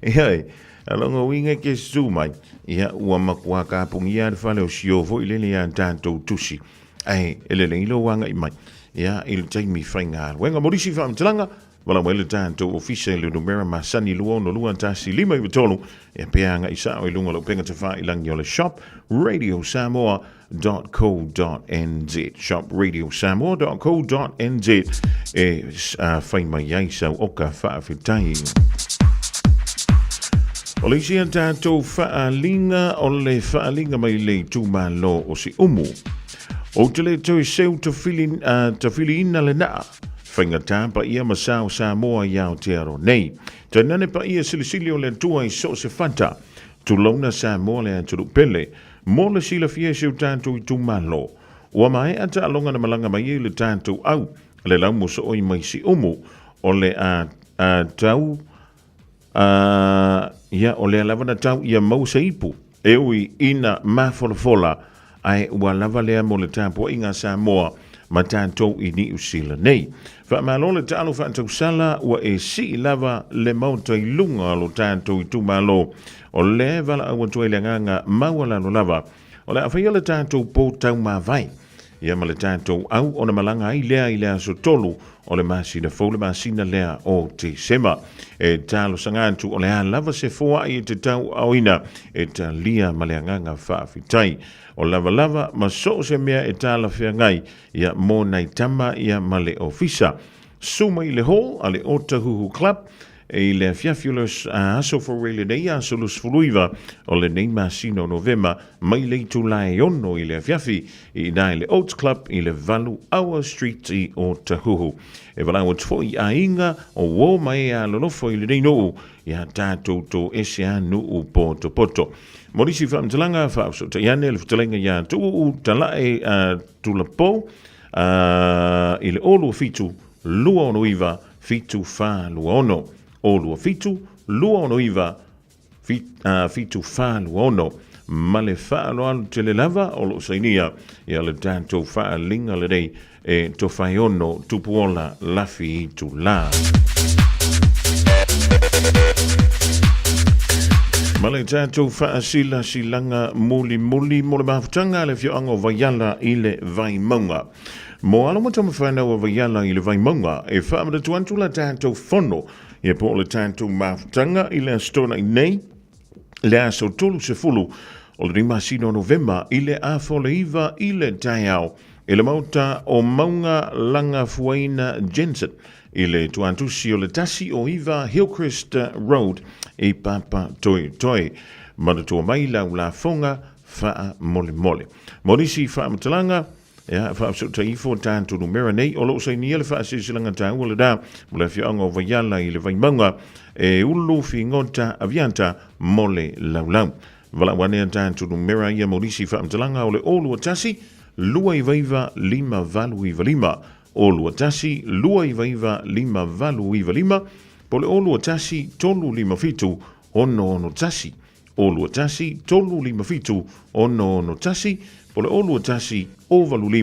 Ioe, a lona uiga e te susu mai, ia, ua matua tapunia le fale o sio foi lele ia tatou tusi, ae e lelei lou agai mai, ia, i le taimi faigaluega. Mo nisi faamatalaga, Valaau mai le tatou ofisa i le numera masani 262 153 e pe agai sao i luga o le upega tafailagi o le shop radiosamoa.co.nz shop radiosamoa.co.nz e fai mai ai sau oka faafetai. O le isi a tatou faaaliga o le faaaliga mai le itumalo o Siumu. Ou te le toe seu tafiliina le naa Faigata paia ma sa o Samoa i Aotearoa nei. Tainane paia silisili o le Atua i so o se fata. Tulouna Samoa le atunuu pele. Mo le silafia e si o tatou itumalo, ua maea taaloga na malaga mai ai le tatou au le laumosooi mai Siumu o le a a tau a ia o lea lava na tau ia maua se ipu e ui ina mafolafola ae ua lava lea mo le tapuaiga a Samoa ma tatou i Niu Sila nei. Faamalo le taalo faatausala ua e sii lava le maota i luga o lo tatou itumalo o lea e valaau atu ai le agaga maualalo lava o le a faia le tatou pou taumavae ia ma le tatou au ona malaga ai lea i le aso 3 o le masina fou le masina lea o Tesema. E talosaga atu o le a lava se foai e te tauaaoina e talia ma le agaga faafetai. O lavalava ma so o se mea e talafeagai ia mo nai tama ia ma le ofisa. Su mai i le hall a le Otahuhu Club i le afiafi o le aso fou lenei, aso 29 o lenei masina o Novema, mai le itula e 6 i le afiafi i ina i le Oats Club i le 8 Aua Street i Otahuhu. E valaau atu foi i aiga o uo ma e alolofa i lenei nuu ia tatou toese a nuu potopoto. Mo nisi faamatalaga, faaosootai ane le fetalaiga ia Tuuu Talae Tulapou. i le 027 269 7426. 027 269 7426 ma le faaaloalo tele lava o loo sainia ia le tatou faaaliga lenei e Tofaeono Tupuola Lafi Itula. Ma le tatou faasilasilaga mulimuli mo le mafutaga a le afioaga o Vaiala i le Vaimauga. Mo alo ma tamafanau a Vaiala i le Vaimauga, e faamanatu atu la tatou fono ia po o le tatou mafutaga i le Aso Toonai nei, le aso 30 o lenei masina o Novema i le afa o le 9 i le taeao i le maota o Mauga Lagafuaina Jensen i le tuatusi o le 109 Hillcrest Road i Papatoetoe. Manatua mai lau lafoga faamolemole. Mo nisi faamatalaga, Ia, faafesootai ifo tatou numera nei o lo o sainia le faasilasilaga taua lena mo le afioaga o Vaiala i le Vaimauga e ulu figota aviata mo le laulau. Valaau ane a tatou numera ia mo nisi faamatalaga o le 021 299 5895, 021 299 5895, po o le 021 357 661. 0 21 357 661 po o le 0 21 085 0 34 06 0 21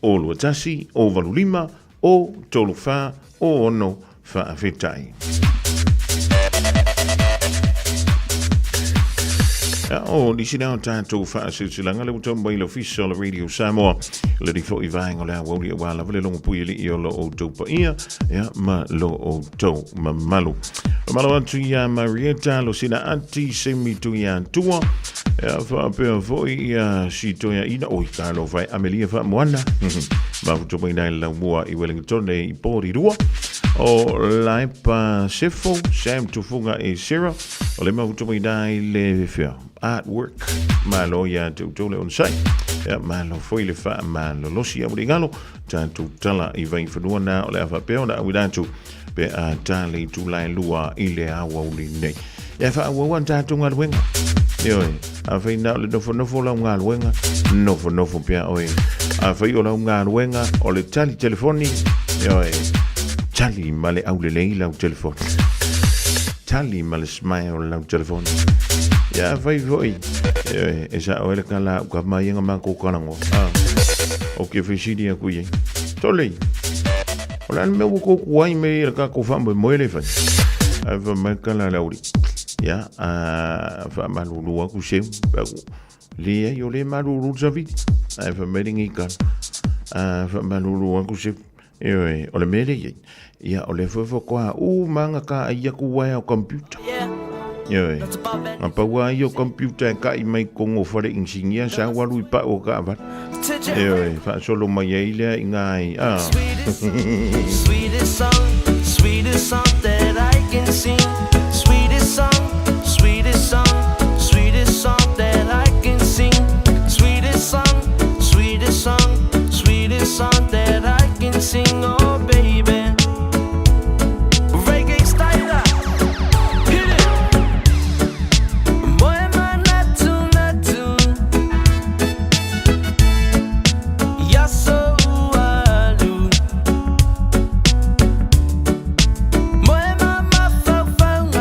085 0 34 06 Faafetai. O nisi na o tatou faasilasilaga le ua tau mai le ofisa o le Radio Samoa le ni foi vaega o le aoauli aua lava le logo pui alii o lo outou paia ia ma lo outou mamalu. Malo atu ia Marieta Losina Ati Semi Tuiatua ia faapea foi ia Sitoeaina oi talofa e Amelia Faamoana mafuta mai nai laumua i Wellington i Porirua o Laepa Sefo Sam Tufunga e Sarah o le mafuta mai nai le fea artwork malo ia te outou le onosai ia malo foi le faamalolosi au le galo tatou tala i vaifanua na o le a faapea ona auina atu pe a ta le itula e 2 i le aoauli nei. E faaauau ana tatou galuega. Ioe, afai na o le nofonofo lau galuega, nofonofo pea oe. Afai o lau galuega o le tali telefoni, ioe, tali ma le aulelei lau telefoni. Tali ma le smile lau telefoni. Ia afai foi, ioe, e sa oe le kala au ka mai nga mako kalango. Ah, o ke fesili aku iai. Tole, O le a le mea ua kōkua ai me i le kākou faamoemoe lea e fai? Ae fai mai kala le auli. Ia, faamalulu aku seu. Fai atu, leai, o lea e malulu le savili. Ae fai mai lenei kala, faamalulu aku seu. Ioe, o le mea lea e i ai, ia, o lea foi faatoa uma lava ona taai atu uaea o computer. Ioe, na pau lava ia o computer e ta'i mai totonu o fale inisinia sa ua alu i pau o taavale. Ioe, faasolo mai ai lea i ngā i, ah. Sweetest song, sweetest song that I can sing. Sweetest song, sweetest song, sweetest song that I can sing. Sweetest song, sweetest song, sweetest song that I can sing. Oh baby. Reggae style. Hit it. Moe manatu natu. Yaso alu. Moe mama faufauga.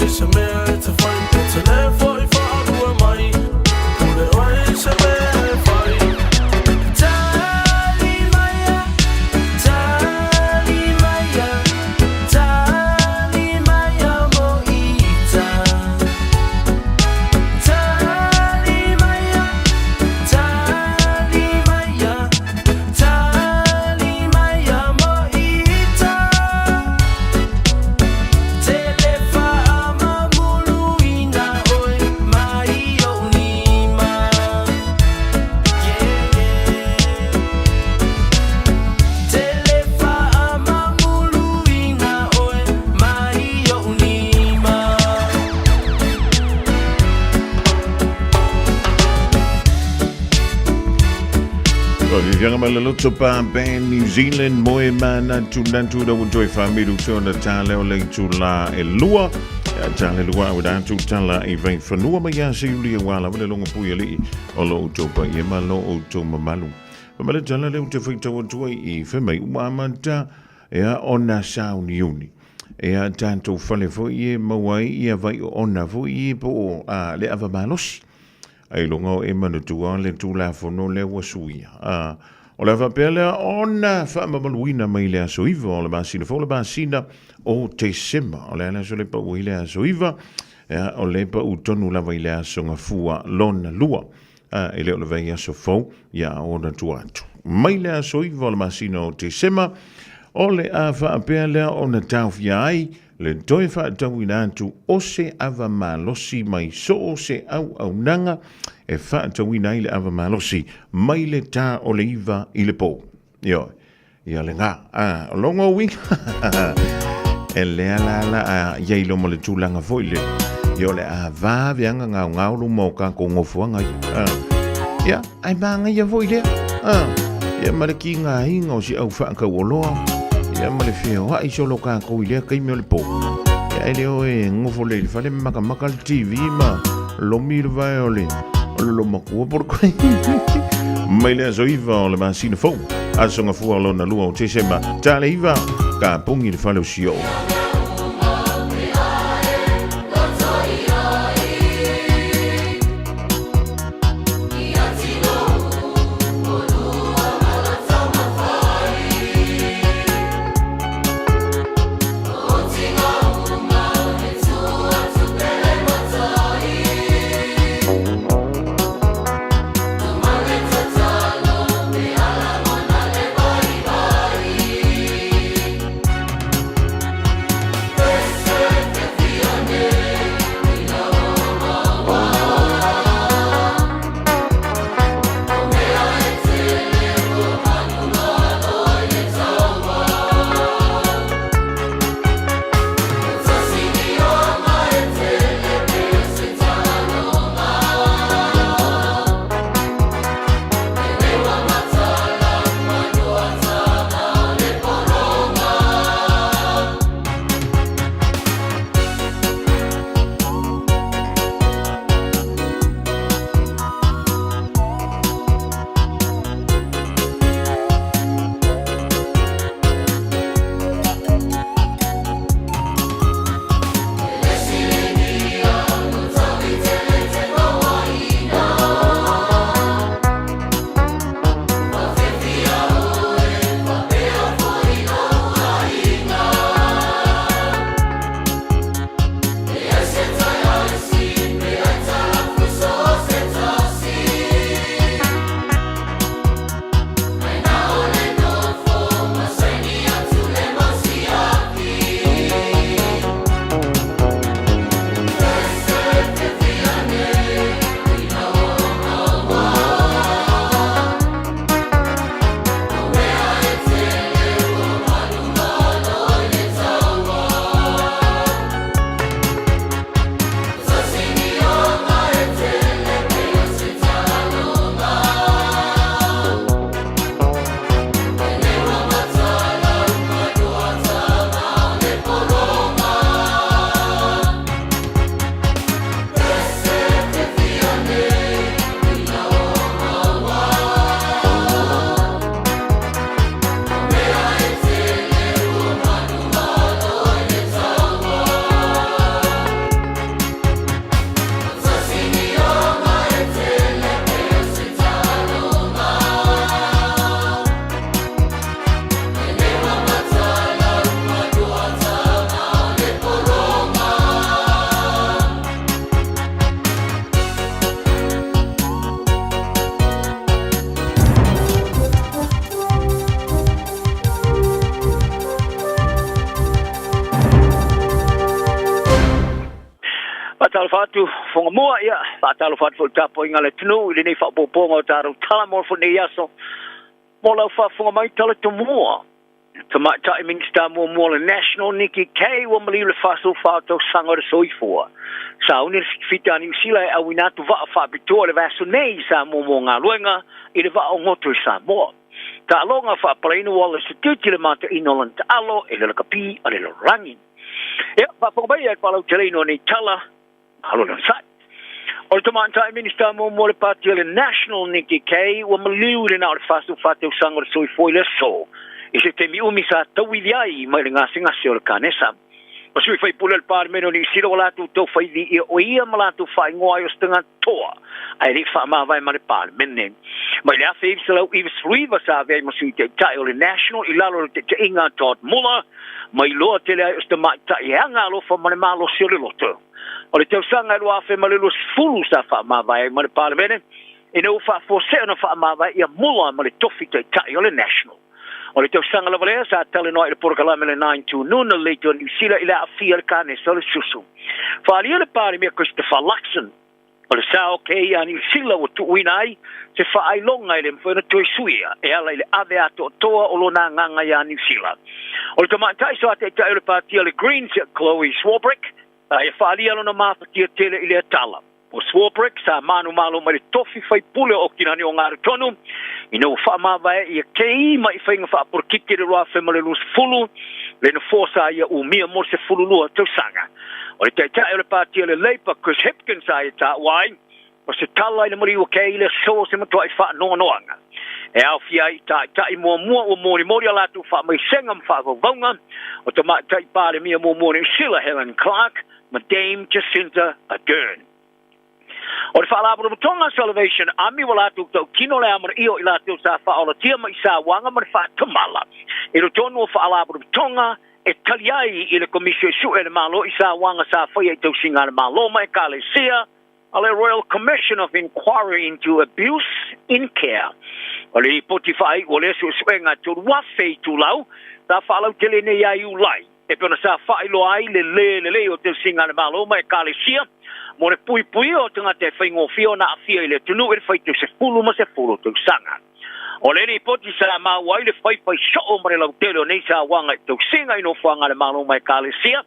i se mea e te fai E te le foi whaalua mai Pule oe i se mea e fai Tali maia, tali maia Tali maia mo ita Tali maia, tali maia Tali maia mo ita Tele faamamuluina oe mai ou lima Tele faamamuluina oe mai ou lima. Ua fiafiaga mai le loto pa Band New Zealand moe manatunatu na ua toe faamilu te ona tale o le itulā e lua. Ia tale lua au atu tala i Vaifanua mai ia se uli e wā lava le longa pui alii o lo outou paia ma lo outou mamalu. Fa mai le tala lea ou te faitau atu ai i fai mai ua amata ea ona sauniuni. Ea tatou fale foi e maua ai ia vaioona foi e po o a, le ava malosi. Ailoga o e manatua le Tulafono lea ua suia. A, o le a faapea lea ona faamamaluina mai le aso 9 o le masina fou, le masina o Tesema. O le a le aso le pau ai le aso 9, ea, o le pau tonu lava i le aso Gafua lona lua. A, e le o le vaiaso fou, ia ona tua atu. Mai le aso 9 o le masina o Tesema, o le a faapea lea ona taofia ai Le toe faatauina atu o se ava malosi mai so o se auaunaga e faatauina ai le ava malosi mai le tā o le 9 i le pō. Ioe, ia lena. A, o lona uiga, e lea la la a i ai loma le tulaga foi le, ia o le a vave aga gaogao luma o kākou nofoaga ia. A, ia, Ai māngaia foi lea. Ah, ia ma le kīgāiga o si au whaakauoloa. Ia ma le feoai solo kākou i lea kaimi o le pō. Ia e le o e ngofo le i le fale makamaka le TV ma lomi le vae o le o le lomakua po le koe. Mai le aso 9 o le masina fou. Aso gafua lona lua o Tesema. Tā le 9, ka pongi le fale o Sio. Faatalofa atu Fogamua, ia, faatalofa atu foi i le tapuaiga a le atunuu i lenei faaopoopoga o tatou tala mo le foi nei aso. Mo lau faafofoga mai, tala tomua. Tamaitai Minisita muamua o le National, Nikki Kaye, ua maliu le 44 tausaga o le soifua. Sauni le fitafita a Niu Sila e auina atu vaa faapitoa i le vaiaso nei i Samoa mo galuega i le vaa o goto i Samoa. Taaloga faapalaina Wallace Duty le mataina o lana taalo e le lakapi a le lalolagi. Ia, faafofoga mai e faalauteleina o nei tala, malo le onosai. O le tamaitai Minisita muamua o le Pati o le National, Nikki Kaye, ua maliu i le na o le 44 tausaga o le soifua i le aso, i se taimi umi sa tauivi ai mai le gasegase o le kanesa. O sui faipule o le Palemene o Niu Sila ua latou taufaivi ia o ia ma latou faaigoa ai o se tagata toa, ae le i faamavae ma le Palemene. Mai le 1999 sa avea ai ma sui taitai o le National i lalo o le taitaiga a Todd Muller, ma iloa tele ai o se tamaitai e aga alofa ma le malosi o le loto. O le tausaga e 2020 sa faamavae ai ma le Palemene, ina ua faafuasei ona faamavae ia Muller ma le tofi taitai o le National. O le tausaga lava lea sa talanoa i le polokalame le Nine to Noon a Leito Niu Sila i le aafia le kanesa o le susu. Faaalia le Palemia Christopher Luxon o le sao kei a Niu Sila ua tuuina ai se faailoga e le mafai ona toe suia e ala i le ave atoatoa o lona agaga iā Niu Sila. O le tamaitai soataitai o le Patia le Greens Chloe Swarbrick a ia faaalia lona mafatia tele i lea tala. O Swarbrick sa manumalo mai le tofi faipule o Okinani o Ngaru-tonu ina ua faamavae ia kei mai faiga faapolokiki i le 2020 le nofoa sa ia umia mo le 12 tausaga. O le taitai o le Pati o le Labour Chris Hipkins sa ia taua ai o se tala i le maliu o Kei le aso o se matuai faanoanoaga e aofia ai i taitai muamua ua molimoli a latou faamaisega ma faavauvauga o tamaitai Palemia muamua o Niu Sila Helen Clark ma Dame Jacinda Ardern. O le Faalapotopotoga Salvation Army ua latou tautino le amanaia o i latou sa faaolatia mai i sauaga ma le faatamala i totonu o Faalapotopotoga e tali ai i le Komisi Suesue a le Malo i sauaga sa faia i tausiga a le Malo ma Ekalesia a le Royal Commission of Inquiry into Abuse in Care. O le lipoti faaiu o lea suesuega e 3,000 itulau sa faalautele nei ia Iulai e pei ona sa faailoa ai le lē lelei o tausiga a le Malo ma Ekalesia mo le puipuia o tagata e faigofie ona aafia i le atunuu i le faitau sefulu ma sefulu tausaga. O le lipoti sa maua ai le faifai soo ma le lautele o nei sauaga i tausiga i nofoaga a le Malo ma Ekalesia,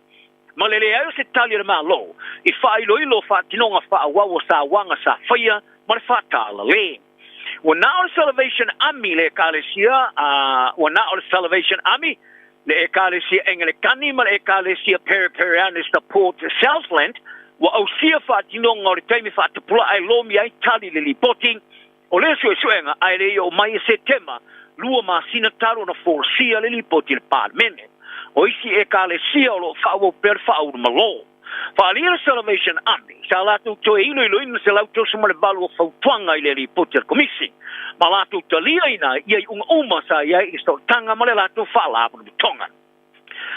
ma le leai o se tali a le Malo i faailoilo faatinoga faaauau o sauaga sa faia ma le faatalalē. Ua na o le Salvation Army le Ekalesia a ua na o le Salvation Army le Ekalesia Engelekani ma le Ekalesia Perepereane Support Southland ua ausia faatinoga o le taimi faatapulaa e lomi ai tali le lipoti o lea suesuega ae le i oo mai e Setema lua masina talu ona folasia le lipoti i le Palemene. O isi Ekalesia o lo o faaauau pea le faaulumalo. Faaalia le Salvation Army sa latou toe iloiloina 138 o fautuaga i le lipoti a le Komisi, ma latou taliaina ia iuga uma sa i ai i le sootaga ma le latou faalapotopotoga.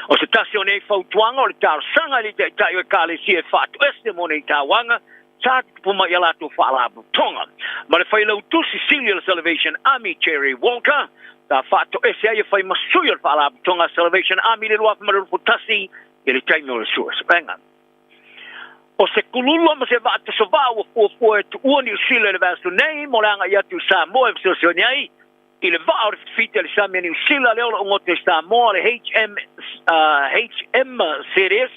O se tasi o nei fautuaga o le talosaga i le Taitai o Ekalesia e faatoese mo nei tauaga sa tutupu mai i a latou faalapotopotoga. Ma le Failautusi Sili o le Salvation Army Jerry Walker, sa faatoese ai e fai ma sui o le faalapotopotoga a Salvation Army i le 2021 i le taimi o le suesuega. O se kulula ma se vaa tasovaa ua fuafua e tuua Niu Sila i le vaiaso nei mo le agai atu i Samoa e fesoasoani ai i le vaa o le fitafita i le sami a Niu Sila lea o lo o goto i Samoa le HM, HM Series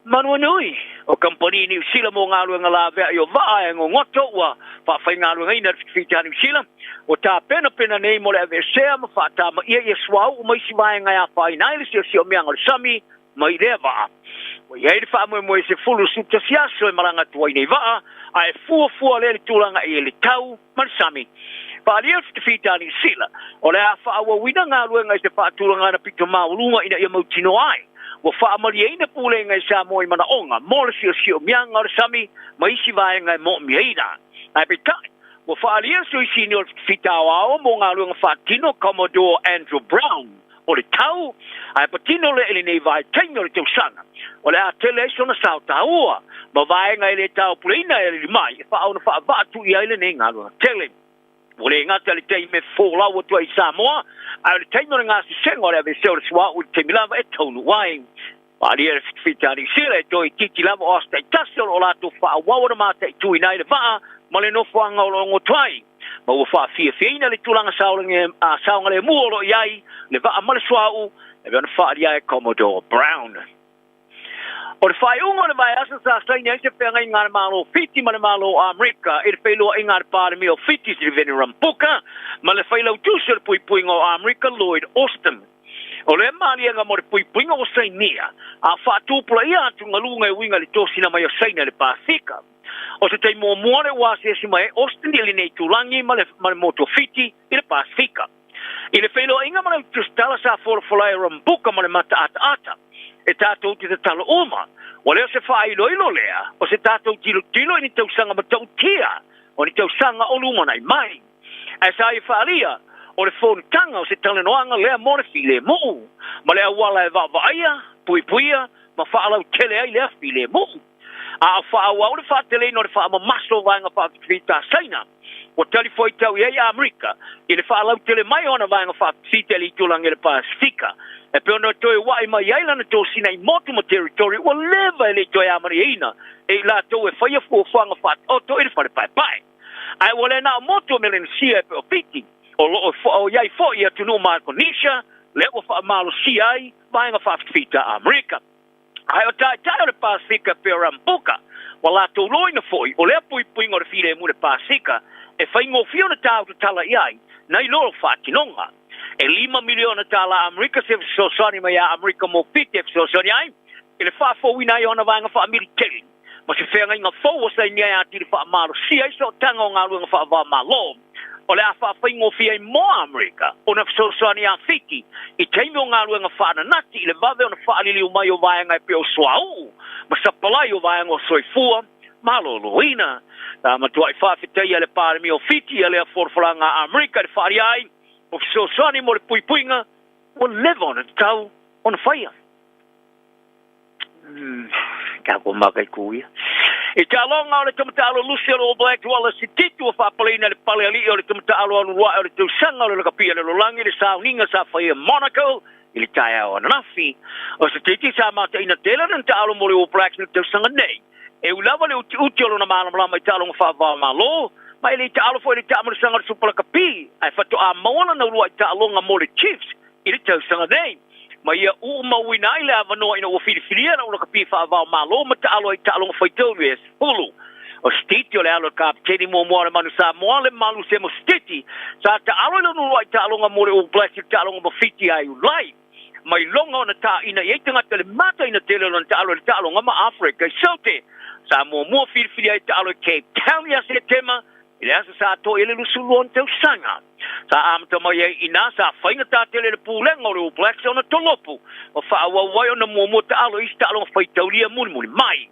Manuanui o Kamupani Niu Sila mo galuega laveai o vaa e gogoto ua faafaigaluegaina e le fitafita a Niu Sila ua tapenapena nei mo le aveesea ma faatamaia ia suauu ma isi vaega e afaina ai le siosiomiaga o le sami mai lea vaa. Ua i ai le faamoemoe 11 aso e malaga atu ai nei vaa, a e fuafua lea i le tulaga e i ai le tau ma le sami. Faaalia le fitafita a Niu Sila, o le a faaauauina galuega i se faatulagaga pito maualuga ina ia mautinoa ai ua faamalieina pulega i Samoa i manaoga mo le siosiomiaga o le sami ma isi vaega e moomiaina. Ae peitai, Ua faaalia le Sui Sini o le Fita Aoao mo Galuega Faatino Commodore Andrew Brown o le tau, ae patino lea i lenei vaitaimi o le tausaga. O le a tele ai sona sao taua ma vaega e le taopuleina e alii mai e faaono faavaa atu i ai lenei galuega tele. Ua le gata i le taimi e folau atu ai i Samoa, ae o le taimi o le gasesega o le aveesea o le suauu i le taimi lava e taunuu ai. Faaalia le fitafita a Niu Sila e toe itiiti lava o aso taitasi o lo o latou faaauau ona mataituina ai le vaa ma le nofoaga o lo o goto ai, ma ua faafiafiaina le tulaga saogalemu o lo o i ai le vaa ma le suauu e pei ona faaalia e Commodore Brown. O le faaiuga o le vaiaso sa saini ai se feagaiga a le Malo o Fiti ma le Malo o Amerika i le feiloaiga a le Palemia o Fiti Sitiveni Rambuka ma le Failautusi o le Puipuiga o Amerika Lloyd Austin. O lea maliega mo le puipuiga ua sainia, a faatupulaia atugaluga e uiga i le tosina mai o Saina i le Pasefika. O se taimi muamua lea ua asiasi mai ai Austin i lenei itulagi ma le ma le motu o Fiti i le Pasefika. I le feiloaiga ma le Tusitala sa folafola ai Rambuka ma le mataataata, e tatou te tatalo uma, ua le o se faailoilo lea o se tatou tilotilo i ni tausaga matautia o ni tausaga o lumanai mai. Ae sa ia faaalia, o le fonotaga o se talanoaga lea mo le filemu, ma le auala e vaavaaia, puipuia, ma faalautele ai lea filemu. A o faaauau le faateleina o le faamamaso o vaega faafitafita a Saina, ua talifuaitau i ai Amerika i le faalautele mai o ana vaega faafitafita i le itulagi o le Pasefika, e pei ona toe ua'i mai ai lana tosina i motu ma territory ua leva e le i toe amanaiaina e i latou e faia fuafuaga faataoto i le fale paepae. Ae ua le na o motu o Melenesia e pei o Fiti, o lo o i ai foi i atunuu Maikonesia, lea ua faamalosia ai vaega faafitafita a Amerika. Ae o taitai o le Pasefika e pei o Rambuka, ua latou loina foi o lea puipuiga o le filemu i le Pasefika e faigofie ona tautatala i ai nai lo faatinoga. E $5 miliona tala Amerika se fesoasoani mai a Amerika mo Fiti e fesoasoani ai i le faafouina ai o ana vaega faamiliteli ma se feagaiga fou ua sainia e atili faamalosia ai sootaga o galuega faava-o-Malo o le a faafaigofie ai mo Amerika ona fesoasoani a Fiti i taimi o galuega faananati i le vave ona faaliliu mai o vaega e pei o suauu ma sapalai o vaega o soifua maloloina. Sa matuai faafetaia e le Palemia o Fiti ia lea folafolaga a Amerika i le faaalia ai o fesoasoani mo le puipuiga ua leva ona tatau ona faia. Tatou mataitu ia. I taaloga o le tamataalo Lucy o le All Blacks Wallace Sititu ua faapaleina i le pale alii o le tamataalo aluae o le tausaga o le lakapi a le lalolagi i le sauniga sa faia Monaco i le taeao ananafi. O Sititi sa mataina tele lana taalo mo le All Blacks i le tausaga nei. E ui lava le utiuti o lona malamalama i taaloga faava-o-Malo, ma e le i taalo foi i le taamanasaga o le Super Lakapi, ae faatoa maua lana uluai taaloga mo le Chiefs i le tausaga nei. Ma ia uumauina ai le avanoa ina ua filifilia lau lakapi faava-o-Malo ma taalo ai i taaloga faitaulu e 10. O Stiti o le alo o le kapeteni muamua o le Manu Samoa, le Malu Semo Stiti, sa taalo i lona uluai taaloga mo le All Blacks i le taaloga ma Fiti ia Iulai. Mai loga ona taina i ai tagata le mataina tele o lona taalo i le taaloga ma Afrika i Saute. Sa muamua filifilia ai taalo i Cape Town ia Setema I le aso sa atoa i ai le 22 ona tausaga, sa amata mai ai i ina sa faigata tele le pulega o le All Blacks ona tolopu ma faaauau ai ona muamua taalo i isi taaloga faitaulia mulimuli mai.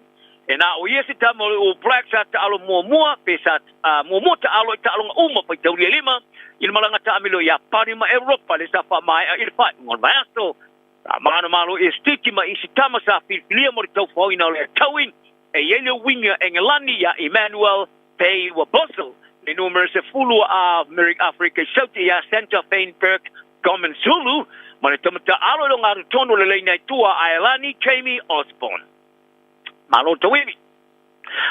E na o ia se tama o le All Blacks sa taalo muamua pe sa muamua taalo i taaloga uma faitaulia e lima i le malaga taamilo i Iapani ma Europa lea sa faamaea i le faaiuga o le vaiaso. Sa manumalo i Stiti ma isi tama sa filifilia mo le taufaoina o le taui e i ai le uiga Engelani iā Emmanuel Feyi-Waboso, le numera 10 a Afrika i Saute iā Santa Feinberg Gomen-Zulu, ma le tama taalo i le ogatotonu o le laina i tua a Aelani Jamie Osborne. Malo tauivi!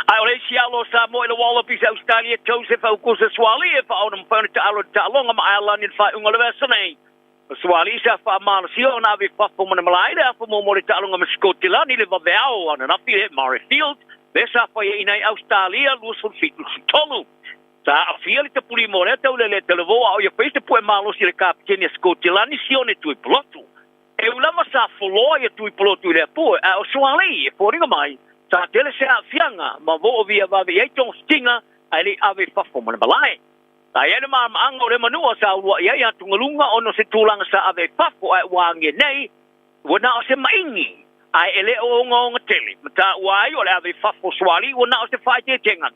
Ae o le isi alo o Samoa i le Wallabies a Ausetalia, Joseph Aukusa Suaalii e faaona mafai ona taalo i le taaloga ma Aelani i le faaiuga o le vaiaso nei. O Suaalii sa faamalosia ona ave i fafo ma le malae le afa muamua o le taaloga ma Sikotilani i le vaveao ananafi i Murrayfield, lea sa faiaina ai Ausetalia 27-3. Sa aafia le tapulima o lea taulelea talavou a o ia fai se pue malosi i le kapeteni a Sikotilani Sione Tuipulotu. E ui lava sa foloa ia Tuipulotu i lea pue, ae o Suaalii e foliga mai sa tele se aafiaga ma voovia vave i ai togafitiga ae le i ave i fafo ma le malae. Sa i ai le malamaanga o lea manua sa uluai ai atugaluga ona o se tulaga sa ave ai fafo ae ua agia nei, ua na o se maʻiņi ae e le o ogaoga tele. Ma taua ai o le ave i fafo o Sualii ua na o se faaeteetega.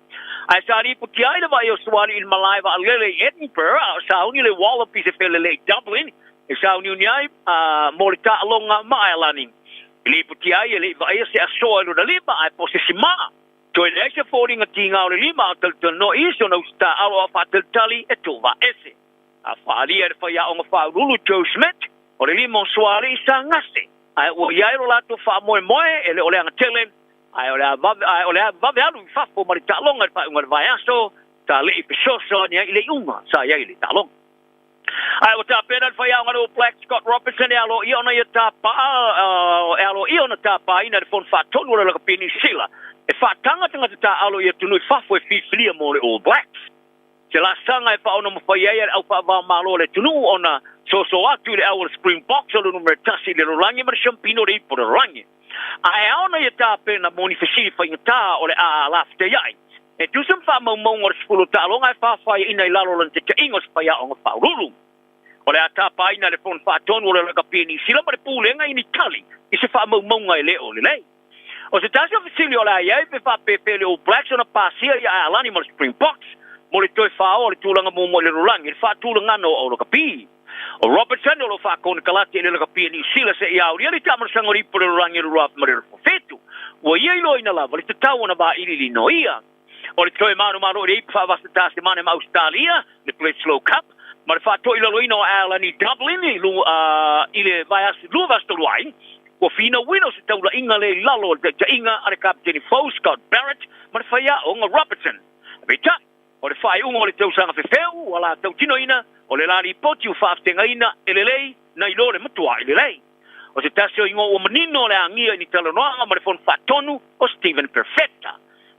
Ae sa lipotia ai le vaai o Sualii i le malae vaalele i Edinburgh a o sauni le Wallabies e felele i Dublin e sauniuni ai mo le taaloga ma Aelani. I lipotia ai e le i vaaia se asoa i lona lima ae po o se simā. Toe leai se foliga tīgā o le lima a o talitonoa i isi ona usitā alo a faatalitali e tuuvaese. A faaalia e le faiaoga faauluulu Joe Schmidt, o le lima o Suaalii sa gase. Ae ua i ai lo latou faamoemoe, e le o leaga tele, ae o le a vave, ae o le a vave alu i fafo ma le taaloga i le faaiuga o le vaiaso, sa le i fesoasoani ai i le iuga sa i ai i le taaloga. Ae ua tapena le faiaoga a le All Blacks, Scott Robertson, e aloaia ona ia tapaa, e aloaia ona tapaina e le Fono Faatonu o le Lakapi Niu Sila e faataga tagata taaalo i atunuu i fafo e filifilia mo le All Blacks. Se laasaga e faaonomafai ai e le au faavaomalo o le atunuu ona soso atu i le au o le Springboks o le numera tasi i le lalolagi ma le siampina o le ipu o le lalolagi. Ae ao ona ia tapena mo ni fesili faigata o le a lafetaia'i e tusa ma faamaumauga o le 10 o taaloga e faafaaiaina i lalo o lana taitaiga o se faiaoga faauluulu. O le a tapaina e le Fono Faatonu o le Lakapi Niu Sila ma le Pulega i ni tali i se faamaumauga e le o lelei. O se tasi o fesili o le a i ai pe faapefea le All Blacks ona pasia ia Aelani ma le Springboks mo le toe faaoa o le tulaga muamua i le lalolagi i le faatulagana o au lakapi. O Robertson o lo o faakonekalate i le lakapi a Niu Sila seia aulia le taamalasaga o le ipu o le lalolagi i le 2007. Ua ia iloaina lava le tatau ona vailiili noia. O le toe manumalo i le ipu faavasa Tasemane ma Ausetalia, le Bledisloe Cup, ma le faatoilaloina o Aelani Dublin i le vaiaso 23 ai, ua finauina o se taulaiga le i lalo o le taitaiga a le kapeteni fou Scott Barrett ma le faiaoga Robertson. Peitai, o le faaiuga o le tausaga fefeu ua latou tinoina, o le la lipoti ua faafetegaina e lelei nai lo le matuai lelei. O se tasi o igoa ua manino o le agia i ni talanoaga ma le Fono Faatonu o Steven Perfetta.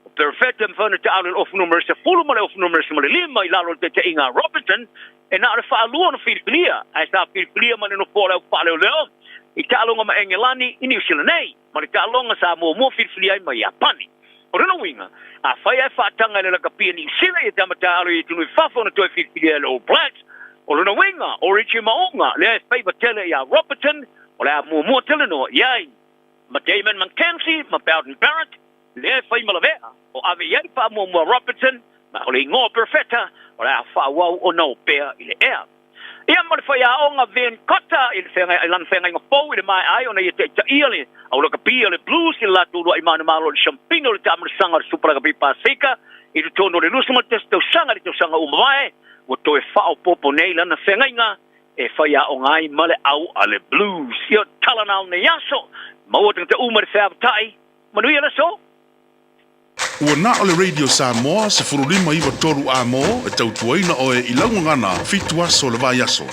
O Perfetta e mafai ona taaalo i le ofu numera 10 ma le ofu numera 15 i lalo o le taitaiga a Robertson, e na o le faalua ona filifilia, ae sa filifilia mai le nofoa o le au faaleoleo i taaloga ma Engelani i Niu Sila nei, ma le taaloga sa muamua filifilia ai mai Iapani. O lona uiga, afai ae faataga e le lakapi a Niu Sila ia tama taaalo i atunuu i fafo ona toe filifilia e le All Blacks, o lona uiga, o Richie Mo'unga lea e faiva tele ia Robertson, o le a muamua talanoa i ai ma Damon McKenzie ma Beauden Barrett, lea e fai ma lavea, o ave i ai le faamuamua Robertson, ma o le igoa Perfetta, o le a faaauau ona o pea i le ea. Ia ma le faiaoga Vern Cotter i le feagai, i lana feagaiga fou i le maea ai ona ia taitaia le au lakapi a le Blues i le latou uluai manumalo i le Siampina o le Taamalasaga o le Supa Lakapi Pasefika i totonu o le 21 tausaga i le tausaga ua mavae, ua toe faaopoopo nei lana feagaiga e faiaoga ai ma le au a le Blues. Ia tala na o nei aso, maua tagata uma i le feavatai, manuia le aso! Ua na o le Radio Samoa 15 9 3 A-mo e tautuaina oe i lau gagana fitu aso o le vaiaso.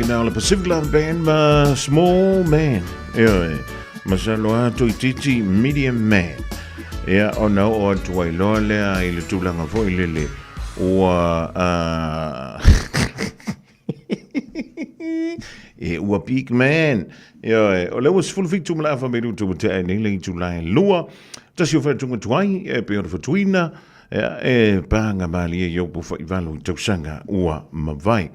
lena o le Pacific Love Band ma Small Man. Ioe, masalo a toeitiiti Medium Man. Ia, ona oo atu ai loa lea i le tulaga foi lele ua e ua big man. Ioe, o lea ua 17 ma le afa minutu ua tea ai nei le itula e lua. Tasi o whatunga tuai, e pe o le whatuina, Ea e pāga mālie i upu whaivalu i tausaga ua mavae.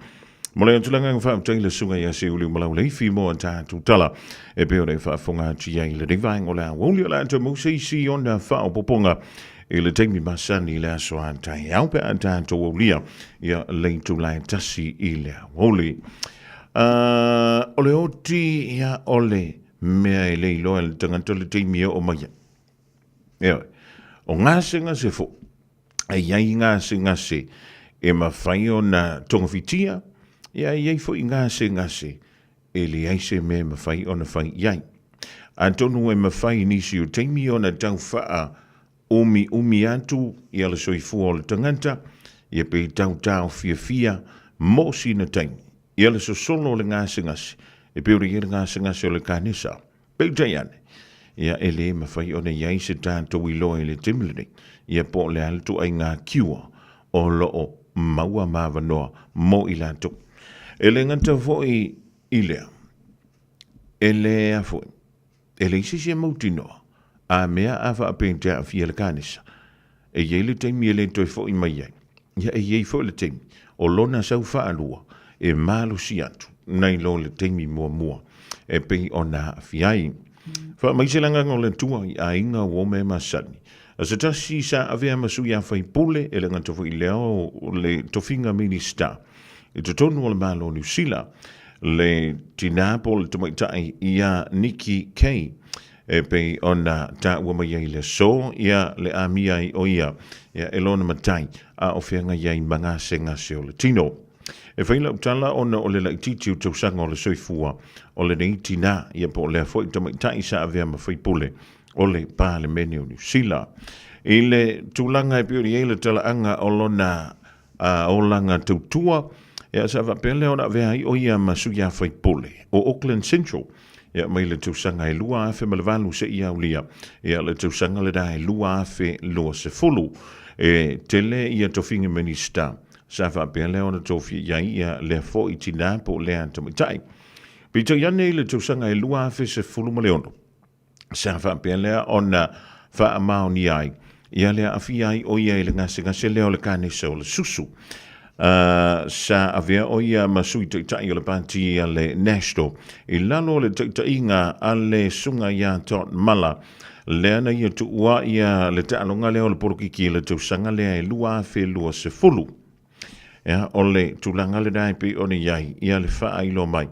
Mo le atu le agaga faafetai i le Susuga ia Seuliu Malauleifi mo a tatou tala e pei ona e faafofoga atu i ai i lenei vaega o le aoauli o le a toe maua se isi ona faaopoopoga i le taimi masani i le aso a taeao pe a tatou aulia ia le itula e tasi i le aoauli. O le oti ia o le mea e le iloa e le tagata le taimi e oo mai ai. Ioe. O gasegase foi, e i ai gasegase e mafai ona togafitia, ia e i ai foi gasegase e leai se mea e mafai ona fai i ai. Atonu e mafai i nisi o taimi ona tau faa umiumi atu ia le soifua o le tagata, ia pe tau taofiafia mo sina taimi, ia le sosolo o le gasegase, e pei ona i ai le gasegase o le kanesa. Peitai ane, ia e lē mafai ona i ai se tatou iloa i le taimi lenei, ia po o le a le ituaiga cure o lo o maua ma avanoa mo i latou. E le gata foi i lea, e lea foi, e leai se isi e mautinoa, a mea a faapea e te aafia i le kanesa, E i ai le taimi e le toe foi mai ai. Ia, e i ai foi le taimi o lona sau faalua e malosi atu nai lo le taimi muamua e pei ona aafia ai. Faamaise le agaga o le Atua i aiga ua ome masani. A se tasi sa avea ma sui a-faipule e le gata foi i lea o le tofiga Minista i totonu o le Malo o Niu Sila, le tinā po o le tamaitai ia Nikki Kaye, E pei ona taua mai ai le aso, ia, le amia ai o ia, ia, e lona matai, a o feagai ai ma gasegase o le tino. E fai lau tala ona o le laitiiti o tausaga o le soifua o lenei tinā, ia po o lea foi tamaitai sa avea ma faipule o le Palemene o Niu Sila. I le tulaga e pei ona i ai le talaaga o lona a olaga tautua, ia sa faapea lea ona avea ai o ia ma sui a faipule o Auckland Central, ia mai le tausaga e 2008 seia aulia ia le tausaga lena e 2020. E tele ia tofiga Minista sa faapea lea ona tofia i ai ia lea foi tinā po o lea tamaitai. Peitai ane i le tausaga e 2016, sa faapea lea ona faamaonia ai ia le aafia ai o ia i le gasegase lea o le kanesa o le susu. Sa avea o ia ma sui taitai o le pati a le National i lalo o le taitaiga a le susuga ia Todd Muller, lea na ia tuua ia le taaloga lea o le polokiki i le tausaga lea e 2020. Ia, o le tulaga lena e pei ona i ai, ia le faailoa mai.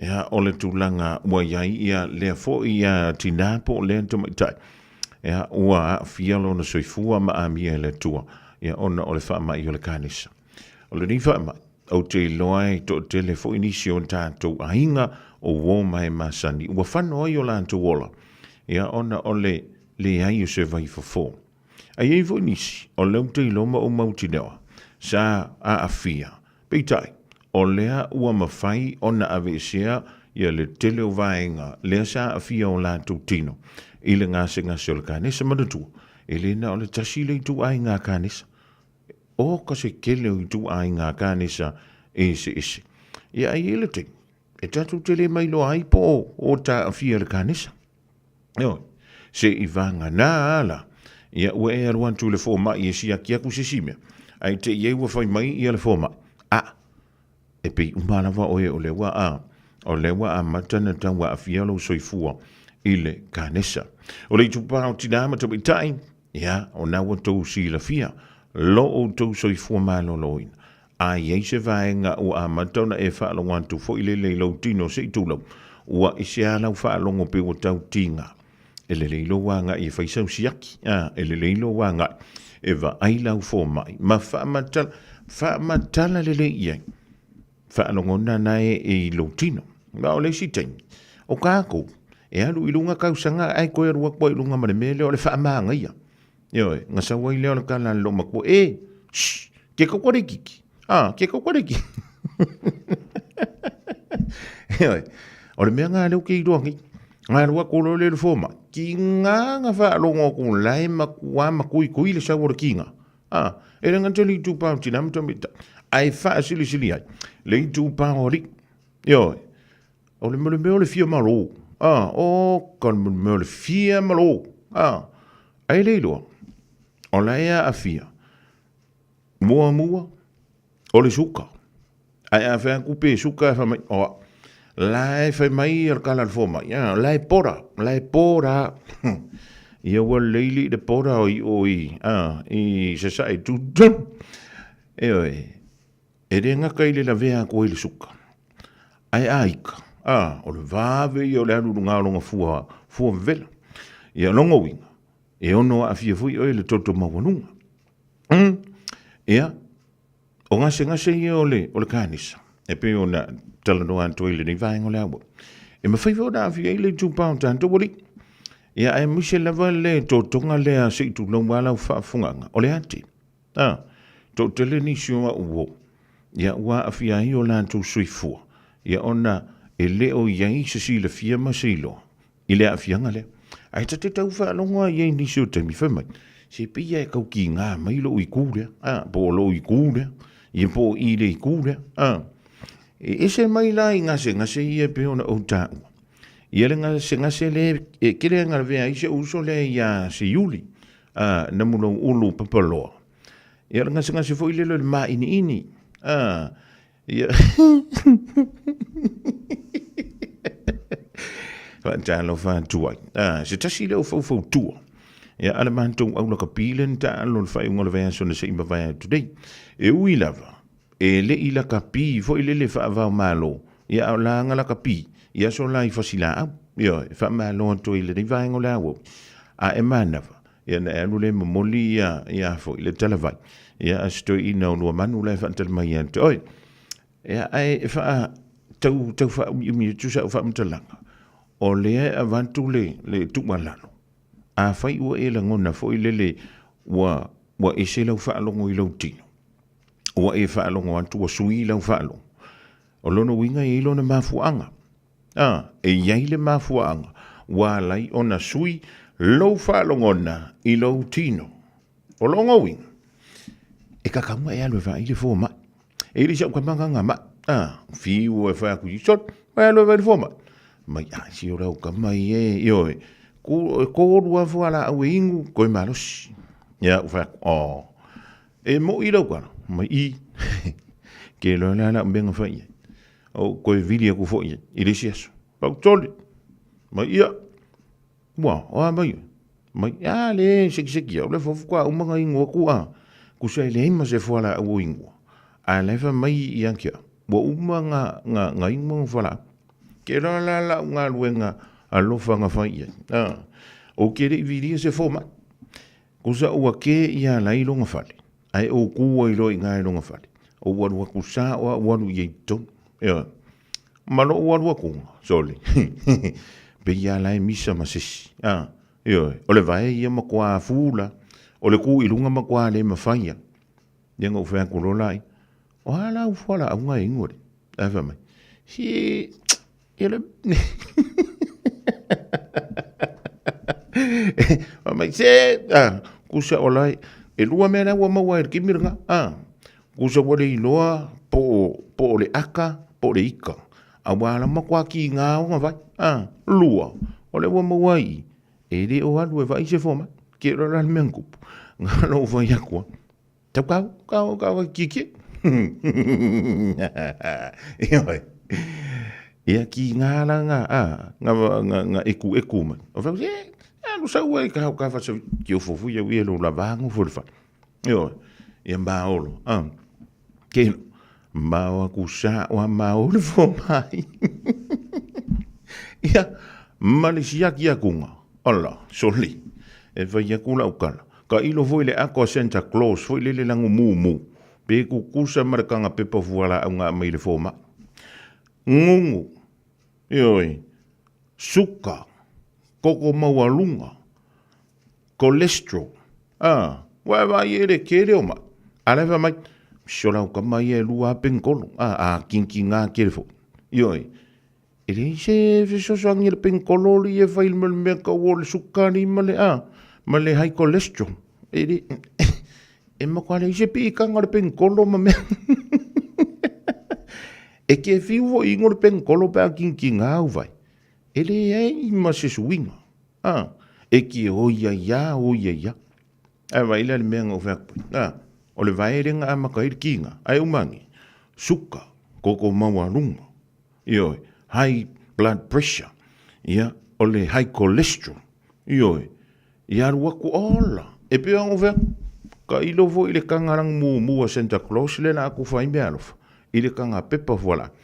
Ia, o le tulaga ua i ai, ia lea foi ia tinā po o lea tamaitai. Ia, ua aafia lona soifua ma amia e le Atua, ia, ona o le faamai o le kanesa. O lenei faamai, ou te iloa e toatele foi nisi o tatou aiga o uo ma e masani, ua fano ai o latou ola, ia, ona o le leai o se vaifofo. A i ai foi nisi o lea ou te iloa ma ou mautinoa sa aafia, peitai, o lea ua mafai ona aveesea ia le tele o vaega lea sa aafia o latou tino i le gasegase o le kanesa. Manatua, e le na o le tasi le ituaiga kanesa. O ka se tele o ituaiga kanesa eseese. Ia, a i ai le taimi, e tatou te le mailoa ai po o ta aafia i le kanesa. Ioe, se i vagana ala, ia ua e alu atu i le fomai e siaki atu se isi mea, ae te i ai ua fai mai ia le fomai, a, e pei uma lava oe o lea ua a, o lea ua amata ona tau aafia lou soifua i le kanesa. O le itupa o tinā ma tamaitai, ia, o na ua tou silafia lo outou soifua maloloina, A i ai se vaega ua amata ona e faalogo atu foi lele i lou tino se i tulou, ua ese lava lau faalogo pe ua tau tiga. E lelei lou agai e fai sau siaki, a, e lelei lou agai e vaai lau fomai ma faamatala, faamatala lelei i ai faalogona na e i lou tino. Ma o le isi taimi, o kākou, e alu i luga tausaga ae toe alu atu ai i luga ma le mea lea o le faamagaia. Ioe, na sau ai lea o le tala a le loomatua, e, shh, ke kau kore kiki, a, ke kau kore kiki. Ioe, o le mea nga lea ou te iloa nei, na alu atu loa lea i le fomai, tiga na faalogo atu la e matua matuitui le sau o le tiga. A, e le gata i le itupa o tina ma tamaitai, ae faasilisili ai le itupa o alii. Ioe, o le mea o le fia malo, a, oka le mea o le fia malo, a, ae le iloa, o la e aafia muamua o le suka. Ae a fai atu pe suka e fai mai, oa, la e fai mai le kala le fomai, a, la e pora, la e pora. Ia ua lelei li le pora o i o i, a, i sasae tutonu. Ioe, e le gata i le lavea atu ai le suka, ae a ika, a, o le vave ia o le alu i luga o lona fua, fua vevela. Ia, lona uiga, e ono aafia foi oe i le toto maualuga. Ia, o gasegase ia o le, o le kanisa, e pei ona talanoa atu ai i lenei vaega o le aua. E mafai foi ona aafia ai le itupa o tatou alii. Ia, aemaise lava le totoga lea se i tulou lava lau faafofogaaga, o le ati. A, toatele nisi o au uo, ia ua aafia ai o latou soifua, ia ona e le o i ai se silafia ma se iloa i le aafiaga lea. Ae ta te tau faalogo lava i ai i nisi o taimi, fai mai, se pei lava e tau kiga mai lou itu lea, a, po o lou itu lea, ia po o i le itu lea, a. E ese mai la i gasegase ia e pei ona ou taua. Ia le gasegase lea e tele lava ina lavea ai si ou uso lea ia Seiuli, a, Namulauulu Papaloa. Ia o le gasegase foi lele o le māiniini, a, ia faatalofa atu ai. A, se tasi lea o faufautua. Ia, a le matou aulakapi lea na taalo i le faaiuga o le vaiaso na se i mavae atu nei. E ui lava, e le i lakapi foi lele faava-o-Malo, ia a o la na lakapi i aso la i Fasilaau. Ioe, e faamalo atu ai i lenei vaega o le auau. A e manava, ia na e alu lea e momoli ia, ia foi le talavai. Ia a se toeaina o Luamanu la e faatali mai ia te oe. Ia ae e faa tau, tau faaumiumi atu sau faamatalaga, o lea e avatu le, le tuualalo, afai ua e lagona foi lele ua, ua ese lau faalogo i lou tino, ua e faalogo atu ua sui lau faalogo, o lona uiga e i ai lona mafuaaga. A, e i ai le mafuaaga ua ala ai ona sui lou faalogona i lou tino. O lona uiga, e tatau ona e alu e vaai le fomai. E le i sau tama na mai, a, fiu e fai atu i sole, e alu e vaai le fomai. Mai, a, si o lau tama ia e, ioe, ku, e tolu lava fualaau e inu, toe malosi. Ia, ou fai atu, oh, e moi lau tala, mai i, ke loa la lau mea na fai i ai. Ou toe vili atu foi i le isi aso. Pau tole, mai ia, ua, o a mai, mai, a le sekiseki au, le fofu ka uma na inu atu a, kusa e leai ma se fualaau o inua. A la e fai mai ia te au, ua uma na, na, na inu ma na fualaau. Ke loa la lau galuega alofa na fai i ai. A, ou te le i vilia se fomai. Kusa ua ke ia la i lona fale, ae ou ku ai loa i ina i lona fale, ou alu atu sao a ou alu i ai i totonu. Ioe. Ma lou alu atuga, sole, pei lava la e misa ma se isi. A, ioe, o le vae ia matua fula, o le ku i luga matua le mafai lava. Ia na ou fai atu loa laia, o a la au fualaauga e inu alii? Ae fai mai, se Ia le... Fai mai, se, a, kusa o lai, e lua mea la ua maua ai le kimi lena, a, kusa ua le iloa po o, po o le aka, po o le ika, a ua ala matua kiga ona vai, a, lua, o lea ua maua ai i i, e le o alu e vaai se fomai, ke loa la le mea na tupu, na ona ou fai atu lava, Tau kau, kau, kau, ki ki. Ioe. Ia ki ngā la ngā, a, ngā, ngā, ngā eku eku mai. O whau, e, alu sau ai ka hau ka whasa, ki o fofu ia ui e lo la vāngu fo le whai. Ioe. Ia māolo, a, keno, mao aku sa o a māolo fo mai. Ia, ma le siaki akunga, ala, soli, e whai aku lau kala. Ka ilo foi le ako a Santa Claus foi lele lagu mumu, pe kukusa ma le kaga pepa fualaau nga aumai le fomai. Gugu, ioe, suka, koko maualuga, cholesterol, a, ua e vaai ai le tele o mai. A la e fai mai, si o lau tama ia e lua a penitolo, a, a kinkiga tele foi. Ioe. E leai se fesoasoani a le penikolo alii e fai ma le mea tau o le sukari ma le a, ma le high cholesterol. E le, e matua leai se piitaga o le penikolo ma mea. E te fiu foi i ingo le penikolo pe a kinikinā au vai. E leai ma se suiga. A, e te oi ai a, oi ai a. Ae vaai la le mea na ou fai atu ai. A, o le vae lea na amata ai le kiga, ae uma ane, suka, koko maualuga, ioe, high blood pressure, ia, o le high cholesterol, ioe, ia alu atu, ola, e pei ona ou fai atu, tailo foi i le taga lanu mumu a Santa Claus lea la atu fai meaalofa, i le taga pepa fualaau.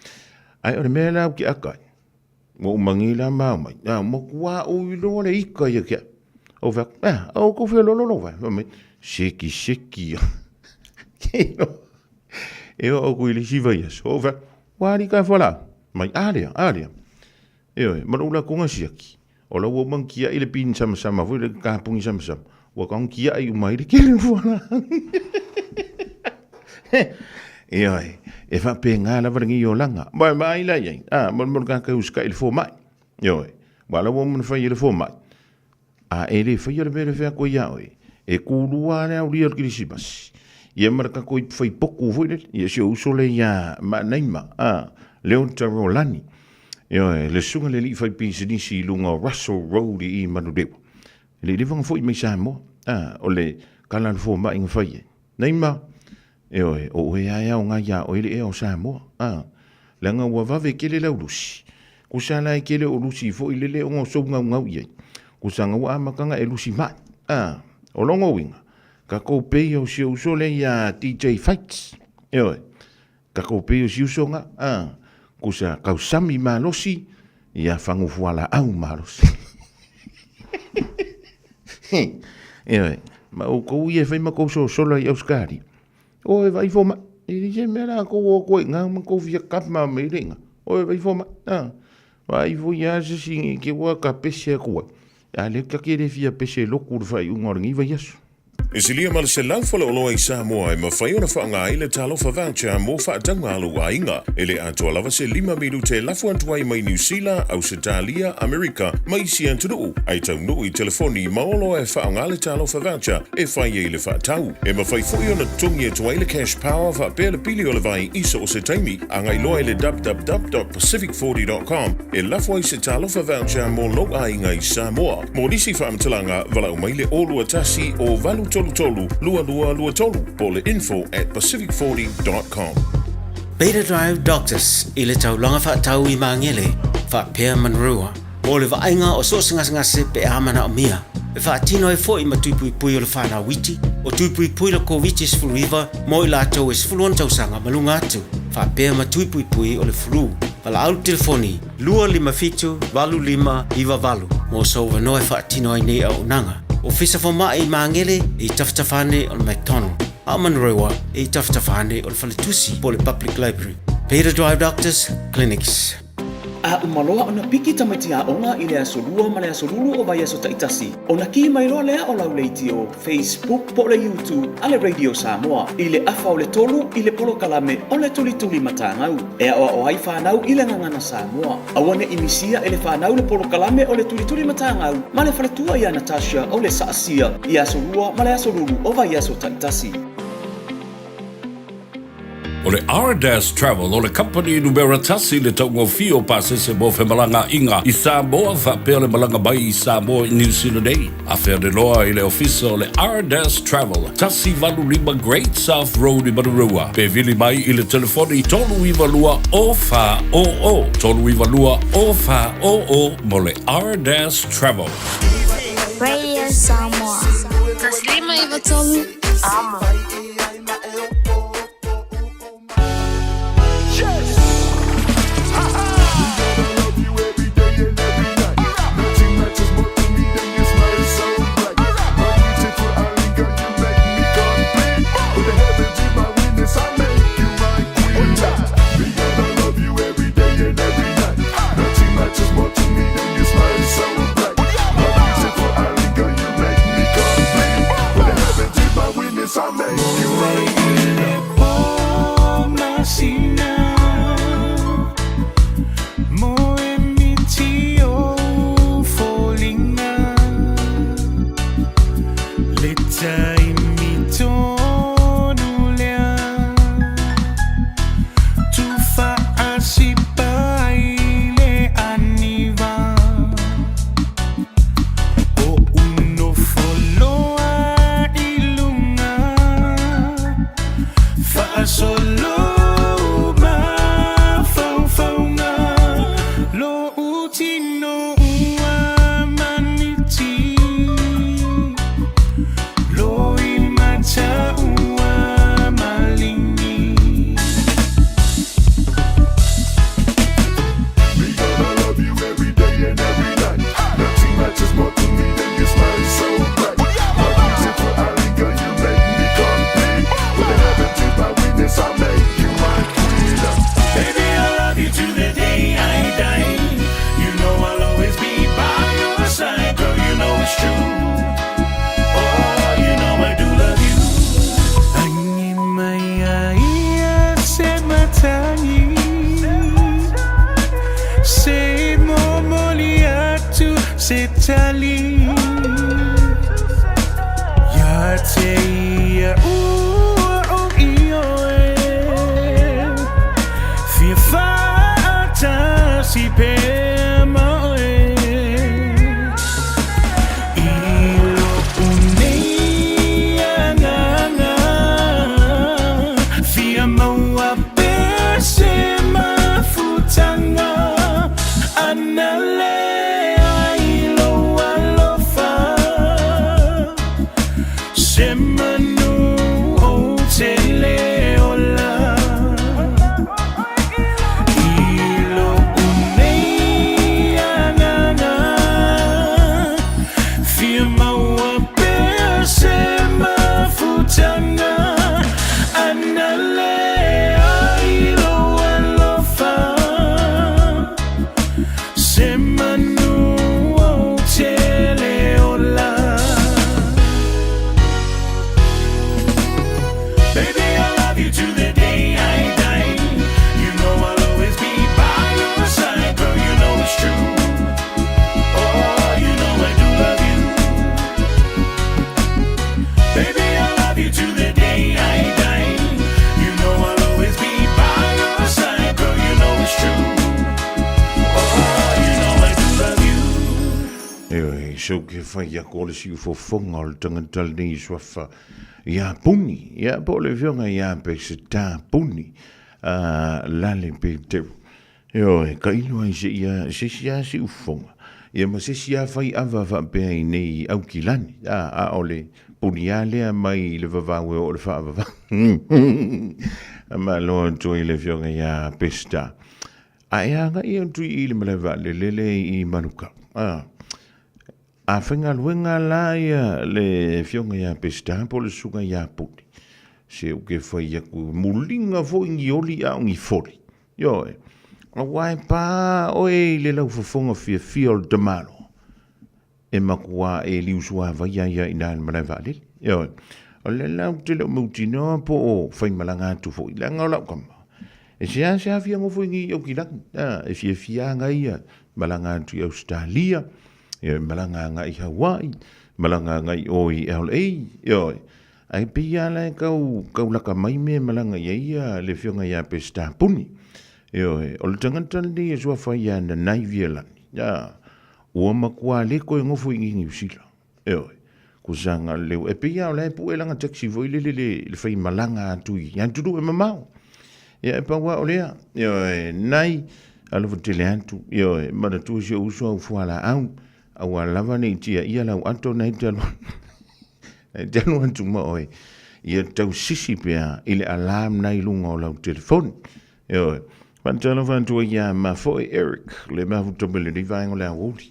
Ae o le mea la ou te ata ai, Ua uma nei la ma mai. A, matua ou iloa le ika ia ke. Ou fai atu, eh, au kou fia lolo vai. Fai mai, seki seki ia. E o ku i le isi vaiaso. Ou fai atu, ua ali ka fualaau. Mai, a lea, a lea. Ioe, ma lou lakonga siaki. O la ua uma ona tiai le pini samasama foi le kapuni samasama. Ua tau ona tiai uma ai le tele o fualaau. Ioe, e faapena lava lenei olaga. Ma vaai la i ai, a, molemole tagata e usitai i le fomai. Ioe, aua o la ua uma ona fai e le fomai. A e le faia le mea lea e fai atu ai ia oe, e kulua lava le aulia o le Kerisimasi, ia ma le tatou ipu fai potu foi lele, ia si ou uso lea ia Maanaima, a, Leon Tarolani. Ioe, le susuga i le alii faipisinisi i luga o Russell Road i Manurewa. E le i leva ona foi mai Samoa, a, o le tala a le fomai na fai ai. Naima, ioe, o oe lava e aoga iā oe le ea o Samoa, a, leaga ua vave tele lau lusi. Kusa la e tele o lusi foi lele ona o sou gaugau i ai. Kusa na ua amata ona e lusi mai, a, o lona uiga, tatou pei o si ou uso lea iā DJ Fights, ioe, tatou pei o si uso na, a, kusa tausami malosi, ia fagu fualaau malosi. Ioe, ma outou ia e fai ma tou sosola i Ausetalia, o e vaai fomai, e leai se mea la tou o atu ai i ina ma tou fia kama mai le ina, o e vaai fomai, a, vaai foi lava se isi ne i te i ua ta pese atu ai, a o lea ta te le fia pese lotu i le faaiuga o lenei vaiaso. E silia ma le 100 faleoloa i Samoa e mafai ona faaaoga ai le Talofa Voucher mo faatauga a lou aiga. E le atoa lava se lima minute e lafo atu ai mai Niu Sila, Ausetalia, Amerika ma isi atunuu, ae taunuu i telefoni ma oloa e faaaoga le Talofa Voucher e fai ai le faatau. E mafai foi ona totogi atu ai le Cash Power faapea le pili o le vai i so o se taimi. Agai loa i le www.pacific40.com e lafo ai se Talofa Voucher mo lou aiga i Samoa. Mo nisi faamatalaga, valaau mai le 021 o 833 2223 po o le info at pacific40.com. Beta Drive Doctors i le taulaga faatau i Magele, faapea Manurewa, mo le vaaiga o so o se gasegase pe a manaomia. E faatino ai foi ma tui puipui o le whanau iti, o tui puipui le Koviti-19 mo i latou e 16 tausaga ma luga atu, faapea ma tui puipui o le flu. Valaau le telefoni 257 8598 mo sou avanoa e faatino ai nei auaunaga. Ofisa Fomai i Magele e i tafatafa ane o le McDonald, a o Manurewa e i tafatafa ane o le Faletusi po o le Public Library. Beta Drive Doctors Clinics. A uma loa ona piki tamaiti aoga i le aso Lua ma le aso Lulu o vaiaso taitasi, ona kī mai loa lea o lau leitio, Facebook po o le YouTube a le Radio Samoa i le afa o le tolu i le polokalame o le Tulituli Matagau e aoao ai fanau i le gagana Samoa. Aua ne i misia e le fanau le polokalame o le Tulituli Matagau ma le faletua ia Natasha o le Saasia i aso Lua ma le aso Lulu o vaiaso taitasi. O le Ardas Travel o le kamupani numera tasi i le taugofie o pasese mo femalagaaiga i Samoa faapea le malaga mai i Samoa i Niu Sila nei. Afea loa i le ofisa o le Ardas Travel, 185 Great South Road i Manurewa, pe vili mai i le telefoni 392 0400, 392 0400 mo le Ardas Travel. Radio Samoa. 153 Amo. se tali Ia te ia ua o ioe Fia faatasi pea ma oe I lo'u nei agaga Fia maua pea se mafutaga Ana lea i lou alofa Se manu ou te le ola I lo'u nei agaga Fia maua pea se mafutaga Ana lea i lou alofa Se manu ou te le ola Baby, I love you to the day I die You know I'll always be by your side Girl, you know it's true Oh, you know I do love you Baby, I love you to the day I die You know I'll always be by your side Girl, you know it's true Oh, you know I do love you Ioe, so ke whai ako o le siufofoga o le tangata lenei i suafa ia Puni, ia po o le afioga ia Peseta Puni, a lale pe teu. Ioe, ka ilo ai se ia, se isi a siufofoga, ia ma se isi a fai ava faapea i nei Aukilani, a, a o le puni a lea mai i le vavau e oo i le faavavau. Malo atu ai le afioga ia Peseta. A e agai atu i le malae vaalele le i Manukau. A, a faigaluega la ia le afioga ia Peseta po o le susuga ia Puni, se u ke fai aku muliga foi ni oli a o ni foli. Ioe, aua e pā oe i le laufofoga fiafia o le tamaloa. E makuā e liusuāvai ai ia i ina i le malae vaalele. Ioe. O le la ou te le o mautinoa po o faimalaga atu foi, leaga o lau kama. E seasea fia nofo i nei i Aukilani. A, e fiafia aga ia malaga atu i Ausetalia, ioe, malaga agai i Hawaii, malaga agai i o i LA, ioe. Ae pei lava la e kau, kau laka mai mea e malaga i ai ia le afioga ia Peseta Puni. Ioe, o le tagata lenei e suafa ai ia Nanai Vialani. A, Ua matua le koe nofo i Niu Sila. Ioe. Ko sanga leu. E pei lava o la e pue lana taxi foi lele le, le fai malaga atu i atunuu e mamao. Ia e pau lava o lea. Ioe, nai, alofa tele atu. Ioe, manatua si ou uso au fualaau. Aua lava ne i tiaia lau ato nai te alu nai te alu atu ma oe. Ia tausisi pea i le alarm na i luga o lau telefoni. Ioe. Faatalofa atu ai ia Mafoe Eric, le mafuta mai lenei vaega o le aoauli.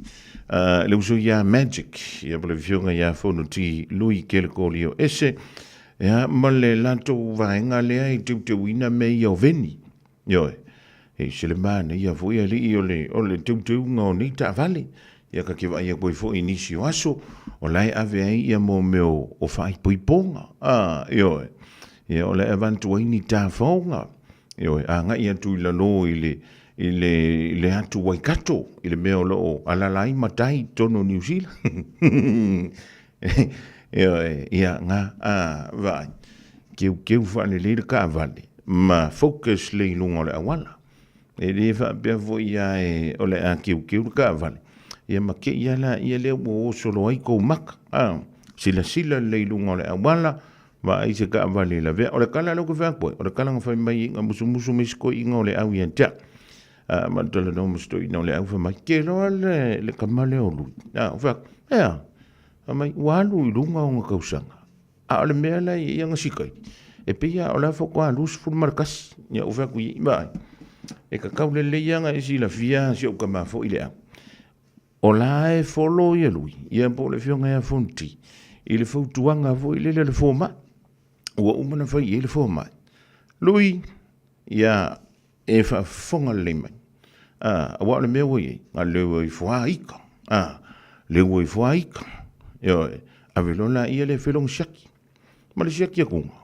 Le uso ia Magic, ia po le afioga ia Fonoti Lui Kelekolio Ese, ia ma le latou vaega lea i teuteuina mea ia o veni. Ioe. E se le manaia foi alii o le, o le teuteuga o nei taavale. Ia ka te vaai atu ai foi i nisi o aso, o la e ave ai ia mo mea o faaipoipoga. Ah, ioe. Ia o le avatu ai ni tafaoga. Ioe, agai atu i lalo i le, i le, i le atu Waikato, i le mea o lo o alala ai matai i totonu o Niu Sila. Ioe, ia, ngā, a, vaai, keukeu faalelei le taavale, ma focus le i luga o le auala. E le faapea foi ia e, o le a keukeu le taavale, ia ma te i lava laia lea ua o solo ai kou maka. A, silasila lelei i luga o le auala, Vaai se taavale i lavea. O le tala lea ou te fai atu ai, o le tala na fai mai ai na musumusu mai si toeaina o le au ia te au. A, ma talanoa ma si toeaina o le au, fai mai, te iloa le, le tama lea o Lui. A, ou fai atu, e a? Fai mai, ua alu i luga ona tausaga. A o le mea la e i ai ana sikai, e pei lava o la e faatoa 21. Ia, ou fai atu i ai, vaai, e tatau lelei lava ona e silafia si ou tama foi le au. O la e follow ia Lui, ia po o le afioga ia Fonoti, i le fautuaga foi lele a le fomai. Ua uma ona fai i ai le fomai. Lui, ia e faafofoga lelei mai. A, aua o le mea ua i ai, na leu ai foa ika. A, leu ai foa ika. Ioe, ave loa laia le felogi siaki. Ma le siaki atuga,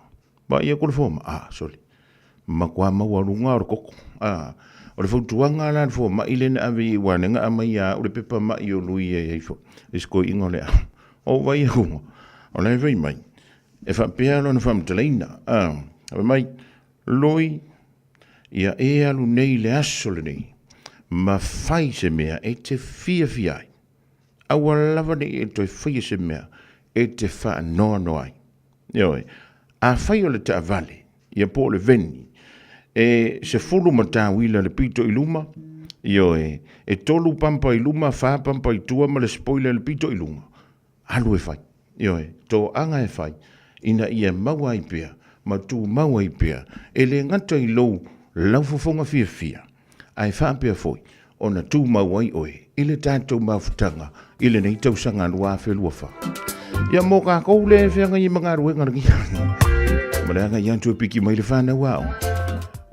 vaai atu le fomai, a, sole, matua maualuga o le toto. A, O le fautuaga la a le fomai lea na ave i ai aua na aumai ia au le pepa mai o lui e i ai foi i si toeaina o le au. Ou vaai atu, o la e fai mai, e faapea lona faamatalaina, a, fai mai, Lui, ia e alu nei i le aso lenei, ma fai se mea e te fiafia ai. Aua lava ne i e toe faia se mea e te faanoanoa ai. Ioe, afai o le taavale, ia po o le veni, e 10 matauila le pito i luma, ioe, e 3 pampa i luma, 4 pampa i tua ma le spoiler i le pito i luga, alu e fai. Ioe, toaga e fai, ina ia maua ai pea ma tumau ai pea, e le gata i lou laufofoga fiafia, ae faapea foi ona tumau ai oe i le tatou mafutaga i lenei tausaga 2024. Ia mo kākou lea e feagai ai ma galuega lenei, ma le agai atu e piki mai le whanau ao.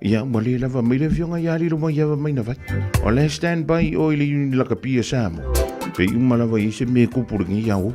Ia, ua le lava mai le afioga ia lilo mai ava mai na vai. O le stand by o i le uni lakapia Samoa. Pe i uma lava i se me kupu lenei ao.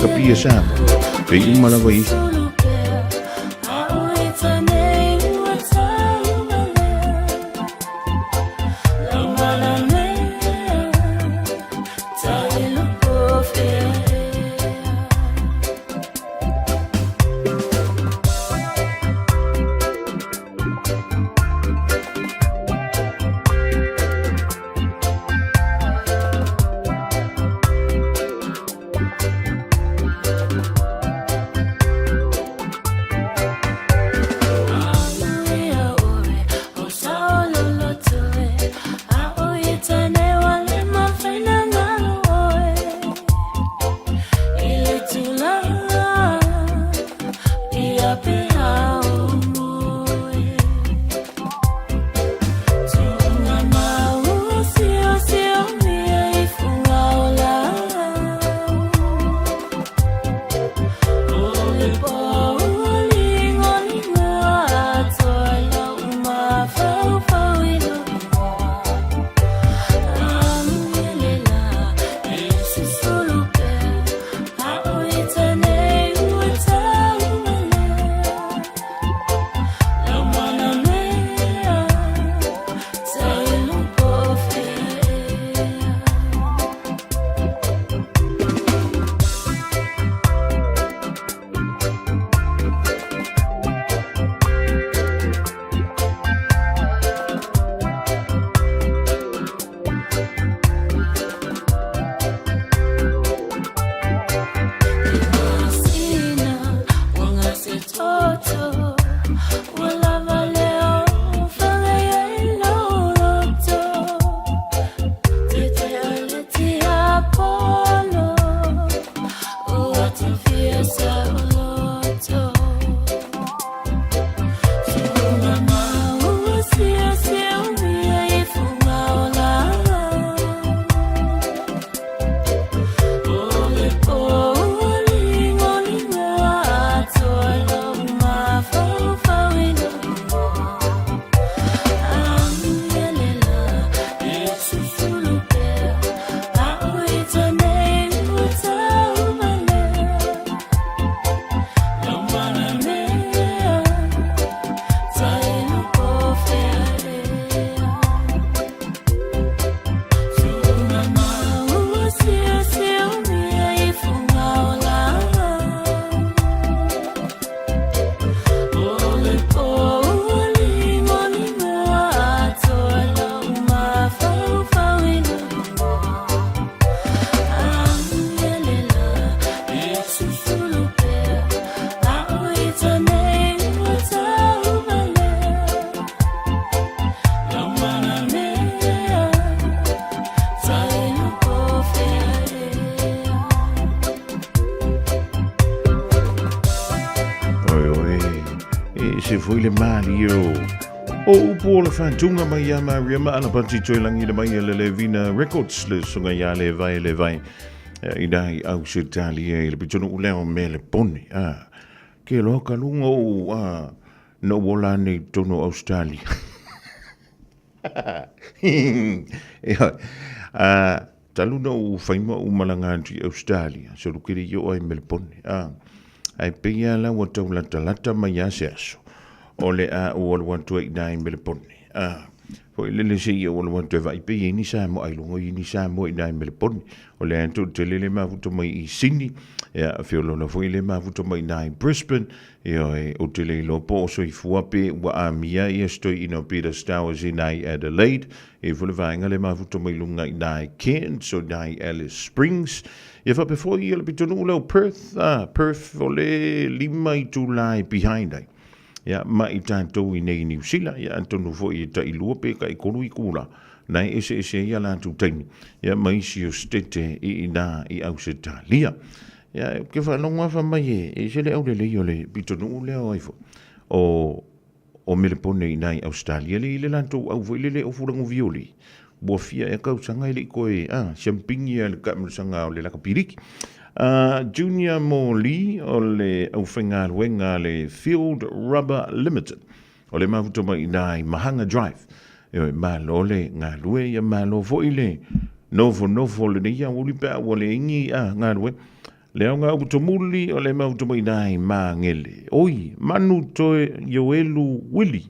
Ka pia Samoa. Pe i uma lava i ese foi le malie o upu o le faatuga mai ia Maria ma Alapati Toilagi le mai e le Levina Records le susuga ia Levae Levae ina i Ausetalia i le pitonuu lea o Melepone. Ah, ke loa ka luga o ah, na ou ola ane i totonu o Australia. Ioe. Ah, talu na ou fai ma ou malaga atu i Australia, so lukele i o ai Melepone. Ah, ai pei lava la ua tau latalata mai lava se aso o le a ou alu atu ai i ina i Melepone. Ah, foi lele se i ou alu atu e vaai pe i ai ni Samoa ailoga o i ai ni Samoa i ina i Melepone. O lea e toatele le mafuta mai i Sydney, ia, feoloolo foi le mafuta mai i ina i Brisbane, Ioe, ou te le iloa po o soifua pe ua amia ia se toeaina o Peter Stowers i ina i Adelaide, e i ai foi le vaega lea e mafuta mai luga i ina i Cairns, o ina i Alice Springs. Ia faapea foi ia le pitonuu lea o Perth, ah, Perth o le 5 itula e behind ai. Ia, ma i tatou i nei i Niu Sila, ia atonu foi e tailua pe taitolu itula na e eseese ai a latou taimi, ia ma isi o setete i ina i Ausetalia. Ia, ou te faalogo lava fai mai e ese le aulelei o le pitonuu lea o ai foi, o, o Melepone i ina i Ausetalia, le i le latou au foi lele o Fulaguvioli, ua fia ea tausaga e le i toe, a, siampingi lava i le taamilosaga o le lakapiliki. Junior Morley o le aufaigaluega a le Field Rubber Limited, o le mafuta mai i ina i Mahanga Drive. Ioe, malo le galue, ia malo foi le nofonofo o lenei aoauli pe a ua leai ni galue. Le aoga upu tomuli o le mafuta mai i ina i Magele. Oi, Manu Toe Ioelu Wili.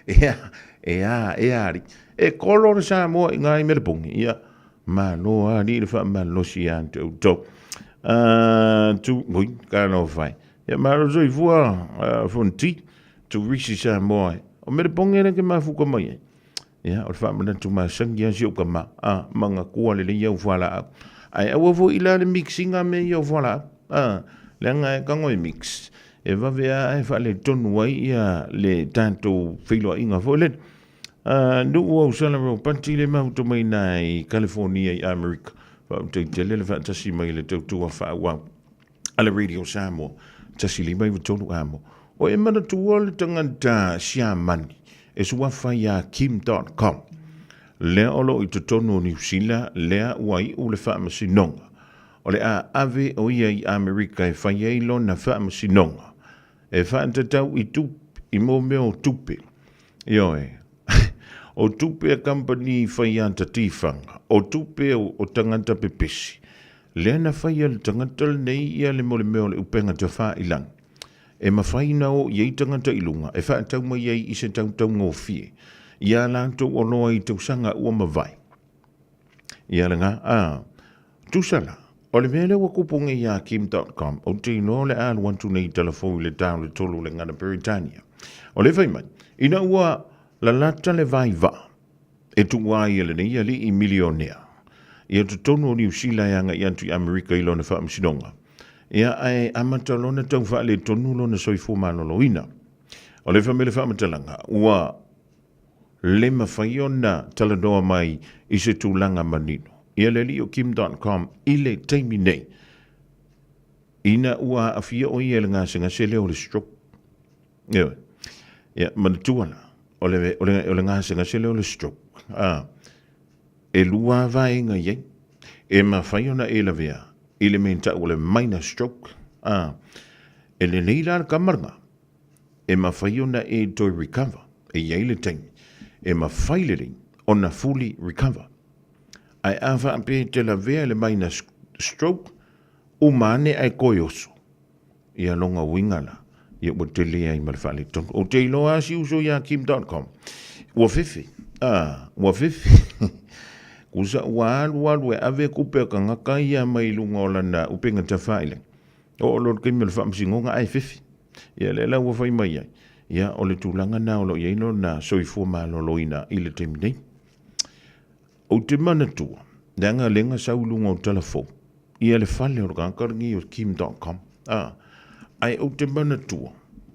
Ea, ea, ea alii. E kolo le Samoa i ngā i Melepongi. Ia, malo alii le whaamalosi ia te outou. Tu, ui, ka no whai. Ia malo soifua Fonti, turisi Samoa e. O Melepongi le ke mafuka mai ai. Ia, o le faamanatu masani lava si ou tama, a, manatua lelei au fualaau. Ae aua foi la le mix ina mea ia o fualaau, a, leaga e tago e mix, e vave lava ae faaletonu ai ia le tatou feiloaiga foi lele. A, nuu au sala ropati le mafuta mai ina i California i Amerika, faafetai tele le faatasi mai i le tautua faaauau a le Radio Samoa, 153 amo. O e manatua le tagata Siamani e suafa iā Kim Dotcom, lea o lo o i totonu o Niu Sila, lea ua iu le faamasinoga. O le a ave o ia i Amerika e fai ai lona faamasinoga, e faatatau i tupe, i mō mea o tupe. Ioe, o tupe a kamupani fai ata tiwhanga, o tupe o tagata pepesi, lea na fai e le tagata lenei ia le mo le mea o le upega tawhailangi. E mawhai na o i ei tagata i lunga, e whaatau mai ai i se tautaugofie, i a latou oloa i tausaga ua mavae. Ia le ga, a, tusa la, o le mea lea ua kupu nei iā Kim Dotcom, ou te iloa o le a alu atu nei i talafou i le ta o le tolu o le gana Peretania. O le fai mai, ina ua lalata le vai vaa, e tuua ai e lenei alii milionea, ia totonu o Niu Sila e agai atu i Amerika i lona faamasinoga, ia ae amata lona tau faaletonu lona soifua maloloina. O le fai mai le faamatalaga, ua le mafai ona talanoa mai i se tulaga manino ia le alii o Kim Dotcom i le taimi nei, ina ua aafia o ia i le gasegase lea o le stroke. Ioe. Ia, manatua la, o le, o le, o le gasegase lea o le stroke, a, e lua lava vaega i ai. E mafai ona e lavea i le mea e tau o le minor stroke, a, e lelei la le tama lena, e mafai ona e toe recover, e i ai le taimi e mafai lelei ona fully recover. Ae a faapea e te lavea i le minor stroke, uma ane ae toe oso, ia lona uiga la, ia ua tele ai ma le faaletonu. Ou te iloa lava si uso ia Kim Dotcom, ua fefe, a, ua fefe. Kusa ua alu alu e ave tupe a tagata ia mai luga o lana upega tafailagi. Oo loa i le taimi o le faamasinoga ae fefe. Ia lea la ua fai mai ai, ia o le tulaga lena o lo o i ai lona soifua maloloina i le taimi nei. Ou te manatua, leaga lea na sau i luga o Talafou, ia le fale o le tagata lenei o Kim Dotcom, a, ae ou te manatua,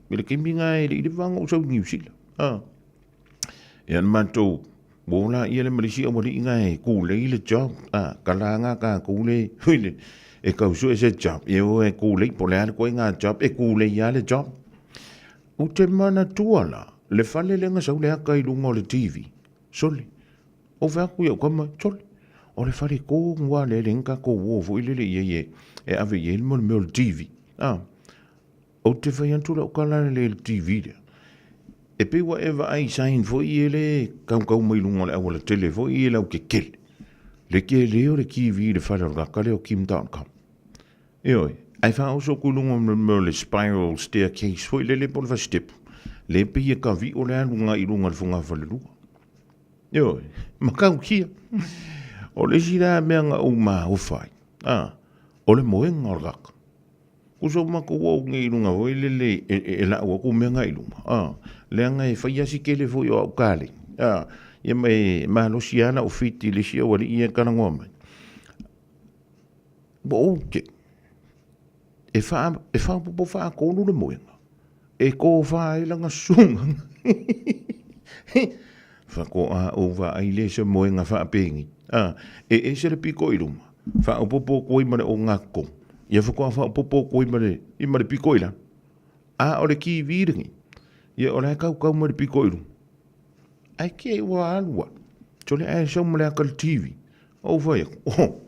i le taimi lena e le i leva ona ou sau i Niu Sila, a, ia na matou uo laia lea ma le isi aualii na e kulei le job, a, tala lava tatou le, E kau sue se job, e o e kūlei, po le a le koe ngā job, e kūlei a le job. Ou te manatua la, le fale lea na sau le aka i luga o le TV. Sole, ou fai atu i au tama, sole, o le fale tonu lava lea e leai ni tatou uo foi lele i ai e ave i ai le mea o le TV. A, ou te fai atu lau tala lea i le TV lea. E pei ua e vaai i sign foi ia lea e kaukau mai luga o le aualatele foi ia lautetele. Le tele o le TV i le fale o le tagata lea o Kim Dotcom. Ioe, ae faaoso atu i luga o le mea o le spiral staircase foi lele po o le fasitepu, lea e pei e tavi'o le aluga i luga o le fogafalelua. Ioe, matautia. O le isi la mea na ou maofa ai, a, o le moega o le tagata. Kusa o matou oo nei i luga foi lele e, e, e lau atu mea na i luma, a, leaga e fai lava si tele foi o au kalei, a, ia ma e malosi lava lau feet i le isi aualii ia e talanoa mai. Ua ou te, e wha, e whapopo whaakolu le moenga. E kōwhā ai langa sunga. Whakoa o wha ai le se moenga whaapengi. Ah, e ese le piko i luma. Whaopopo koe ma le o ngā kong. Ia whakoa whaopopo koe ma le, i ma le piko i la. A o le ki viringi. Ia o le kau kau ma le piko i luma. Ai ke ua alua. Tole ai sau ma le aka le TV. Ou fai aku, oh,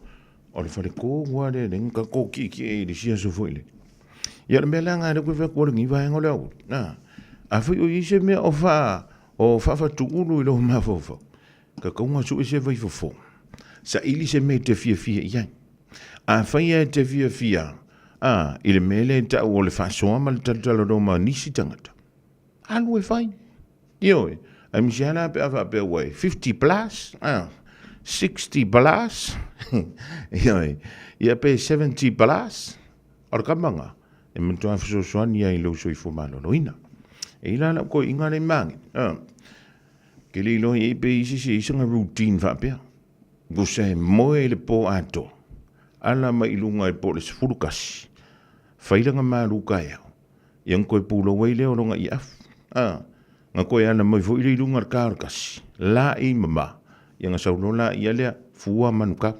o le fale kō ngua le le nga kō ki ki e le sia so foi le. Ia le mea la nga le koe fai kua le ngi vaenga o le au. Na, a fai o i se mea o wha, o wha tuulu i lo mawhawhau. Ka kaunga su e se vai fofo. Sa ili se mea te fia fia i ai. A fai e te fia fia, a, i le mea le tau o le whasoa ma le talatala roma nisi tangata. Alu e fai. Ioe, aemaise lava la pe a faapea ua e 50 plus, ah, 60 plus, ioe, ia pe 70 plus, o le kamaga, e matua fesoasoani ai i lou soifua maloloina. E i la lau koiinga le magi, ah, ke le iloa i ai pe isi se isa nga routine faapea. Gusa e moe i le pō atoa, ala mai i luga i po o le 11, faila nga malu kaeao, Ia nga koe pulou ai lea o longa i afu. A, nga koe ana mai foi le i lunga le ka o le kasi. La i mama. Ia nga saulo la ia lea, fua manukau.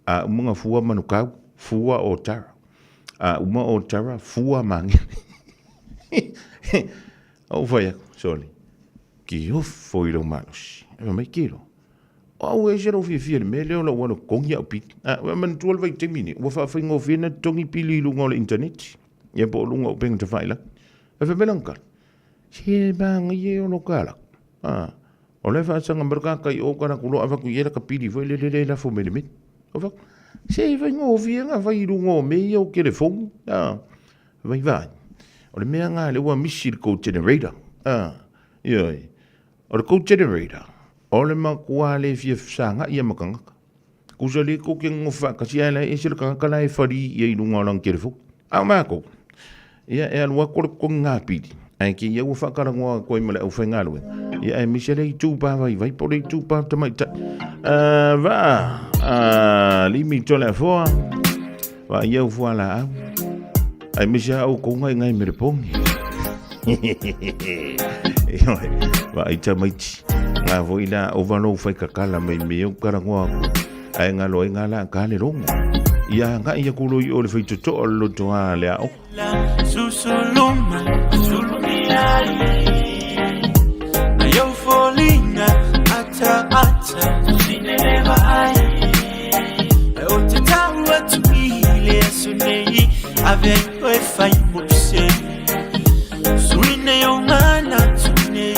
A uma nga fua manukau, fua o tara. A uma o tara, fua mangere. Ou fai aku, sole, ki ofo i lou malosi. E mai kilo. O au e se lou fiafia i le mea lea o lou alo totogi au pili. A, ua manatua le vaitaimi nei, ua faafaigofie ona totogi pili i luga o le initaneti. Ia po o luga o upega tafailagi. Ae fai mai lana tala, se manaia e ono tala. A, o la e faasaga mai le tagata i o tala atu loa avatu i ai laka pili foi lele lea e lafo mai i le meli. Ou fai atu, se e faigofie ona fai i luga o mea ia o telefoni, a, vaivai. O le mea lena lea ua misi i le tou generator, a, ioe. O le tou generator, o le matua le fia fesagai lava ma tagata. Kusa le kou ke nonofo faatasi ae la e ese le tagata la e fali ia i luga o lana telefoni. A o matou, ia e alu atu o le totogi napili, ae te ia ua faatalanoa atu ai ma le aufaigaluega, ia aemaise le itupa vaivai po o le itupa tamaitai. Vaa, limi Toleafoa, vaa ia au fualaau, aemaise a outou gaegae me le pogi. Ioe, vaai tamaiti. Ngā foi la ova lou whai kakala mai me au karangoa aku. Ae ngā loa ngā la ka le rongo. Ia ngā ia kulo i o le whai toto o le loto a le ao. Susuluma, sulumia Ayo folinga, ata ata, sineleva ai. O te tau atu i le aso nei, ave ai koe whai mose. Suine o ngana tune,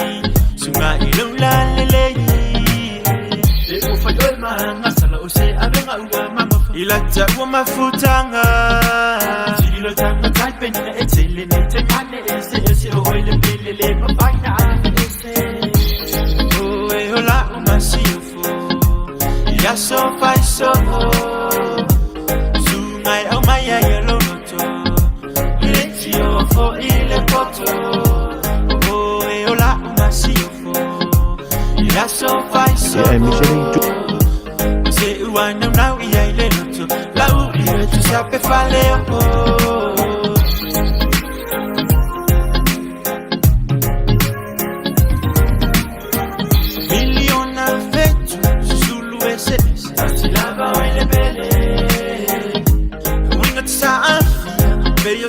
sunga i lau la lele. E o whai oi mahanga, sala o se avenga ua mama. I la ta ua mafutanga. Tililo tanga tai penina e tele nei te ngane e se e se o oi le pele le papaina a e se. O e hola o masiofo, ia so fai so. Sungai au mai ai e loloto, le tio fo i le poto. O e hola o masiofo, ia so fai so. Ia aemaise le itu. Se ua nau nau i ai le loto, lau i le tu sa pe fale o. Miliona fetu, susulu ese ese, lava o ile pele.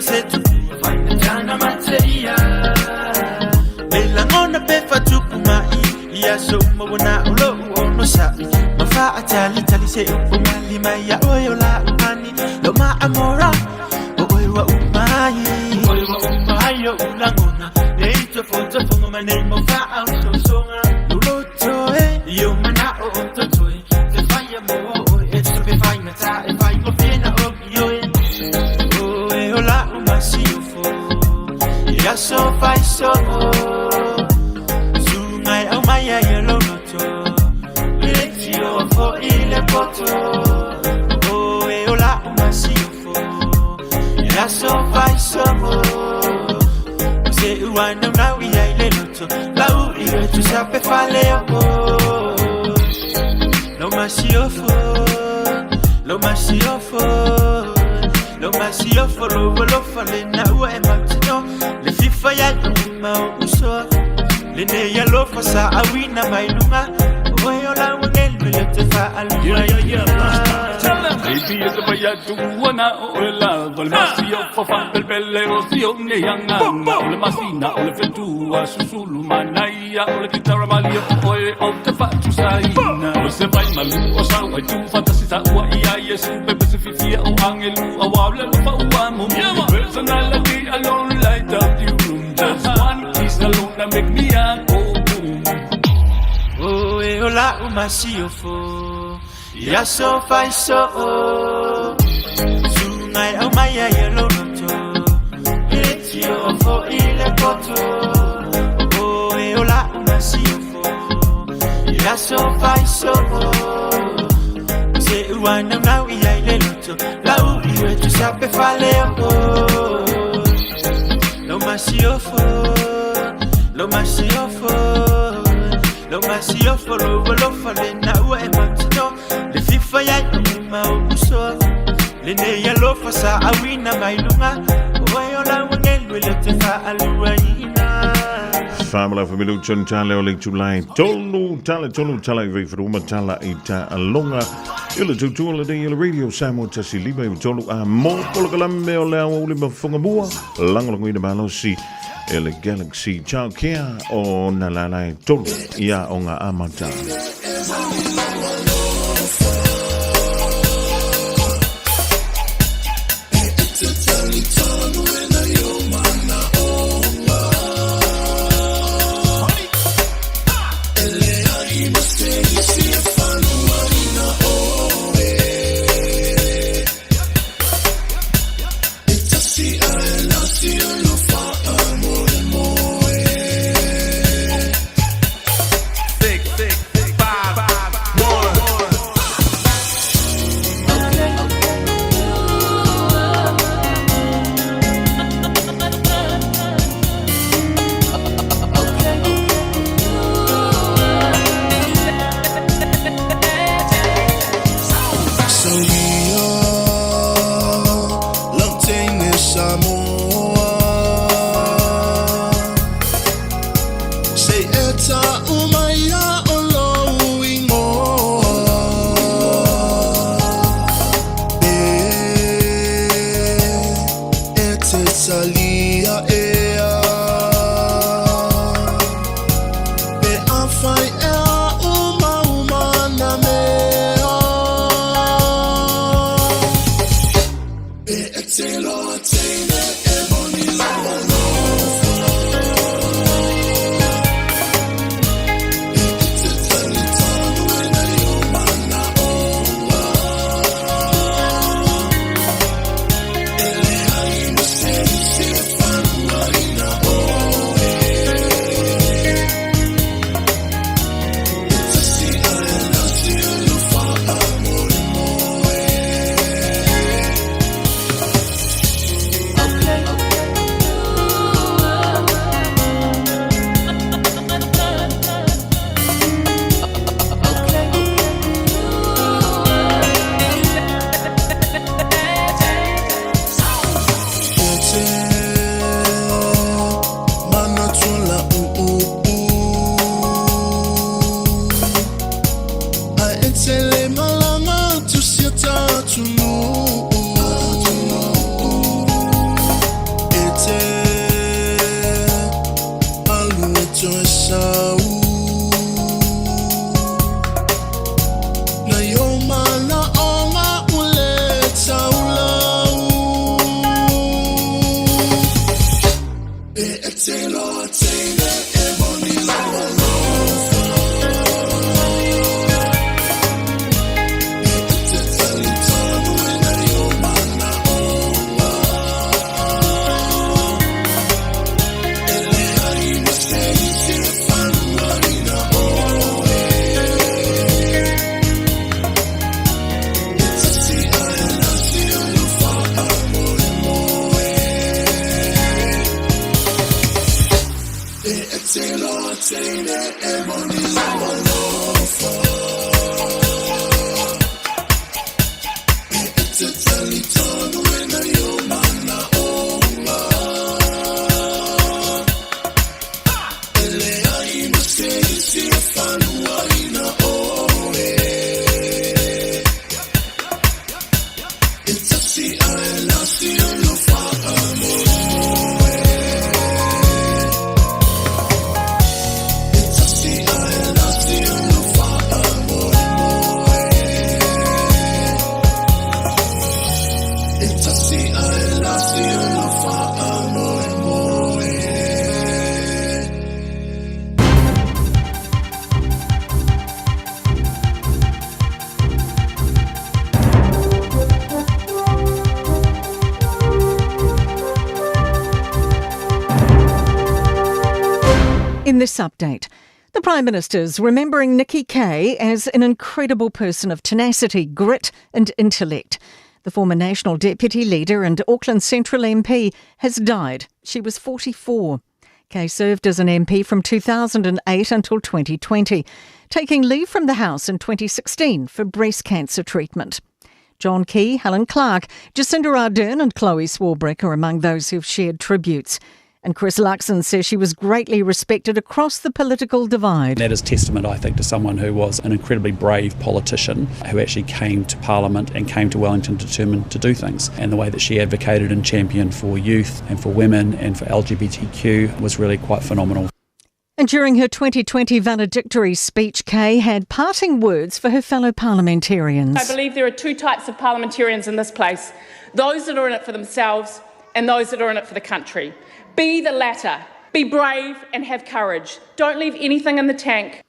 o se tupu Fainatana mateia Le lagona pe fatupu mai Ia so uma wana o lou ono sa'i Ma faatalitali se upu malima Ia oe o la umani Lo maamora O oe ua umai Oe ua umai o ulagona Nei tofotofoga ma nei mau faaososoga Loloto e I o manao o totoe Te faia mo oe E te faigata e faigofie na oki oe Oe o lau masiofo Ia so faiso Sungai au mai ai e loloto Le tio fo i le poto Oe o lau masiofo Ia so faiso Se ua naunau ia i le loto Lau i e tu sa pe fale o Lo masiofo Lo masiofo Lo masiofo Lo alofa le na ua e mautino Le fifa ia i uma o uso Le nei alofa sa awina mai lunga Oe o lau angelu le te faalua ina Baby e te vai atu ana o e lava Le masi o fafa pelpele o si o ne anga O le masina o le fetua susulu manaia O le kitara mali o oe o te fatu saina O se vai malu o sau ai tu fantasi sa ua ia Yesu pepe se fifia o angelu A wau le lofa ua mo mo Personality alone light up the room Just one kiss alone that make me a go boom Oe o lau masiofo Ia so faiso Sungai au mai ai e loloto Le tio fo i le poto Oe o lau masiofo Ia so faiso Se ua naunau ia i le loto Lau i e tu sa pe fale o Lo masiofo Lo masiofo Lo masiofo Lo alofa le na ua e mautino Le fifa ia i uma o uso Le nei alofa sa awina mai lunga Oe o lau angelu e le te faalua ina Whamala whamilu chun tale o le tulai tolu tale tolu tala i vei tala i ta alonga i le tutua le nei i le radio Samoa tasi lima i tolu a mo polokalame o le aoauli mafofoga mua lagolagoina malosi e le Galaxy Child Care o na lalae tolu ia o ngā amata. In this update, the Prime Minister's remembering Nikki Kaye as an incredible person of tenacity, grit, and intellect. The former National Deputy Leader and Auckland Central MP has died. She was 44. Kaye served as an MP from 2008 until 2020, taking leave from the House in 2016 for breast cancer treatment. John Key, Helen Clark, Jacinda Ardern and Chloe Swarbrick are among those who've shared tributes. And Chris Luxon says she was greatly respected across the political divide. That is testament, I think, to someone who was an incredibly brave politician who actually came to Parliament and came to Wellington determined to do things. And the way that she advocated and championed for youth and for women and for LGBTQ was really quite phenomenal. And during her 2020 valedictory speech, Kaye had parting words for her fellow parliamentarians. I believe there are two types of parliamentarians in this place those that are in it for themselves and those that are in it for the country. Be the latter. Be brave and have courage. Don't leave anything in the tank.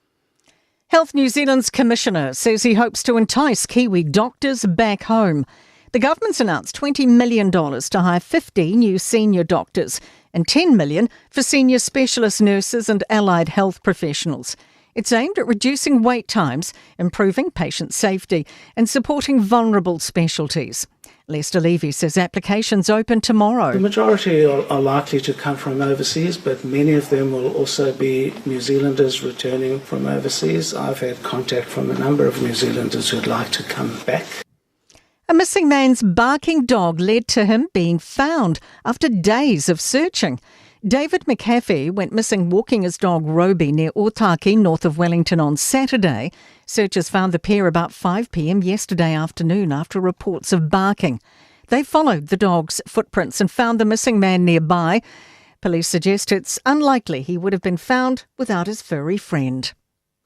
Health New Zealand's commissioner says he hopes to entice Kiwi doctors back home. The government's announced $20 million to hire 50 new senior doctors and $10 million for senior specialist nurses and allied health professionals. It's aimed at reducing wait times, improving patient safety, and supporting vulnerable specialties. Lester Levy says applications open tomorrow. The majority are, are likely to come from overseas, but many of them will also be New Zealanders returning from overseas. I've had contact from a number of New Zealanders who'd like to come back. A missing man's barking dog led to him being found after days of searching. David McAfee went missing walking his dog Roby near Otaki, north of Wellington, on Saturday. Searchers found the pair about 5 pm yesterday afternoon after reports of barking. They followed the dog's footprints and found the missing man nearby. Police suggest it's unlikely he would have been found without his furry friend.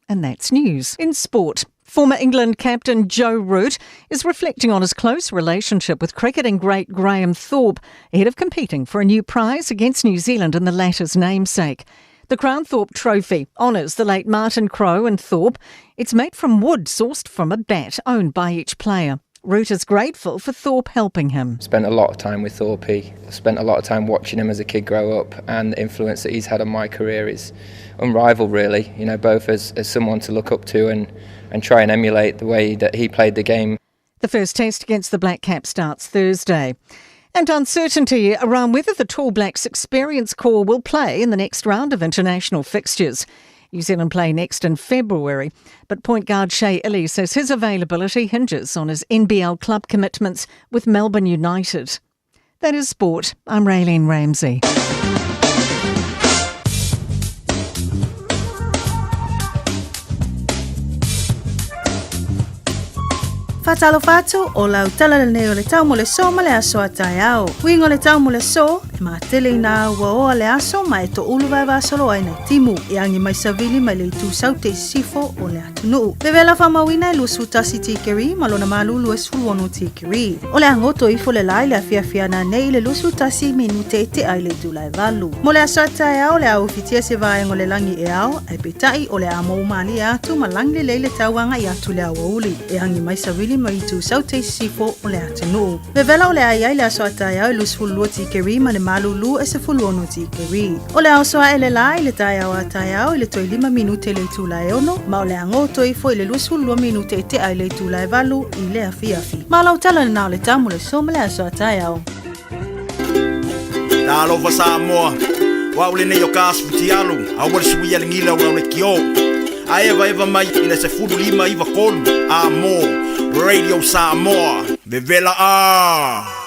And that's news. In sport, former England captain Joe Root is reflecting on his close relationship with cricketing great Graham Thorpe ahead of competing for a new prize against New Zealand in the latter's namesake. The Crownthorpe Trophy honours the late Martin Crowe and Thorpe. It's made from wood sourced from a bat owned by each player. Root is grateful for Thorpe helping him. Spent a lot of time with Thorpe. Spent a lot of time watching him as a kid grow up, and the influence that he's had on my career is unrivaled, really. You know, both as, as someone to look up to and, and try and emulate the way that he played the game. The first test against the Black Caps starts Thursday. And uncertainty around whether the Tall Blacks Experience Corps will play in the next round of international fixtures. New Zealand play next in February, but point guard Shea Ili says his availability hinges on his NBL club commitments with Melbourne United. That is sport. I'm Raylene Ramsey. Faatalofa atu, o lau tala lenei o le tau mo le so ma le aso a taeao. Uiga o le tau mo le so, e matele ina ua oa le aso ma e toʻulu vaevaasolo ai nai timu. E agi mai savili mai le itu saute i sisifo o le atunuu. Vevela faamauina e 21 tikeri ma lona malulu e 16 tikeri. O le a goto ifo le la i le afiafi ananei i le 21 minute e tea i le itula e valu. Mo le aso a taeao, o le a ufitia se vaega o le lagi e ao, ae peitai o le a mou malie atu ma lagi lelei le tau agai atu i le aoauli. E agi mai savili mai itu saute i sisifo o le atunuu. Vevela o le a i ai le aso a taeao e 22 tikeri ma le malulu e 16 tikeri. O le a oso ae le la i le taeao a taeao i le toe lima minute i le itula e ono, ma o le a goto ifo i le 22 minute e tea i le itula e valu i le afiafi. Ma lau tala lena o le tau mo le so ma le aso a taeao. Talofa Samoa, o au lenei o ka asu fitialu, aua le suia le gila o lau le kio. Ae evaeva mai i le 15 93 Amo Radio Samoa Vevela a.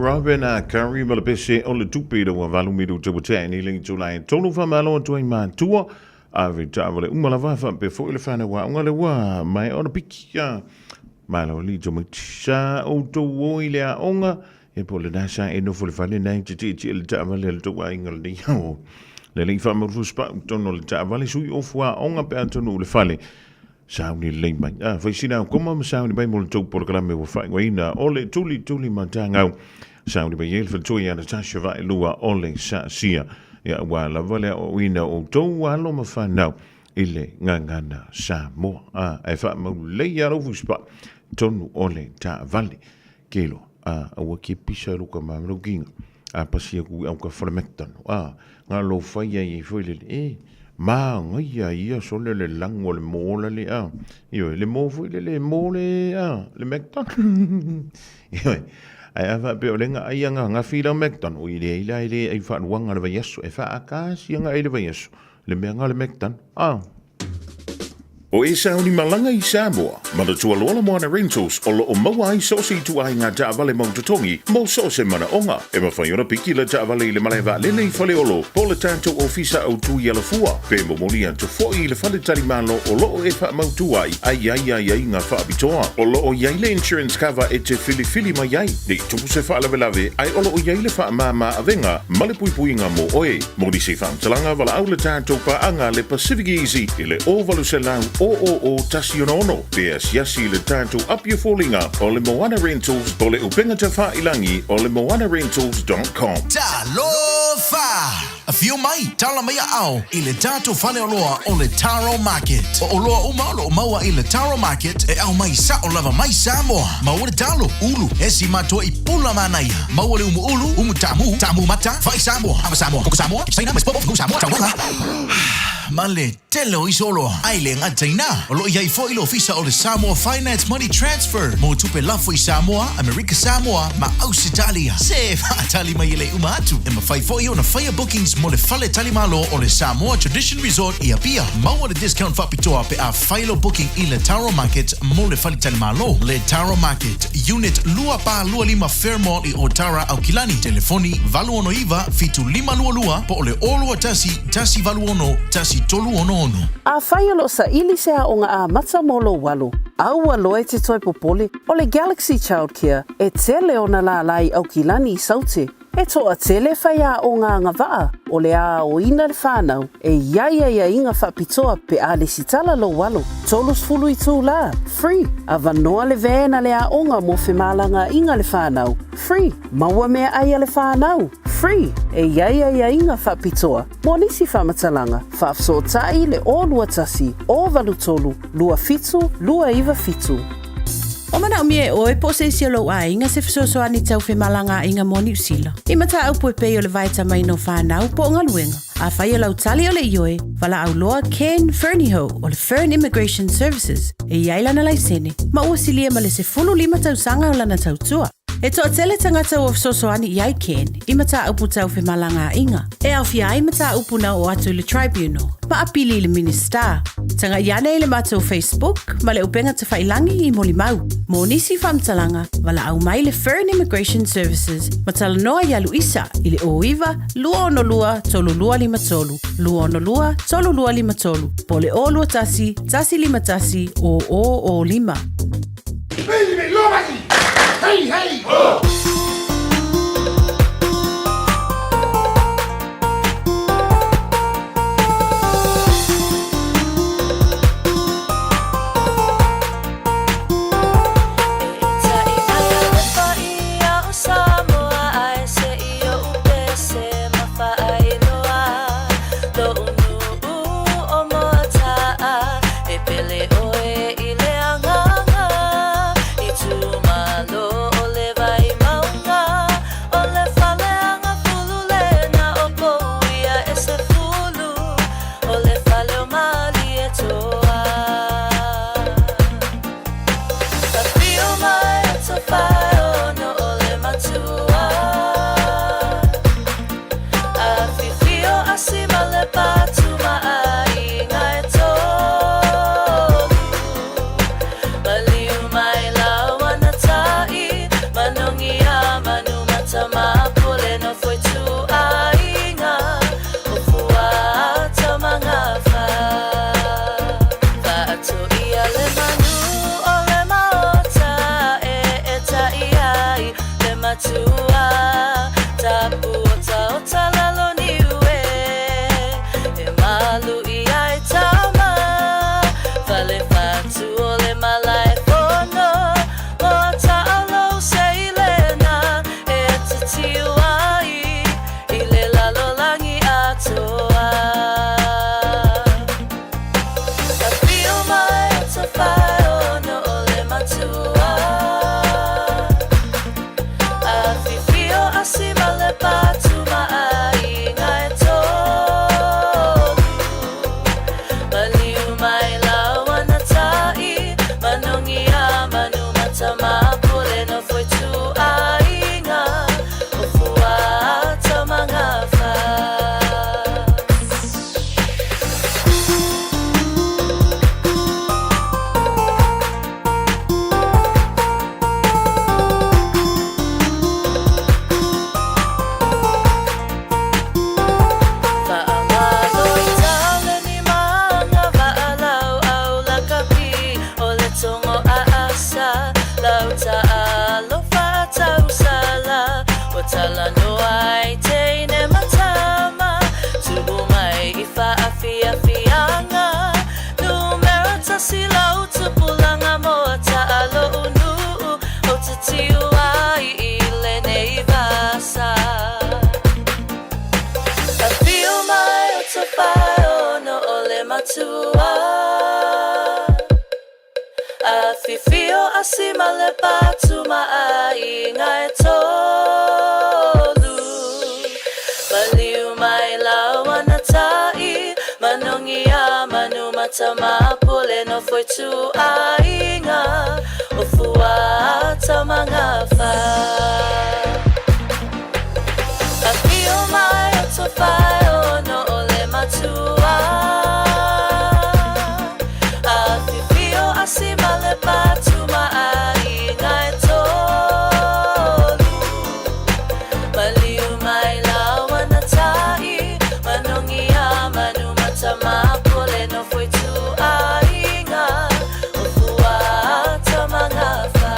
Robin Curry ma le pese o le tupe le ua valu minuta ua tea nei le itula e tolu faamalo atu ai matua ave taavale uma lava faapea foi le fanau aoga le ua maea ona piki a malo alii tamaiti sa outou o i le aoga e po o lena sa e nofo i le fale na e tetietie le taavale a le tou aiga lenei ao le alii faamalufuspau tonu o le taavale sui ofu aoga pe a taunuu i le fale Sauni lelei mai. A, fai sina au koma ma sauni mai mo le tou polokalame ua faaigoaina o le Tuli Tuli Matagau. Sauni mai ai le faletua ia Natasha Vaelua o le Saasia. Ia aua lava le aoaoina o outou alo ma fanau i le gagana Samoa. A, ae faamau lelei lava lou fusipaa tonu o le taavale. Kelo, a, aua ke pisa luka ma lou kinga. A pasi aku i au ka fale McDonald. A, nga lo fai ai ai foi lele, e, ma ngai ia sole le lango le mola le a. Ioe, le mo foi lele e mo le a, le McDonald. Ioe, ai a faapea o le nga ai anga nga fila McDonald, oi le ai la e le ai faaluaga le vaiaso, e faakasi anga ai le vaiaso, le mea nga le McDonald. A. O e sauni malaga i Samoa, manatua loa le Moana Rentals o loo maua ai so o se ituaiga taavale mau totogi mo so o se manaoga. E mafai ona piki le taavale i le malae vaalele i Faleolo po o le tatou ofisa autu i Alafua, pe momoli atu foi i le faletalimalo o loo e faamautu ai a i ai aiaiga faapitoa. O loo i ai le insurance cover e te filifili mai ai, ne i tupu se faalavelave ae o loo i ai le faamama avega ma le puipuiga mo oe. Mo nisi faamatalaga, valaau le tatou paaga le Pacific Easy i le 0800 000 166 pe asiasi i le tatou Apia Foliga o le Moana Rentals o le upega tafailangi o le moanarentals.com. Talofa! Afio mai, tala mai aao i le tatou faleoloa o le Taro Market. O oloa uma o lo o maua i le Taro Market e aumai sao lava mai Samoa. Maua le talo, ulu, esi matoa i pula manaia. Maua le umu ulu, umu taamu, taamu mata, fai Samoa, ava Samoa, koko Samoa, Saina, mais popo, Samoa, taumaga. Ma le tele o isi oloa. A e le gata i ina, o lo o i ai foi le ofisa o le Samoa Finance Money Transfer mo tupe lafo i Samoa, Amerika Samoa ma Ausetalia. Se faatali mai e le uma atu. E mafai foi ona faia bookings mo le fale talimalo o le Samoa Tradition Resort i Apia. Maua le discount faapitoa pe a fai lou booking i le Taro Market mo le fale talimalo. Le Taro Market, Unit 2425 Fairmall i Otara, Aukilani. Telefoni 869 7522 po o le 021 186 1366. Afai o lo o saili se aoga amata mo lou alo, aua loa e te toe popole, o le Galaxy Childcare e tele ona lālā i Aukilani i Saute. E toatele faiaoga agavaa o le a aoina le whanau e i ai aiaiga faapitoa pe a lesitala lou alo. 30 itulā, free, avanoa le van a le aoga mo femalagaaiga le whanau, free, maua meaai a le whanau, free, e i ai aiaiga faapitoa mo nisi faamatalaga, faafesootai le 021 083 27 297. O manaomia e oe po o se isi o lou aiga se fesoasoani tau femalagaaiga mo Niu Sila. I mataupu e pei o le vaetamaina o fanau po o galuega. Afai o lau tali o le ioe, valaau loa Ken Fernihough o le Fern Immigration Services e i ai lana laisene ma ua silia ma le 15 tausaga o lana tautua. E toatele tagata ua fesoasoani i ai Ken i mataupu tau femalagaaiga, e aofia ai mataupu na oo atu i le Tribunal, ma apili i le Minisita. Tagai ane i le matou Facebook ma le upega tafailangi i molimau. Mo nisi faamatalaga, valaau mai le Fern Immigration Services ma talanoa ia Luisa i le 09 262 3253, 262 3253, po o le 021 151 0005. Hey, hey! Ho! Ta'alofa tausala Ua talanoa ai teine ma tama Tu'u mai i fa'aafiafiaga Numera tasi lau tupulaga mo ta'alo'u nu'u Ou te tiu ai i lenei vasa Afio mai o Tofaeono o le matua Afifio Asi ma Lepatu ma aiga e tolu Maliu mai laua na ta'i Manogi a manu matamapule nofo ituaiga O Fuata ma Gafa Afio mai o Tofaeono o le matua Afifio Asi ma Lepatu ma aiga e tolu Maliu mai laua na ta'i Manogi a manu matamapule nofo ituaiga O Fuata ma Gafa.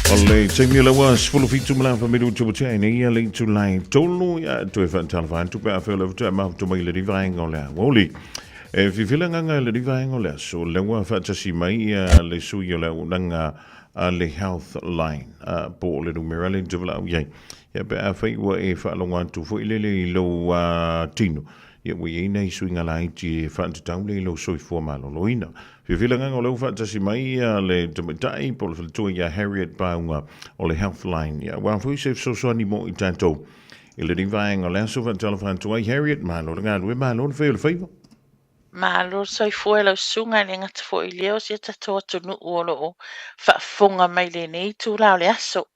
O le taimi o le ua 17 ma le afa minuti ua tea ai nei ia le itula e tolu ia toe faatalofa atu pe afai o le faatoa mafuta mai i le vaega o le aoauli. E fifila agaga i le vaega o le aso, o lea ua faatasi mai ia le sui o le auaunaga a le Health Line po o le numera lea e te valaau i ai. Ia pe afai ua e faalogo atu foi lele i lou tino, ia ua i ai nai suiga laiti e faatatau lea i lou soifua maloloina. Fiafia agaga o lea ua faatasi mai le tamaitai po o le faletua ia Harriet Pauga o le Healthline. Ia aua foi se fesoasoani mo i tatou i lenei vaega o le aso. Faatalofa atu ai Harriet, malo le galue, malo le fai o le faiva. Malo le soifua e lau susuga, e le gata foi i lea o si a tatou atunuu o lo o faafofoga mai i lenei itula o le aso.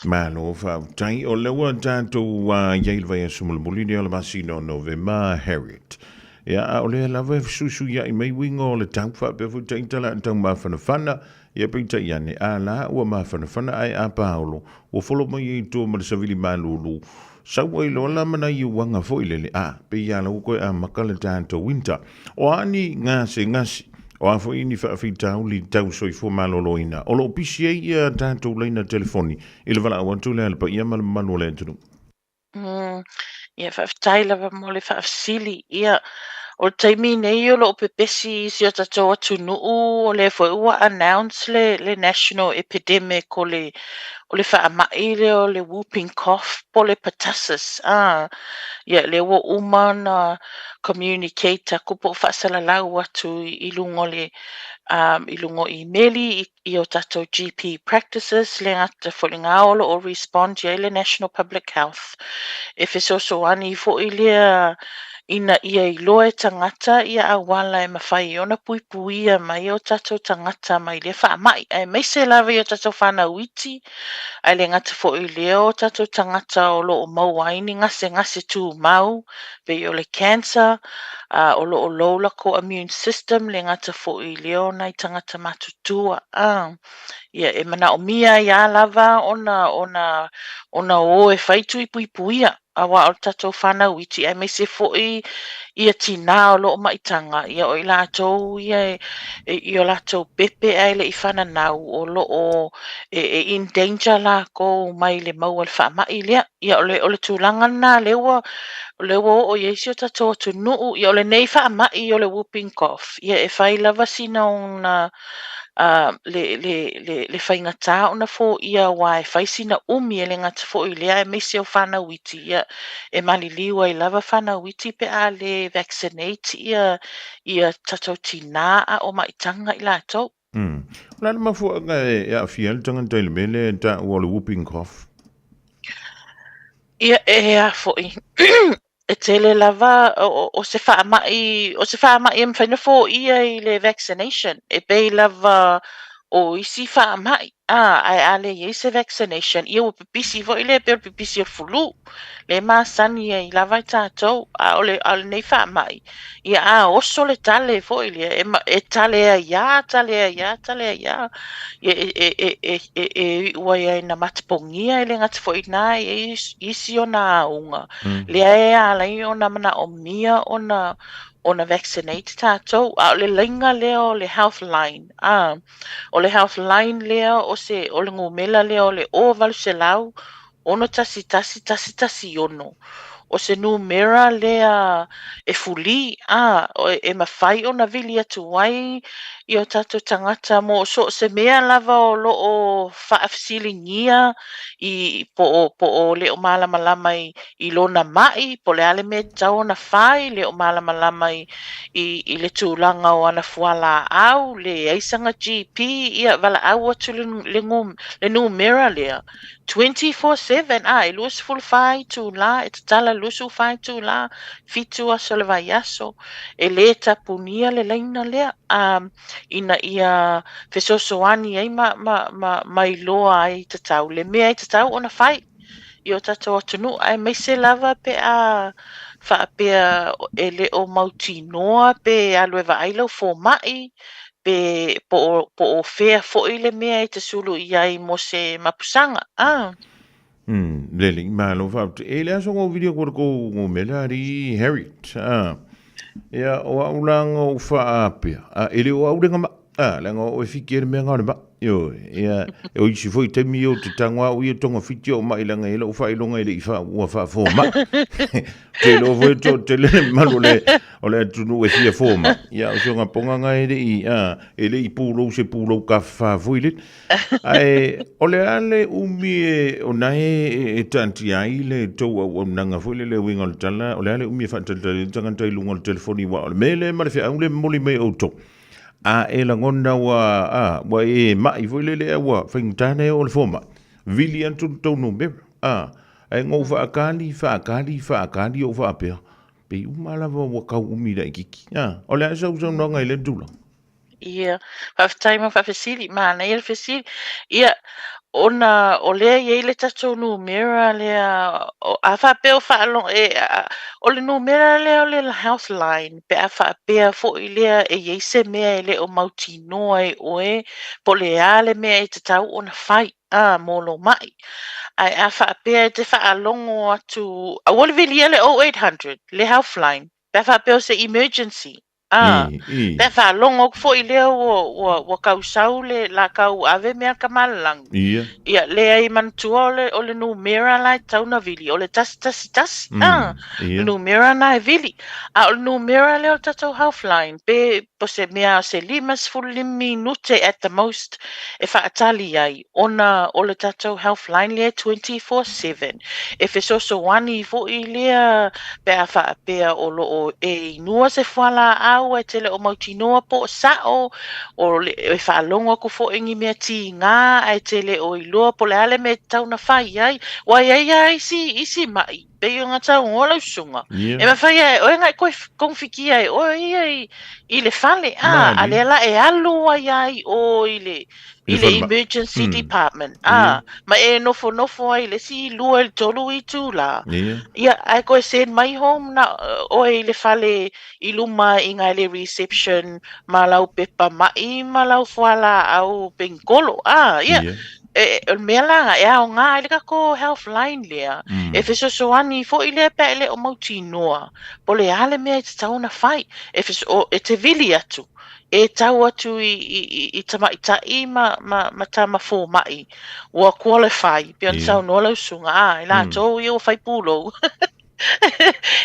Malo faafetai. O lea ua tatou i ai i le vaiaso mulimuli lea o le masina o Novema, Harriet. Ia, a o lea lava e fesuisuia'i mai uiga o le tau faapea foi taita la tau mafanafana, ia peitai ane, a la ua mafanafana ae a paolo, ua folo mai ai i tua ma le savili malulu, sau ai loa la ma nai uaga foi lele, a, pei lava la ua toe amaka le tatou winter. O a ni gasegase, o a foi ni faafitauli tau soifua maloloina o lo o pisi ai ia tatou laina telefoni i le valaau atu lea a le paia ma le mamalu o le atunuu. Ia, faafetai lava mo le faafesili. Ia, o le taimi nei o lo o pepesi i si o tatou atunuu, o lea foi ua announce le, le national epidemic o le, o le faamai lea o le whooping cough po o le pertussis. Ah, ia, lea ua uma ona communicate atu po o faasalalau atu i luga o le um, i luga o imeli i, i o tatou GP practices, le gata foi i lena o lo o respond i ai le National Public Health. E fesoasoani foi lea ina ia iloa e tagata ia auala e mafai ai ona puipuia mai o tatou tagata mai lea faamai, aemaise lava i o tatou fanau iti, ae le gata foi i lea o tatou tagata o lo o maua ai ni gasegase tumau, pei o le cancer, a o lo o low lakou immune system, le gata foi i lea o nai tagata matutua, a ia e manaomia ai a lava ona ona ona o e fai tui puipuia. Aua o le tatou fanau iti aemaise foi ia tinā o lo o maitaga, ia o i latou ia e, e, i o latou pepe ae le i fananau, o lo o e, e in danger lakou mai le maua i le faamai lea. Ia o le, o le tulaga lena lea ua, lea ua oo i ai si o tatou atunuu. Ia o lenei faamai o le whooping cough, ia e fai lava sina ona le, le, le, le faigata ona foia aua e fai sina umi e le gata foi i lea aemaise o fanau iti, ia e maliliu ai lava fanau iti pe a le vaccinate ia, ia tatou tinā a o maitaga i latou. Mm. O le a le mafuaaga e aafia ai le tagata i le mea lea e taua o le whooping cough? Ia, e a foi. E tele lava o, o se faamai, o se faamai e mafai ona foia i le vaccination. E pei lava o isi faamai, a, ae a le i ai se vaccination, ia ua pipisi foi lea pei o le pipisi o le flu, lea e masani ai lava i tatou. A o le, a o lenei faamai, ia a oso le tale foi lea, e, e tale ai lava, tale ai lava, tale ai lava. Ia e, e, e, e, e, e iu ai ai na matapogia, e le gata foi i ina, e i ai isi ona auga. Lea e ala ai ona manaomia ona ona vaccinate tatou. A o le laina lea o le health line, a, o le health line lea o se, o le numera lea o le 0800 611 116. O se numera lea e fulī, a, e mafai ona vili atu ai i o tatou tagata mo so o se mea lava o lo o faafesiligia i po o, po o le o malamalama i, i lona maʻi, po o le a le mea e tatau ona fai, le o malamalama i, i, i le tulaga o ana fualaau, leai sana GP, ia valaau atu le, le, le numera lea 24/7, a, e 24 itulā, e tatala 24 itulā, fitu aso o le vaiaso, e lē tapunia le laina lea, a, ina ia fesoasoani ai ma, ma, ma, ma iloa ai tatau le mea e tatau ona fai i o tatou atunuu, aemaise lava pe a faapea e le o mautinoa pe alu e vaai lau fomai, pe po o, po o fea foi le mea e te sulu i ai mo se mapusaga, a. Mm, lele, malo faafetai. E le aso ngou video ko kou ngomela ari Harriet. Ah. Ia o au la ngou whaapea. Ah, e le o au lenga ma. Ah, lenga o e fiki e le mea ngā le ma. Io, ia, e o isi foi taimi o te tango au ia tonga fiti o mai langa e lau whailonga e le i wha, ua wha fō ma. Te lo foi to te le malu le, o le atunuu e fia fō ma. Ia, o se nga ponga nga e le i, ah, e le i pūlou se pūlou ka wha foi le. Ae, o le a le umi e, o na e, e taatia ai le tou auaunaga foi lele uiga o le tala, o le a le umi e faatalitali ai le tagata i luga o le telefoni aua o le mea lea ma le feau lea e momoli mai e outou. A e lagona ua, a, ua e ma'i foi lele a ua faigata ona e oo i le fomai, vili atu le tou numera, a, ae na ou faakali, faakali, faakali ou faapea, pei uma lava ua tau umi laitiiti. A, o le a sau saunoaga i lea tulaga? Ia, faafetai mo faafesili, manaia le fesili. Ia, ona o lea e i ai le tatou numera lea, a faapea o faalogo, e, a, o le numera lea o le health line, pe a faapea foi lea e i ai se mea e le o mautinoa e oe, po o le a le mea e tatau ona fai, a, mo lou maʻi. Ae a faapea e te faalogo atu, aua le vilia le 0800, le health line, pe a faapea o se emergency, A, pe a faalogo atu foi lea ua, ua, ua tau sau le la tau ave mea a le Tamalelagi. Ia. Ia, leai manatua o le, o le numera la e tatau ona vili, o le 111, a, Ia. le numera na e vili. A o le numera lea o le tatou health line, pe, po o se mea o se 55 minute at the most e faatali ai ona o le tatou health line lea 24/7 e fesoasoani foi lea pe a faapea o lo o e inua se fualaau ae te le o mautinoa po o sao o le, e faalogo atu foi i ni mea tiga ae te le o iloa po o le a le mea e tatau ona fai ai. Ua i ai lava isi, isi maʻi, pei ona saunoa lau susuga, e mafai lava e oe ona e toe kogofitia e oe ia i, i le fale, a, a lea la e alu ai lava i o i le, i le emergency department, a, ma e nofonofo ai i le isi lua i le tolu itula, ia, ae toe send mai home na oe i le fale i luma i na i le reception ma lau pepa maʻi ma lau fualaau penikolo, a, ia, e, o le mea la e aoga ai le tatou health line lea, e fesoasoani foi lea pe a e le o mautinoa po o le a le mea e tatau ona fai, e, e te vili atu, e tau atu i, i, i, i tamaitai ma, ma, ma tama fomai ua qualify, pei ona saunoa lau susuga, a, i latou ia ua fai pulou.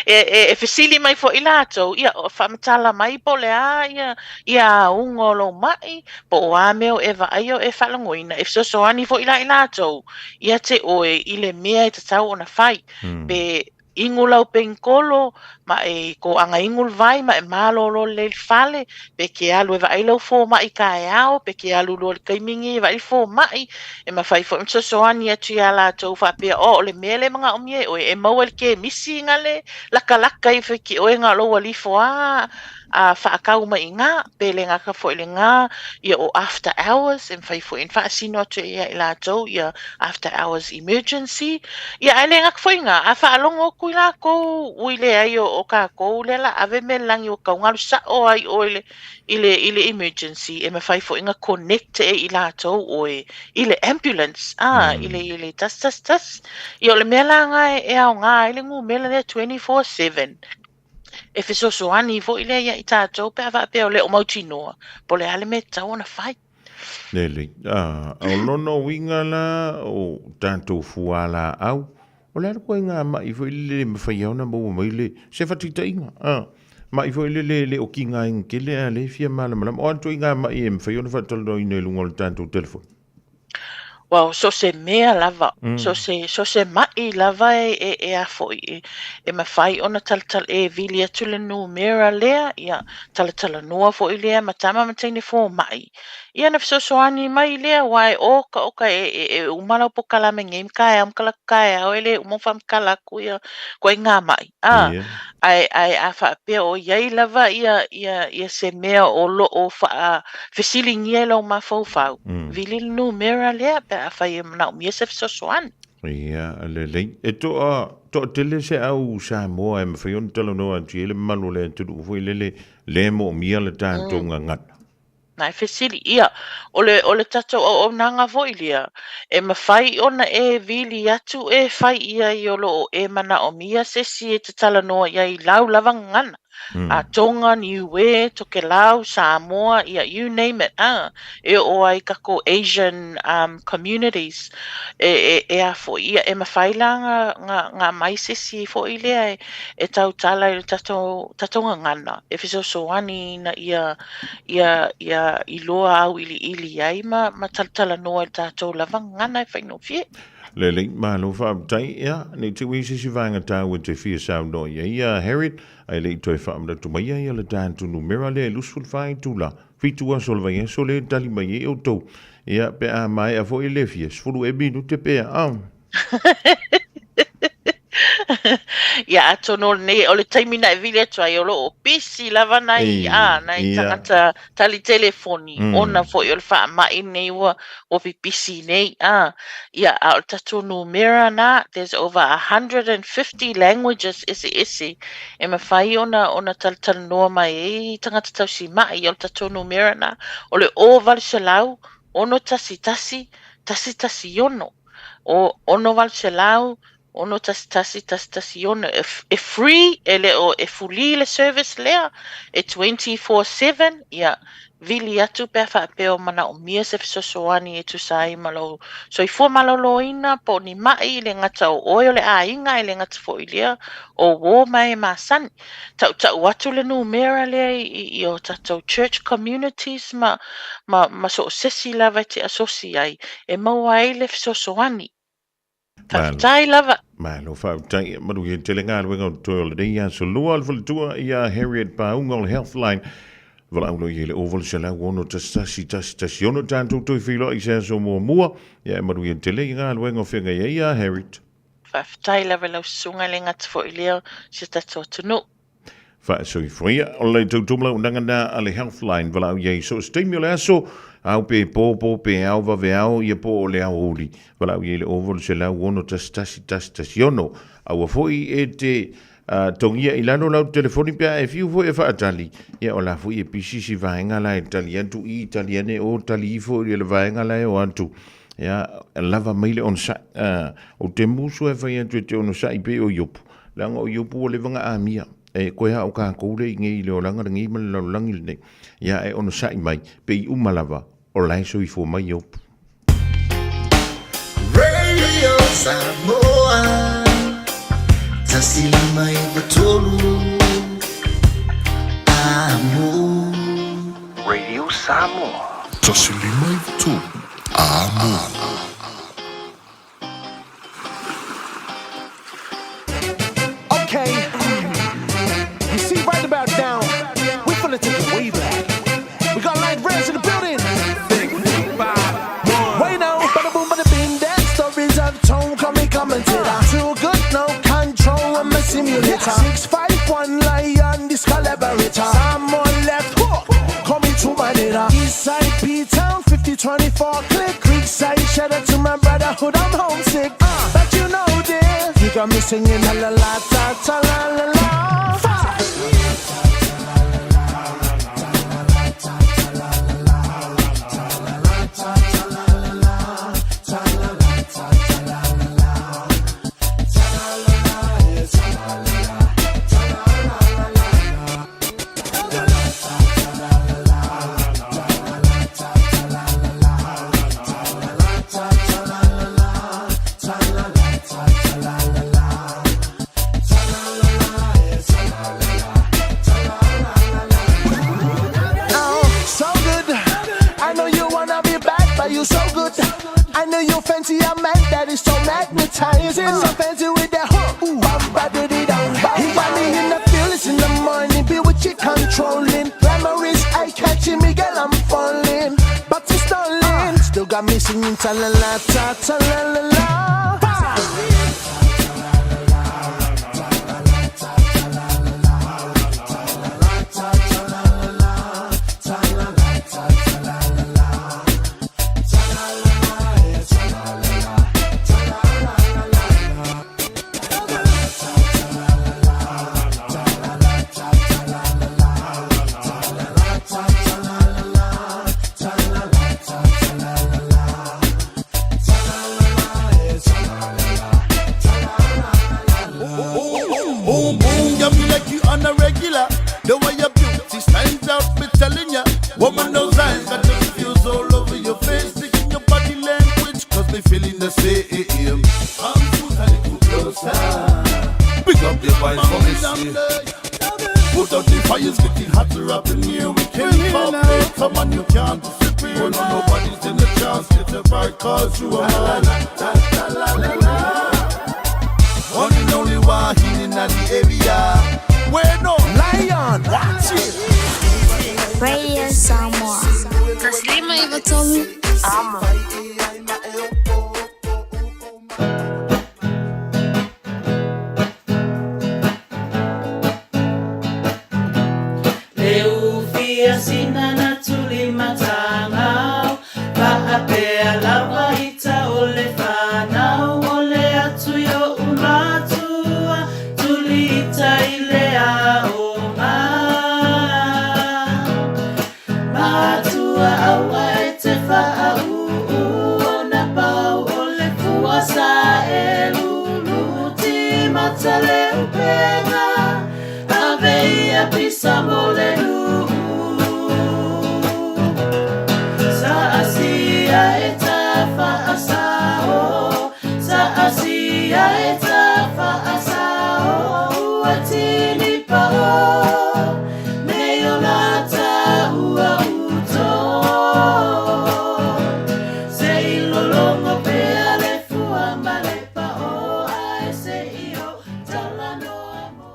e, e, e fesili mai foi latou, ia, faamatala mai po o le a ia, ia auga o lou maʻi, po o a mea o e vaaia o e faalogoina, e fesoasoani foi la i latou ia te oe i le mea e tatau ona fai. Pe inu lau penikolo, ma e toaga inu le vai, ma e malolo lelei i le fale, pe e te alu e vaai lau fomai taeao, pe e te alu loa i le taimi lenei e vaai le fomai, e mafai foi ona fesoasoani atu iā latou faapea, oh, o le mea lea e manaomia e oe, e maua i le kemisi na le latalata ifo i te oe na o lou alu ifo lava a faatau mai i ina, pe le gata foi i lena, ia o after hours, e mafai foi ona faasino atu ia i latou ia after hours emergency. Ia ae le gata foi i ina, a faalogo atu i latou ui leai o tatou lea o le a ave mea i le lagi ua tatau ona alu sao lava i o i le i le, i le emergency, e mafai foi ona connect e i latou oe i le ambulance, a, i le, i le 111. Ia o le mea la lena e aoga ai le numera lea 24/7, e fesoasoani foi lea ia i tatou pe a faapea o le o mautinoa po o le a le mea e tatau ona fai. Lelei. A, o lona uiga la o tatou fualaau, o le a le ituaiga maʻi foi lele e mafai lava ona maua mai le, se faataitaiga, a, maʻi foi lele e le o tigaina tele a o lea e fia malamalama. O a ituaiga maʻi e mafai ona faatalanoaina i luga o le tatou telefoni? Well, so se mea lava, so se, so se maʻi lava e, e, e a foi, e, e mafai ona talatala, e vili atu le numera lea, ia, talatalanoa foi lea ma tama ma teine fomai. Ia ona fesoasoani mai lea, aua e okaoka e, e, e uma lau polokalame nei ma taeao ma talaatu taeao, e le uma ona faamatala atu ia ituaiga maʻi. A, ae, ae a faapea o i ai lava ia, ia, ia se mea o lo o faafesiligia i lou mafaufau, vili le numera lea pe afai e manaomia se fesoasoani. Ia, lelei. E toa, toatele se au Samoa e mafai ona talanoa atu i ai le mamalu o le atunuu foi lele, le moomia le tatou gagana. Na e fesili ia, o le, o le tatou auaunaga foi lea, e mafai ona e vili atu e fai i ai o lo o e manaomia se isi e te talanoa i ai i lau lava gagana, a Tonga, Niue, Tokelau, Samoa, ia, you name it, a, e oo ai tatou Asian um, communities, e, e, e a foi, ia, e mafai la nga, nga, nga mai se isi foi lea e, e tautala i le tatou, tatou gagana, e fesoasoani ina ia ia, ia iloa auiliili ai ma, ma talatalanoa i le tatou lava gagana e faigofie. Lelei, malo faafetai. Ia, nei te ui se isi vaega taua e te fia saunoa i ai ia Harriet, ae le i toe faamanatu maia ia le tatou numera lea e 24 itula, 7 aso o le vaiaso lea e tali mai ai outou. Ia, pe a maea foi le fia, 10 ea minute pe a. Ia, atonu o lenei, o le taimi na e vili atu ai, o lo o pisi lava nai, a, nai tagata tali telefoni, ona foi o le faamai lenei ua, ua pipisi nei, a. Ia, a o le tatou numera na, there's over 150 languages eseese e mafai ona, ona talatalanoa mai ai tagata tausimai. Ia, o le tatou numera na, o le 0800 611 116. O 600 6 1 1 1 6. E free, e le o e fuli le service lea, e 24/7, ia, vili atu pe a faapea o manaomia se fesoasoani e tusa ai ma lou soifua maloloina po o ni ma'i, e le gata o oe o le aiga, e le gata foi i lea o uō ma e masani. Tautau atu le numera lea i, i o tatou church communities ma, ma, ma so o se isi lava e te asosi ai, e maua ai le fesoasoani. Faafetai lava. Malo faafetai. Manuia tele galuega o totoe o lenei aso lua. O le faletua ia Harriet Pauga o le Healthline. Valaau loa i ai le 0800 11 11 16. Tatou toe feiloai i se aso muamua. Ia e manuia tele i galuega o feagai ai ia Harriet. Faafetai lava i lau susuga e le gata foi i lea o si o tatou atunuu. Faasoifua ia. O le tautomalaunaga na a le Healthline valaau i ai so o se taimi o le aso, ao pe po, po pe ao, vave ao, ia po o le aoauli. Valaau i ai le 0800 11 11 16. Aua foi e te uh, togia i lalo lau telefoni pe a e fiu foi e faatali. Ia o la foi e pisi si vaega la e tali atu i, tali ane o, tali ifo i le vaega la e o atu. Ia, lava mai le onosai. Uh, o te musu e fai atu e te onosai pe o Iopu. Leaga o Iopu ua leva ona amia, e koe a o kākou le i nei i le olaga lenei ma le lalolagi lenei. Ia e onosai mai, pe i uma lava, o la e soifua mai Iopu. Radio Samoa 153 Amo. Radio Samoa. 153 Amo. Okay, you see right about now, we finna take it way back. We got light rails in the building. Wait now, bada boom, bada bing, that stories I've told, call me commentator. Too good, no control, I'm a simulator. 651 lion, this collaborator. I'm on left hook, call me two manera. Eastside P Town, 5024 click. Creekside, shout out to my brotherhood, I'm homesick. But you know this, you got me singing la la la ta ta la la la. Five. Oh, so good. I know you wanna be bad, but you so good. I know you fancy a man that is so magnetizing. So fancy with that hook. Ooh, bum, ba, dee, dum. He got me in the feelings in the morning. Be with you controlling. Glamour is eye catching me, girl, I'm falling. But it's stalling. Still got me singing ta la la ta ta la la la. Boom, boom, got me like you on a regular. The way your beauty stands out, me telling ya. Woman, those eyes got the fuse all over your face. Taking your body language, cause they feeling the same. Come close, a little closer. Pick up the vibes for me, see. Put out the fires, getting hotter up in here. We can't pop it. Come on, you can't disappear. No, nobody's in the chance. Get a right, cause you are mine. La, la, la, la, la. One and only one in the area. Where no lion, watch it. Radio Samoa. Taslima Ivatolu. Amo. Le ufia sina na tuli matangau Faapea lava ita o le fanau O le atu i o'u matua Tuli ita i le aoga Matua aua e te faauu Ona pau o le fua sa e lulu. amata le upega, ave ia pisa mo le nuu. Sa asia e tafa asao, sa asia e tafa asao, ua tini pao, me o lata ua uto. Se i lolongo pea le fua ma le pao, ae se i o talanoa mo.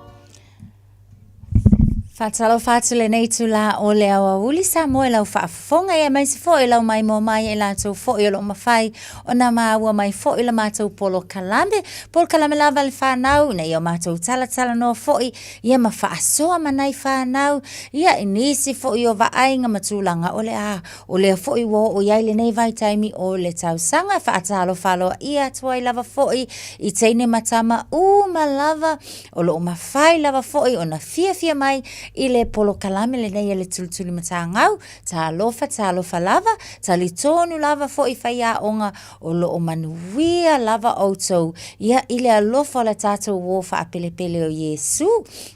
Faatalofa atu lenei itulā o le aoauli Samoa i lau faafofoga ia aemaise foi lau maimoa mai ia i latou foi o lo o mafai ona maua mai foi la matou polokalame. Polokalame lava le fanau ina ia o matou talatalanoa foi ia ma faasoa ma nai fanau ia i nisi foi o vaaiga ma tulaga o le a o lea foi ua oo i ai lenei vaitaimi o le tausaga. E faatalofa aloaia atu ai lava foi i teine ma tama uma lava o lo o mafai lava foi ona fiafia mai i le polokalame lenei a le Tulitulimatagau. Talofa, talofa lava, talitonu lava foi faiaoga o lo o manuia lava outou ia i le alofa o le tatou uo faapelepele o Iesu.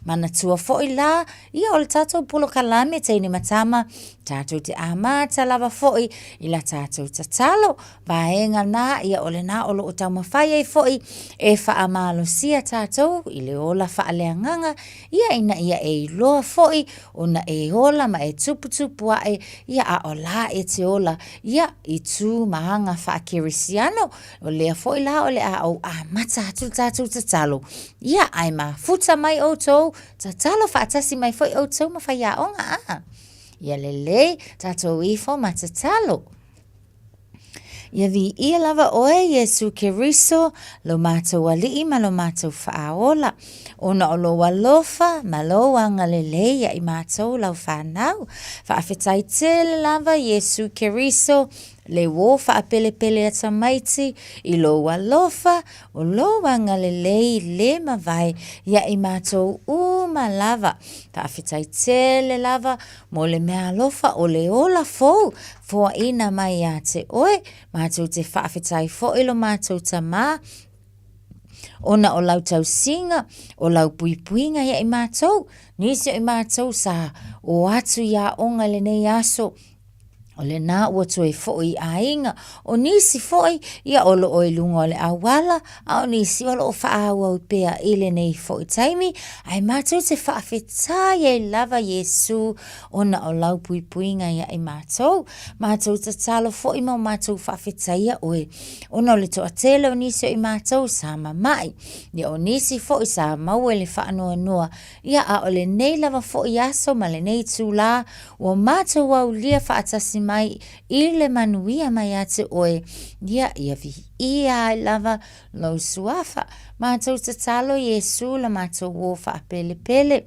Manatua foi la, ia o le tatou polokalame teine ma tama, tatou te amata lava foi i la tatou tatalo. Vaega na, ia o lena o lo o taumafai ai foi e faamalosia tatou i le ola faaleagaga, ia ina ia e iloa foi ona e ola ma e tuputupu ae, ia a o la e te ola, ia i tu ma aga faakerisiano. O lea foi la o le a ou amata atu le tatou tatalo, ia ae mafuta mai outou, tatalo faatasi mai foi outou ma faiaoga a. Ia lelei, tatou ifo ma tatalo. Ia viia lava oe, Iesu Keriso, lo matou Alii ma lo matou Faaola, ona o lou alofa ma lou agalelei ia i matou lau fanau. Faafetai tele lava, Iesu Keriso, le uo faapelepele a tamaiti i lou alofa, o lou agalelei le mavae ia i matou uma lava. Faafetai tele lava mo le meaalofa o le ola fou foaina mai ia te oe, matou te faafetai foi lo matou Tamā, ona o lau tausiga, o lau puipuiga ia i matou, nisi o i matou sa o atu i aoga i lenei aso, o lena ua toe foi i aiga, o nisi foi ia o lo o i luga o le auala, a o nisi o lo o faaauau pea i lenei foi taimi, ae matou te faafetai ai lava Iesu ona o lau puipuiga ia i matou. Matou tatalo foi ma o matou faafetaia oe, ona o le toatele o nisi o i matou sa mama'i, ia o nisi foi sa maua i le faanoanoa, ia a o lenei lava foi aso ma lenei itulā ua matou aulia faatasi mai i le manuia mai ia te oe, ia, ia viia ai lava lou suafa. Matou tatalo Iesu la matou uo faapelepele.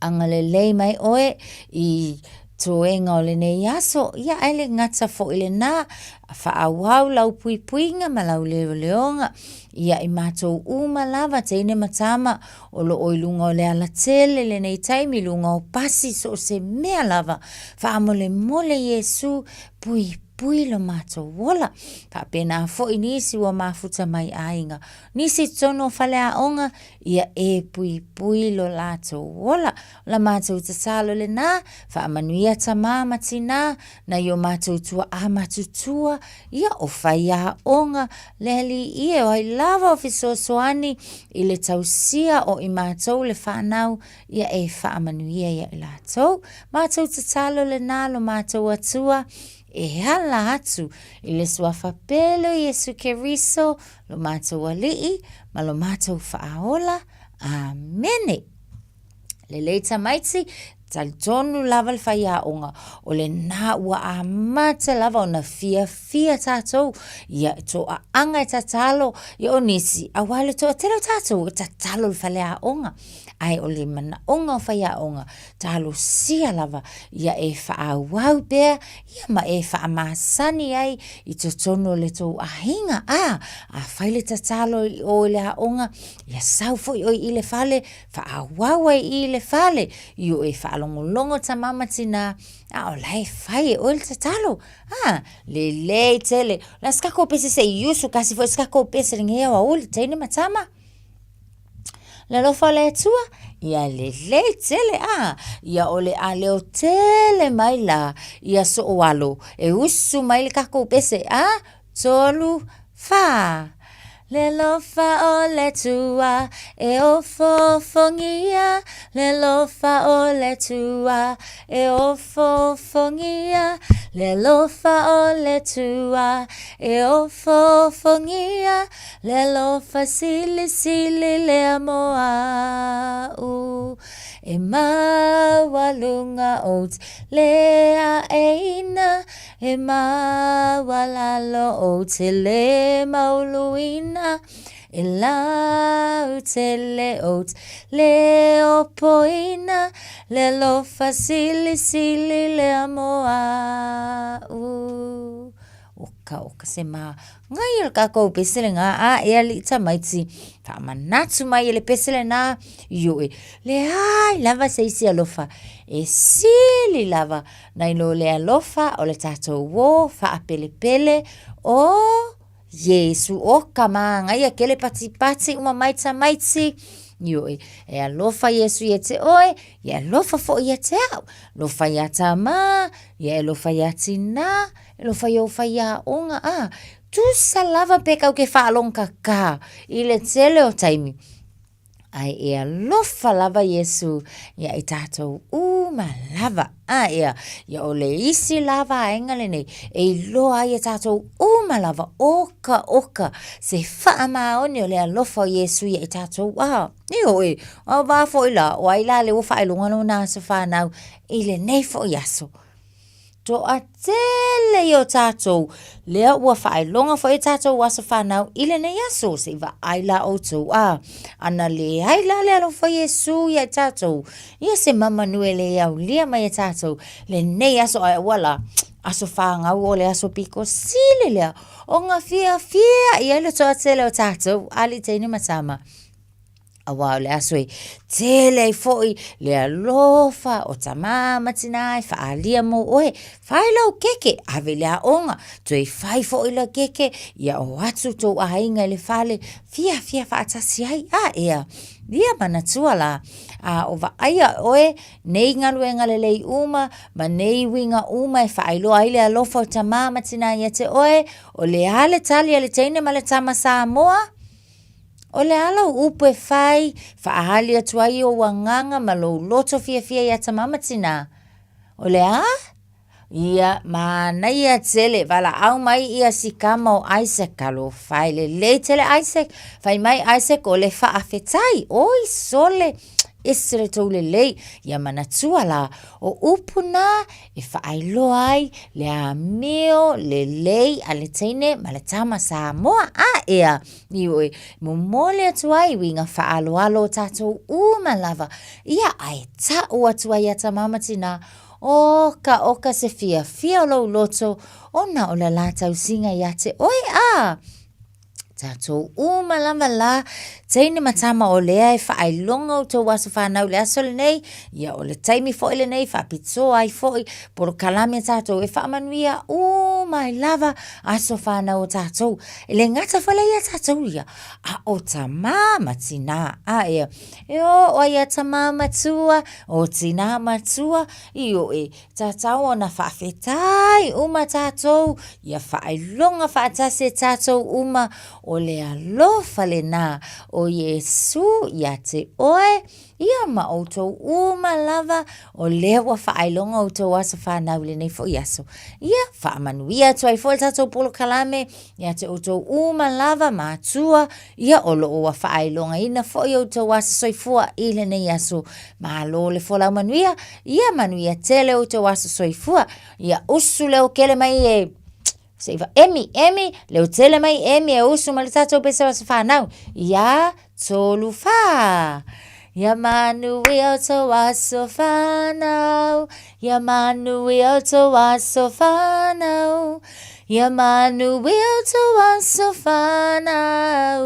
Agalelei mai oe i toega o lenei aso, ia ae le gata foi lena, faaauau lau puipuiga ma lau leoleoga, ia i matou uma lava teine ma tama o lo o i luga o le alatele lenei taimi, luga o pasi, so o se mea lava, faamolemole Iesu, puipui lo matou ola. Faapena foi nisi ua mafuta mai aiga, nisi i totonu o faleaoga, ia e puipui lo latou ola. O la matou tatalo lena, faamanuia tamā ma tinā, nai o matou tua'a matutua, ia o faiaoga, le Alii e, o ai lava o fesoasoani i le tausia o i matou le fanau, ia e faamanuia ia i latou. Matou tatalo lena lo matou Atua, e ala atu i le Suafa pele o Iesu Keriso, lo matou Alii ma lo matou Faaola. Amene. Lelei tamaiti, talitonu lava le faiaoga, o lena ua amata lava ona fiafia tatou, ia toaaga e tatalo, ia o nisi, aua le toatele o tatou e tatalo i le faleaoga. Ae o le manaoga o faiaoga, talosia lava ia e faaauau pea, ia ma e faamasani ai i totonu o le tou aiga. A, afai le tatalo i o i le aoga, ia sau foi oe i le fale, faaauau ai i le fale, i o e faalogologo tama ma tina, a o la e fai e oe le tatalo. A, lelei tele. O le a se tatou pese se i usu kasi foi se tatou pese lenei aoauli, teine ma tama. Le alofa o le Atua, ia lelei tele, a, ia o le a leo tele mai la ia so'o alo e usu mai le kakou pese, a, tolu, fa. Le alofa o le Atua e ofoofogia, le alofa o le Atua e ofoofogia, le alofa o le Atua e ofoofogia, Le alofa silisili lea mo a'u E maualuga ou te lē aʻeina E maualalo ou te lē mauluina E lautele ou te lē opoina Le alofa silisili lea mo a'u Oka oka se manaia o le kakou pese lena a e alii tamaiti faamanatu mai e le pese lena ioe leai lava se isi alofa e sili lava nai lo le alofa o le tatou uō faapelepele o Iesu oka manaia kele patipati uma mai tamaiti ioe e alofa Iesu ia te oe ia e alofa foi ia te a'u alofa iā tamā ia e alofa iā tinā E alofa i ou faiaoga, a, tusa lava pe kau ke faalogo kakā i le tele o taimi, ae e alofa lava Iesū iā i tātou uma lava. A, ea, ia o le isi la vaega lenei e iloa ai e tātou uma lava oka oka se faamaoni o le alofa o Iesū iā i tātou. A, ioe, a wā foi la, o ai la le ua faailoga lona aso whānau i lenei foi aso. Toatele ia o tātou, lea ua faailoga foi e tātou aso whānau i lenei aso, se i vaai la outou, a, ana leai la le alofa o Iesu ia i tātou, ia se mamanu e le aulia mai e tātou, lenei aso ae aua la, aso whāngau o le aso piko sili lea, o ngā fiafia i ai le toatele o tātou, ali teine ma tama. Auā o le aso e tele ai foi le alofa o tamā ma tinā e faaalia mo oe. Fai lau keke, ave i le aoga, toe fai foi lau keke, ia o atu tou aiga i le fale, fiafia faatasi ai. A ea, ia manatua la, a o vaaia oe nei galuega lelei uma ma nei uiga uma e faailoa ai le alofa o tamā ma tinā ia te oe, o le a le tali a le teine ma le tama Samoa? O le a lau upu e fai, faaali atu ai ou agaga ma lou loto fiafia iā Tamā ma Tinā? O le a? Ia, manaia tele, valaau mai ia si kama o Isaac, alofa e lelei tele Isaac, fai mai Isaac o le faafetai, oi sole, ese le tou lelei, ia manatua la, o upu na e faailoa ai le amio lelei a le teine ma le tama Samoa, a ea, Ioe, momoli atu ai uiga faaaloalo o tatou uma lava, ia ae ta'u atu ai ia Tamā ma Tinā, oka oka se fiafia o lou loto ona o le la tausiga ia te oe, a tatou uma lava la, teine ma tama o lea e faailoga outou aso fanau i le aso lenei, ia o le taimi foi lenei faapitoa ai foi polokalame a tatou e faamanuia uma ai lava aso fanau o tatou. E le gata foi la ia tatou ia, a o tamā ma tinā, a ea, e oo ai ia tamā matua, o tinā matua, ioe, tatau ona faafetai uma tatou, ia faailoga faatasi e tatou uma, o le alofa lenā o Iesu ia te oe, Ia ma outou uma lava, o lea ua faailoga outou aso fanau i lenei foi aso. Ia, faamanuia atu ai foi le tatou polokalame ia te outou uma lava, matua, ia o lo o ua faailogaina foi outou aso soifua i lenei aso. Malo le folau manuia, ia manuia tele outou aso soifua. Ia usu leo kele mai e Se i va emi, emi, leo tele mai emi e usu ma le tatou pese o aso fanau. Ia, tolu fa. Ia manuia outou aso fanau. Ia manuia outou aso fanau. Ia manuia outou aso fanau.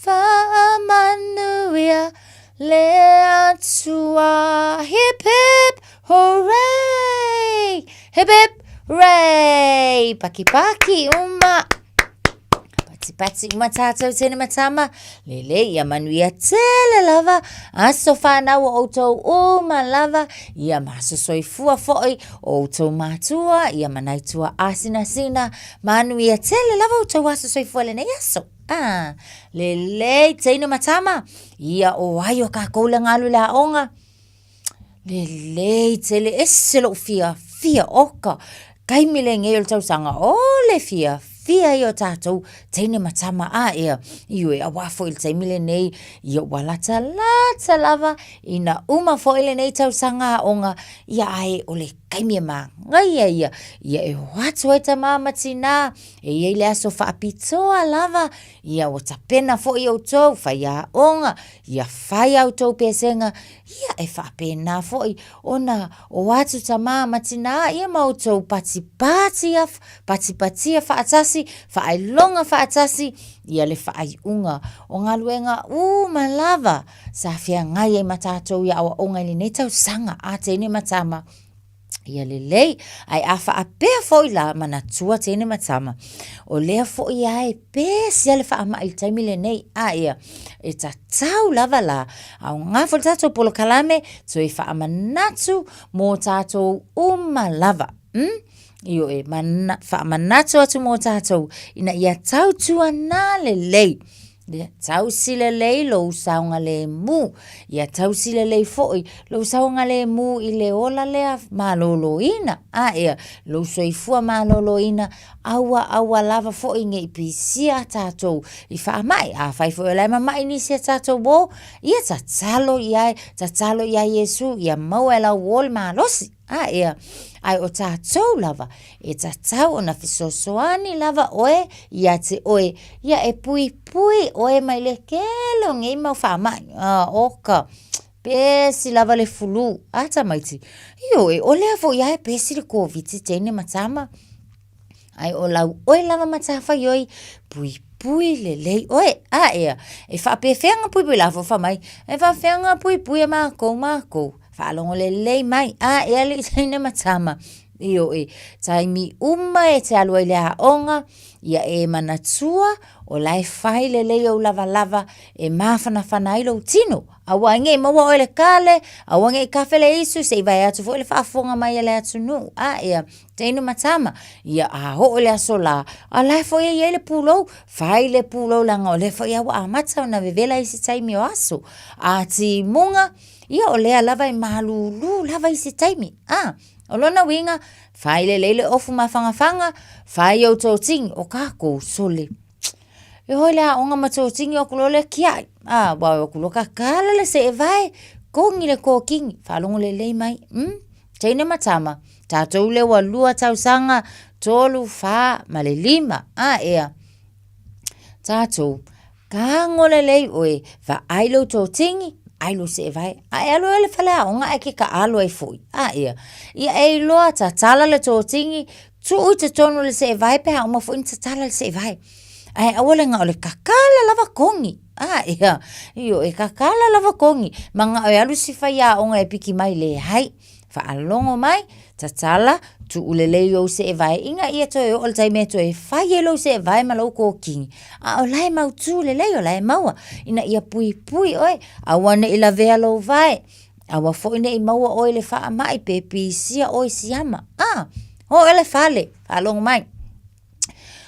Faamanuia le Atua. Hip hip hooray! Hip hip hooray! Pakipaki uma! Patipati uma tātou teine ma tama, lelei ia manuia tele lava, aso whanau o outou uma lava, ia ma aso soifua foi o outou mātua, ia manaitua asinasina, manuia tele lava outou aso soifua lenei aso. Ah, lelei teine ma tama, ia o ai o kākou le ngalu le aoga, Lelei tele ese lou fiafia oka taimi lenei o le tausaga o le fiafia ia o tatou teine ma tama a ea ioe auā foi le taimi lenei ia ua latalata lava ina uma foi lenei tausaga aoga ia ae o le taimi e manaia ia ia e o atu ai tama ma tina e i ai le aso faapitoa lava ia ua tapena foi outou faiaoga ia fai a outou pesega Ia, e faapena foi ona o atu tamā ma tinā ia ma outou patipati a, patipatia faatasi, faailoga faatasi, ia le faaiuga o galuega uma lava sa feagai ai ma tatou i aoaoga i lenei tausaga a teine ma tama. Ia lelei, ae a faapea foi la, manatua teine ma tama, o lea foi a e pesi a le faamai i le taimi lenei, a ia, e tatau lava la, aoga foi le tatou polokalame, toe faamanatu mō tatou uma lava. Mm? Ioe, mana, faamanatu atu mō tatou, ina ia tautuana lelei. Ia tausi lelei lou saogalemu. Ia tausi lelei foi lou saogalemu i le ola lea malōlōina. A ea, lou soifua malōlōina, aua aua lava foi ne i pisia tatou i faamai. Afai foi o la e mama'i nisi a tatou ō, ia tatalo i ai, tatalo iā Iesu ia maua e lau ō le malosi. A ea, ae o tatou lava, e tatau ona fesoasoani lava oe ia te oe, ia e puipui oe mai le kele o nei mau faamai. A, oka, pesi lava le fulu. A tamaiti, ioe, o lea foi a e pesi le Koviti teine ma tama. Ae o lau oe lava matafaioi, puipui lelei oe. A ea, e faapefea nga puipui la fofa mai, e faapefea nga puipui e makou makou. Faalogo lelei mai, a ea le teine ma tama. Ioe, taimi uma e te alu ai le aoga, ia e manatua, o la e fai lelei ou lavalava e mafanafana ai lou tino. Aua nei maua oe le kale, aua nei kafe le isu, se i vae atu foi le faafofoga mai a le atunuu. A ea, teine ma tama, ia a oo i le aso la, a la e foi e i ai le pulou, fai le pulou leaga o lea foi a ua amata ona vevela isi taimi o aso. A timuga, ia o lea lava e malūlū lava isi taimi. A, o lona uiga, fai lelei le ofu mafangafaga, fai ou totini, o kākou sole. E hoi le aoga ma totini o aku loa lea kia'i. A, ua o aku loa kakala le seevae, kogi le kokini, faalogo lelei mai, mm? Teine ma tama, tatou lea ua lua tausaga, tolu, fa, ma le lima. A ea, tatou, kago lelei oe, vaai lou totini, ai lou seevae. A e alu ai le faleaoga ae ke kaalo ai foi. A ea, ia e iloa tatala le totini, Tuu i totonu o le seevae pe a uma foi ona tatala le seevae. Ae aua le gao le kakala lava kogi. A ia, io e kakala lava kogi. Ma gao e alu si faiaoga e piki mai leai. Faalogo mai, tatala, tuu lelei ou seevae ina ia toe oo le taimi e toe fai ai lou seevae ma lou kokini. A o la e mautū lelei, o la e maua. Ina ia puipui oe, aua ne i lavea lou vae. Aua foi ne i maua oe i le faamai pe pisia oe i siama. A, oo i le fale, faalogo mai.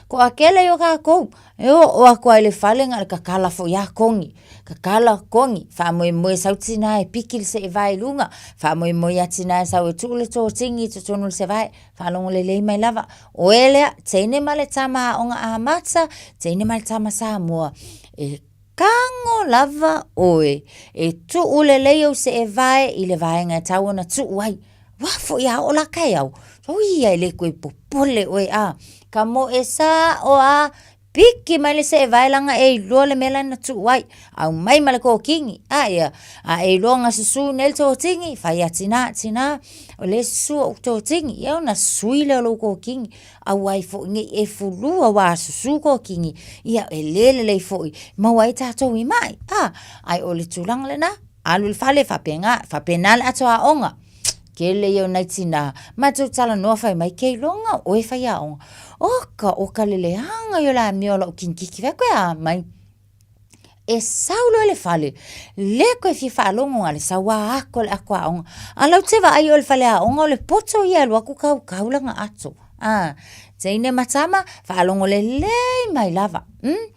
Toatele ia o tatou, e oo atu lava i le fale na o le tatala foi lava kogi, tatala kogi, faamoemoe e sau tina e piki le seevae i luga, faamoemoe ia tina e sau e tuu le totini i totonu o le seevae, faalogo lelei mai lava. Oe lea, teine ma le tama aoga amata, teine ma le tama Samoa, e Tago lava oe e tuu lelei ou seevae i le vaega e tau ona tuu ai. Ua foi a oo la taeao, oi ia e le toe popole oe a. Ka moe sao a, piki mai le seevae leaga e iloa le mea la na tuu ai. Aumai ma le kokini, a ia, a e iloa na susu nei le totini, fai a tina, tina, o lea e susu ou totini. Ia ona sui lea o lou kokini. Aua ai foi nei e fulua ua susu kokini, ia e le lelei foi, maua ai tatou i mai. A, ai o le tulaga lena, alu i le fale, faapena, faapena le ato aoga. Tele ia o nai tinā, matou talanoa fai mai, kei loga oe faiaoga. Oka, o ka leleaga ia o le amio a lou kinikiki fai koe a mai. E sau loa i le fale, le koe fia faalogo a le sau a ako le ako aoga. A lau te vaai o le fale aoga o le poto ia e alu atu kaukau lana ato. A, teine ma tama, faalogo lelei mai lava. Mm?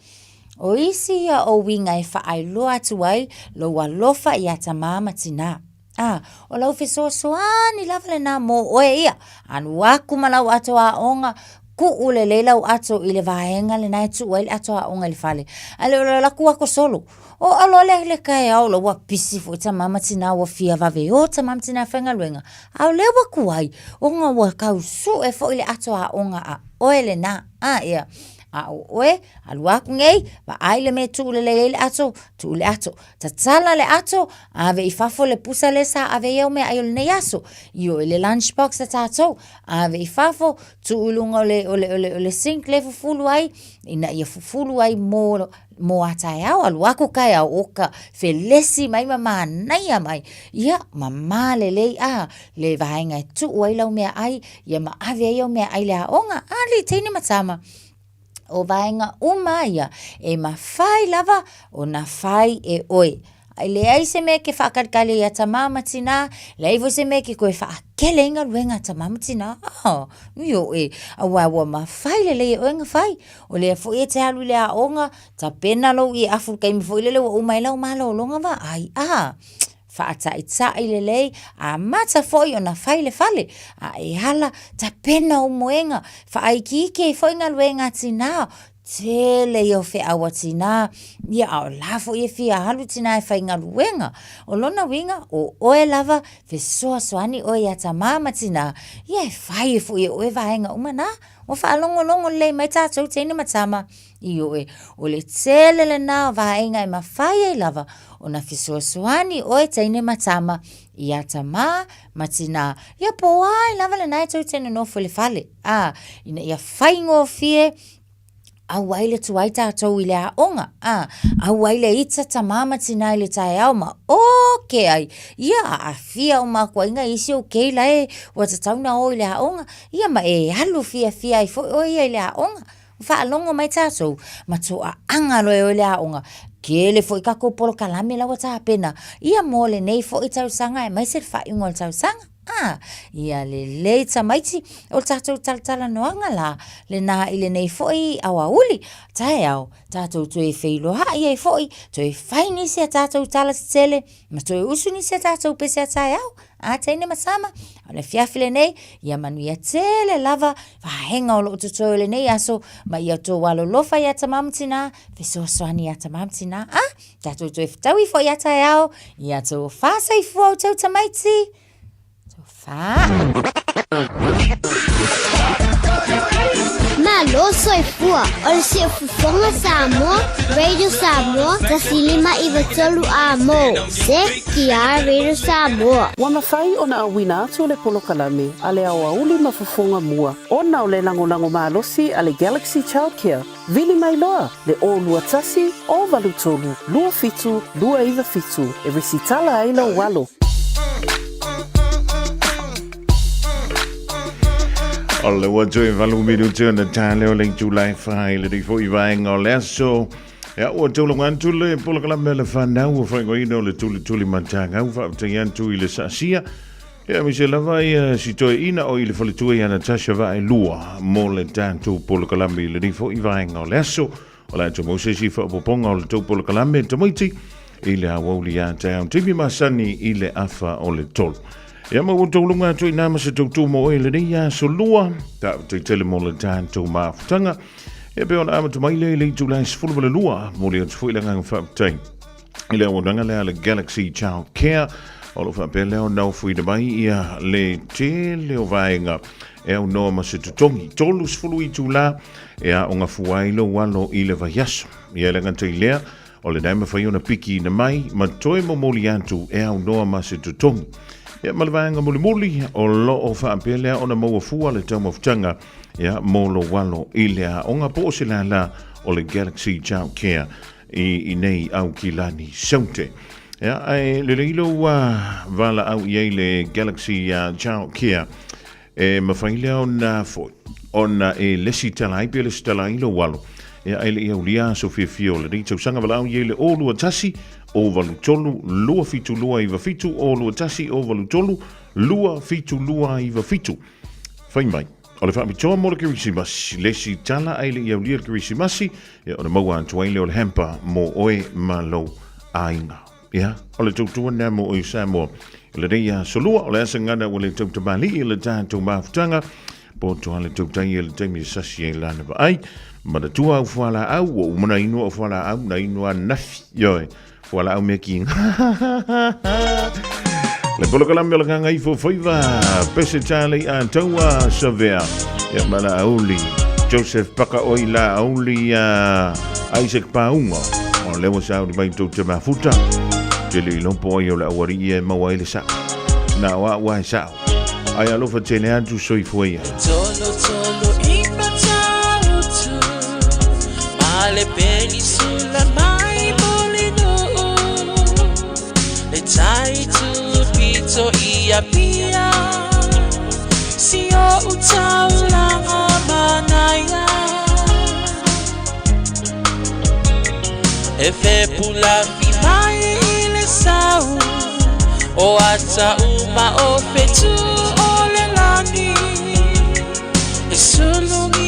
O isi ia o uiga e faailoa atu ai lou alofa iā tamā ma tinā. A, o lau fesoasoani lava lenā mo oe ia. Alu aku ma lau ato aoga, kuu lelei lau ato i le vaega lenā e tuu ai le ato aoga i le fale. A le o le laku ako solo. O alo le le kaeao la ua pisi foi tamā ma tinā ua fia vave o tamā ma tinā e faigaluega. A o lea ua tuai, ona ua tau sue foi le ato aoga a oe lenā. A ia, a o oe, alu aku nei, vaai le mea e tuu lelei ai le ato, tuu le ato. Tatala le ato, ave i fafo le pusa lea sa ave ai au meaai o lenei aso. Ioe le lunch box a tatou, ave i fafo, tuu i luga o le, o le, o le, o le sink lea e fufulu ai, ina ia fufulu ai mo, mo a taeao, alu atu taeao o ka felesi mai ma manaia mai. Ia, mama lelei a le vaega e tuu ai lau meaai, ia ma ave ai au meaai i le aoga. Alii, teine ma tama. O vaega uma ia e mafai lava ona fai e oe. Ai leai se mea e ke whaakalikali ai a tamā ma tinā, leai foi se mea e ke koe whaakele ai galuega a tamā ma tinā. Oh, ioe, auā ua mafai lelei e oe ona fai. O lea foi e te alu i le aoga, tapena lou ieafu i le taimi foi lele ua uma ai lau malologa vaai, ah, Faataitaʻi lelei, amata foi ona fai le fale, a e ala, tapena ou moega, faaikiiki ai foi galuega a tinā, tele ia o feau a tinā, ia a o la foi e fia alu tinā e faigaluega. O lona uiga, o oe lava, fesoasoani oe iā tamā ma tinā, ia e fai ai foi e oe vaega uma na. Ua faalogologo lelei mai tatou teine ma tama, Ioe, o le tele lenā o vaega e mafai ai lava ona fesoasoani oe teine ma tama iā tamā ma tinā. Ia po o ai lava lenā e tou te nonofo i le fale, ā, ina ia faigofie aua ai le tuai tātou i le aoga, ā, aua ai le ita tamā ma tinā i le taeao ma oke ai, ia aafia uma atu ai nai isi o keila e ua tatau ona o i le aoga, ia ma e alu fiafia ai foi oe ia i le aoga. Faalogo mai tatou, ma toaaga loa e o i le aoga. Tele foi tatou polokalame la ua tapena ia mo lenei foi tausaga aemaise le faaiuga o le tausaga. A, ia lelei tamaiti, o le tatou talatalanoaga la lena i lenei foi aoauli. Taeao, tatou toe feiloai ai foi, toe fai nisi a tatou tala tetele, ma toe usu nisi a tatou pese a taeao. A teine ma tama, o le afiafi lenei, ia manuia tele lava vaega o loo totoe o lenei aso, ma ia outou alolofa iā tamā ma tinā, fesoasoani iā tamā ma tinā, a, tatou toe fetaui foi ia taeao, ia tou faasoifua outou tamaiti, Tofa. Malo soifua o le Siufofoga Samoa, Radio Samoa, 1593 A mo CKR Radio Samoa. Ua mafai ona auina atu le polokalame a le aoauli ma fofoga mua ona o le lagolago malosi a le Galaxy Childcare. Vili mai loa le 021 083 27 297 e resitala ai lou alo. O le ua toe valu minuti ona tā leo le itula e whai le rifo i vaenga o le aso. Ia ua taulaga atu le polokalame le whanau o whaingoina o le tuli tuli matangau whaafetai atu i le saasia. Ia aemaise lava ia si toeaina o i le faletua ia Natasha Vaaelua mo le tatou polokalame i lenei foi vaega o le aso. O le a tou maua se isi faaopoopoga o le tou polokalame tamaiti i le aoauli ia taeao taimi masani i le afa o le tolu. Ia ma ua tauluga atu i nā ma se tautu mo oe lenei aso lua. Faafetai tele mo le tatou mafutaga. Ia pe ona amata mai lea i le itula e 12, momoli atu foi le agaga faafetai i le auaunaga lea a le Galaxy Child Care o lo o faapea lea ona ofoina mai ia le tele o vaega e aunoa ma se totogi 30 itula e aoga fua ai lou alo i le vaiaso. Ia e le gata i lea, o lena e mafai ona pikiina mai ma toe momoli atu e aunoa ma se totogi. Ia ma le vaega mulimuli, o lo o faapea lea ona maua fua le taumafataga ia mo lou alo i le aoga po o se lālā o le Galaxy Child Care i inei Aukilani Saute. Ia, ae lelei lou valaau i ai le Galaxy Child Care e mafai lea ona foi ona e lesitala ai pe lesitala ai lou alo. Ia, ae le i aulia aso fiafia o lenei tausaga, valaau i ai le 021 083 27297, 021 083 27297. Fai mai, o le faapitoa mo le Kerisimasi, lesitala ae le i aulia le Kerisimasi, Ia, ona maua atu ai lea o le hamper mo oe ma lou aiga. Ia, o le tautua lena mo oe Samoa. I lenei aso lua, o le asa gana ua le tautamalii i le tatou mafutaga, poto a le tautai i le taimi e sasi ai lana vaai. Manatua au fualaau, ua uma na inu au fualaau, na inu ananafi, ioe, fualaau mea kiga. Le polokalame o le Gagaifo Faiva, Pese Charlie a Taua Savea, ia ma la auli, Joseph Pakaoi la auli a Isaac Paunga, o lea ua sauni mai tou te mafuta, te le ilopo ai o le auari e maua ai le sao. Na o au ai sao. Ai alofa tele atu soifua ia. Tolo tolo i Matautu Ma le penisula mai Mulinuu Le tai tupito i Apia Si o taulanga manaia E fepulafi mai i le sau O ata uma o fetu o le lani E sulugī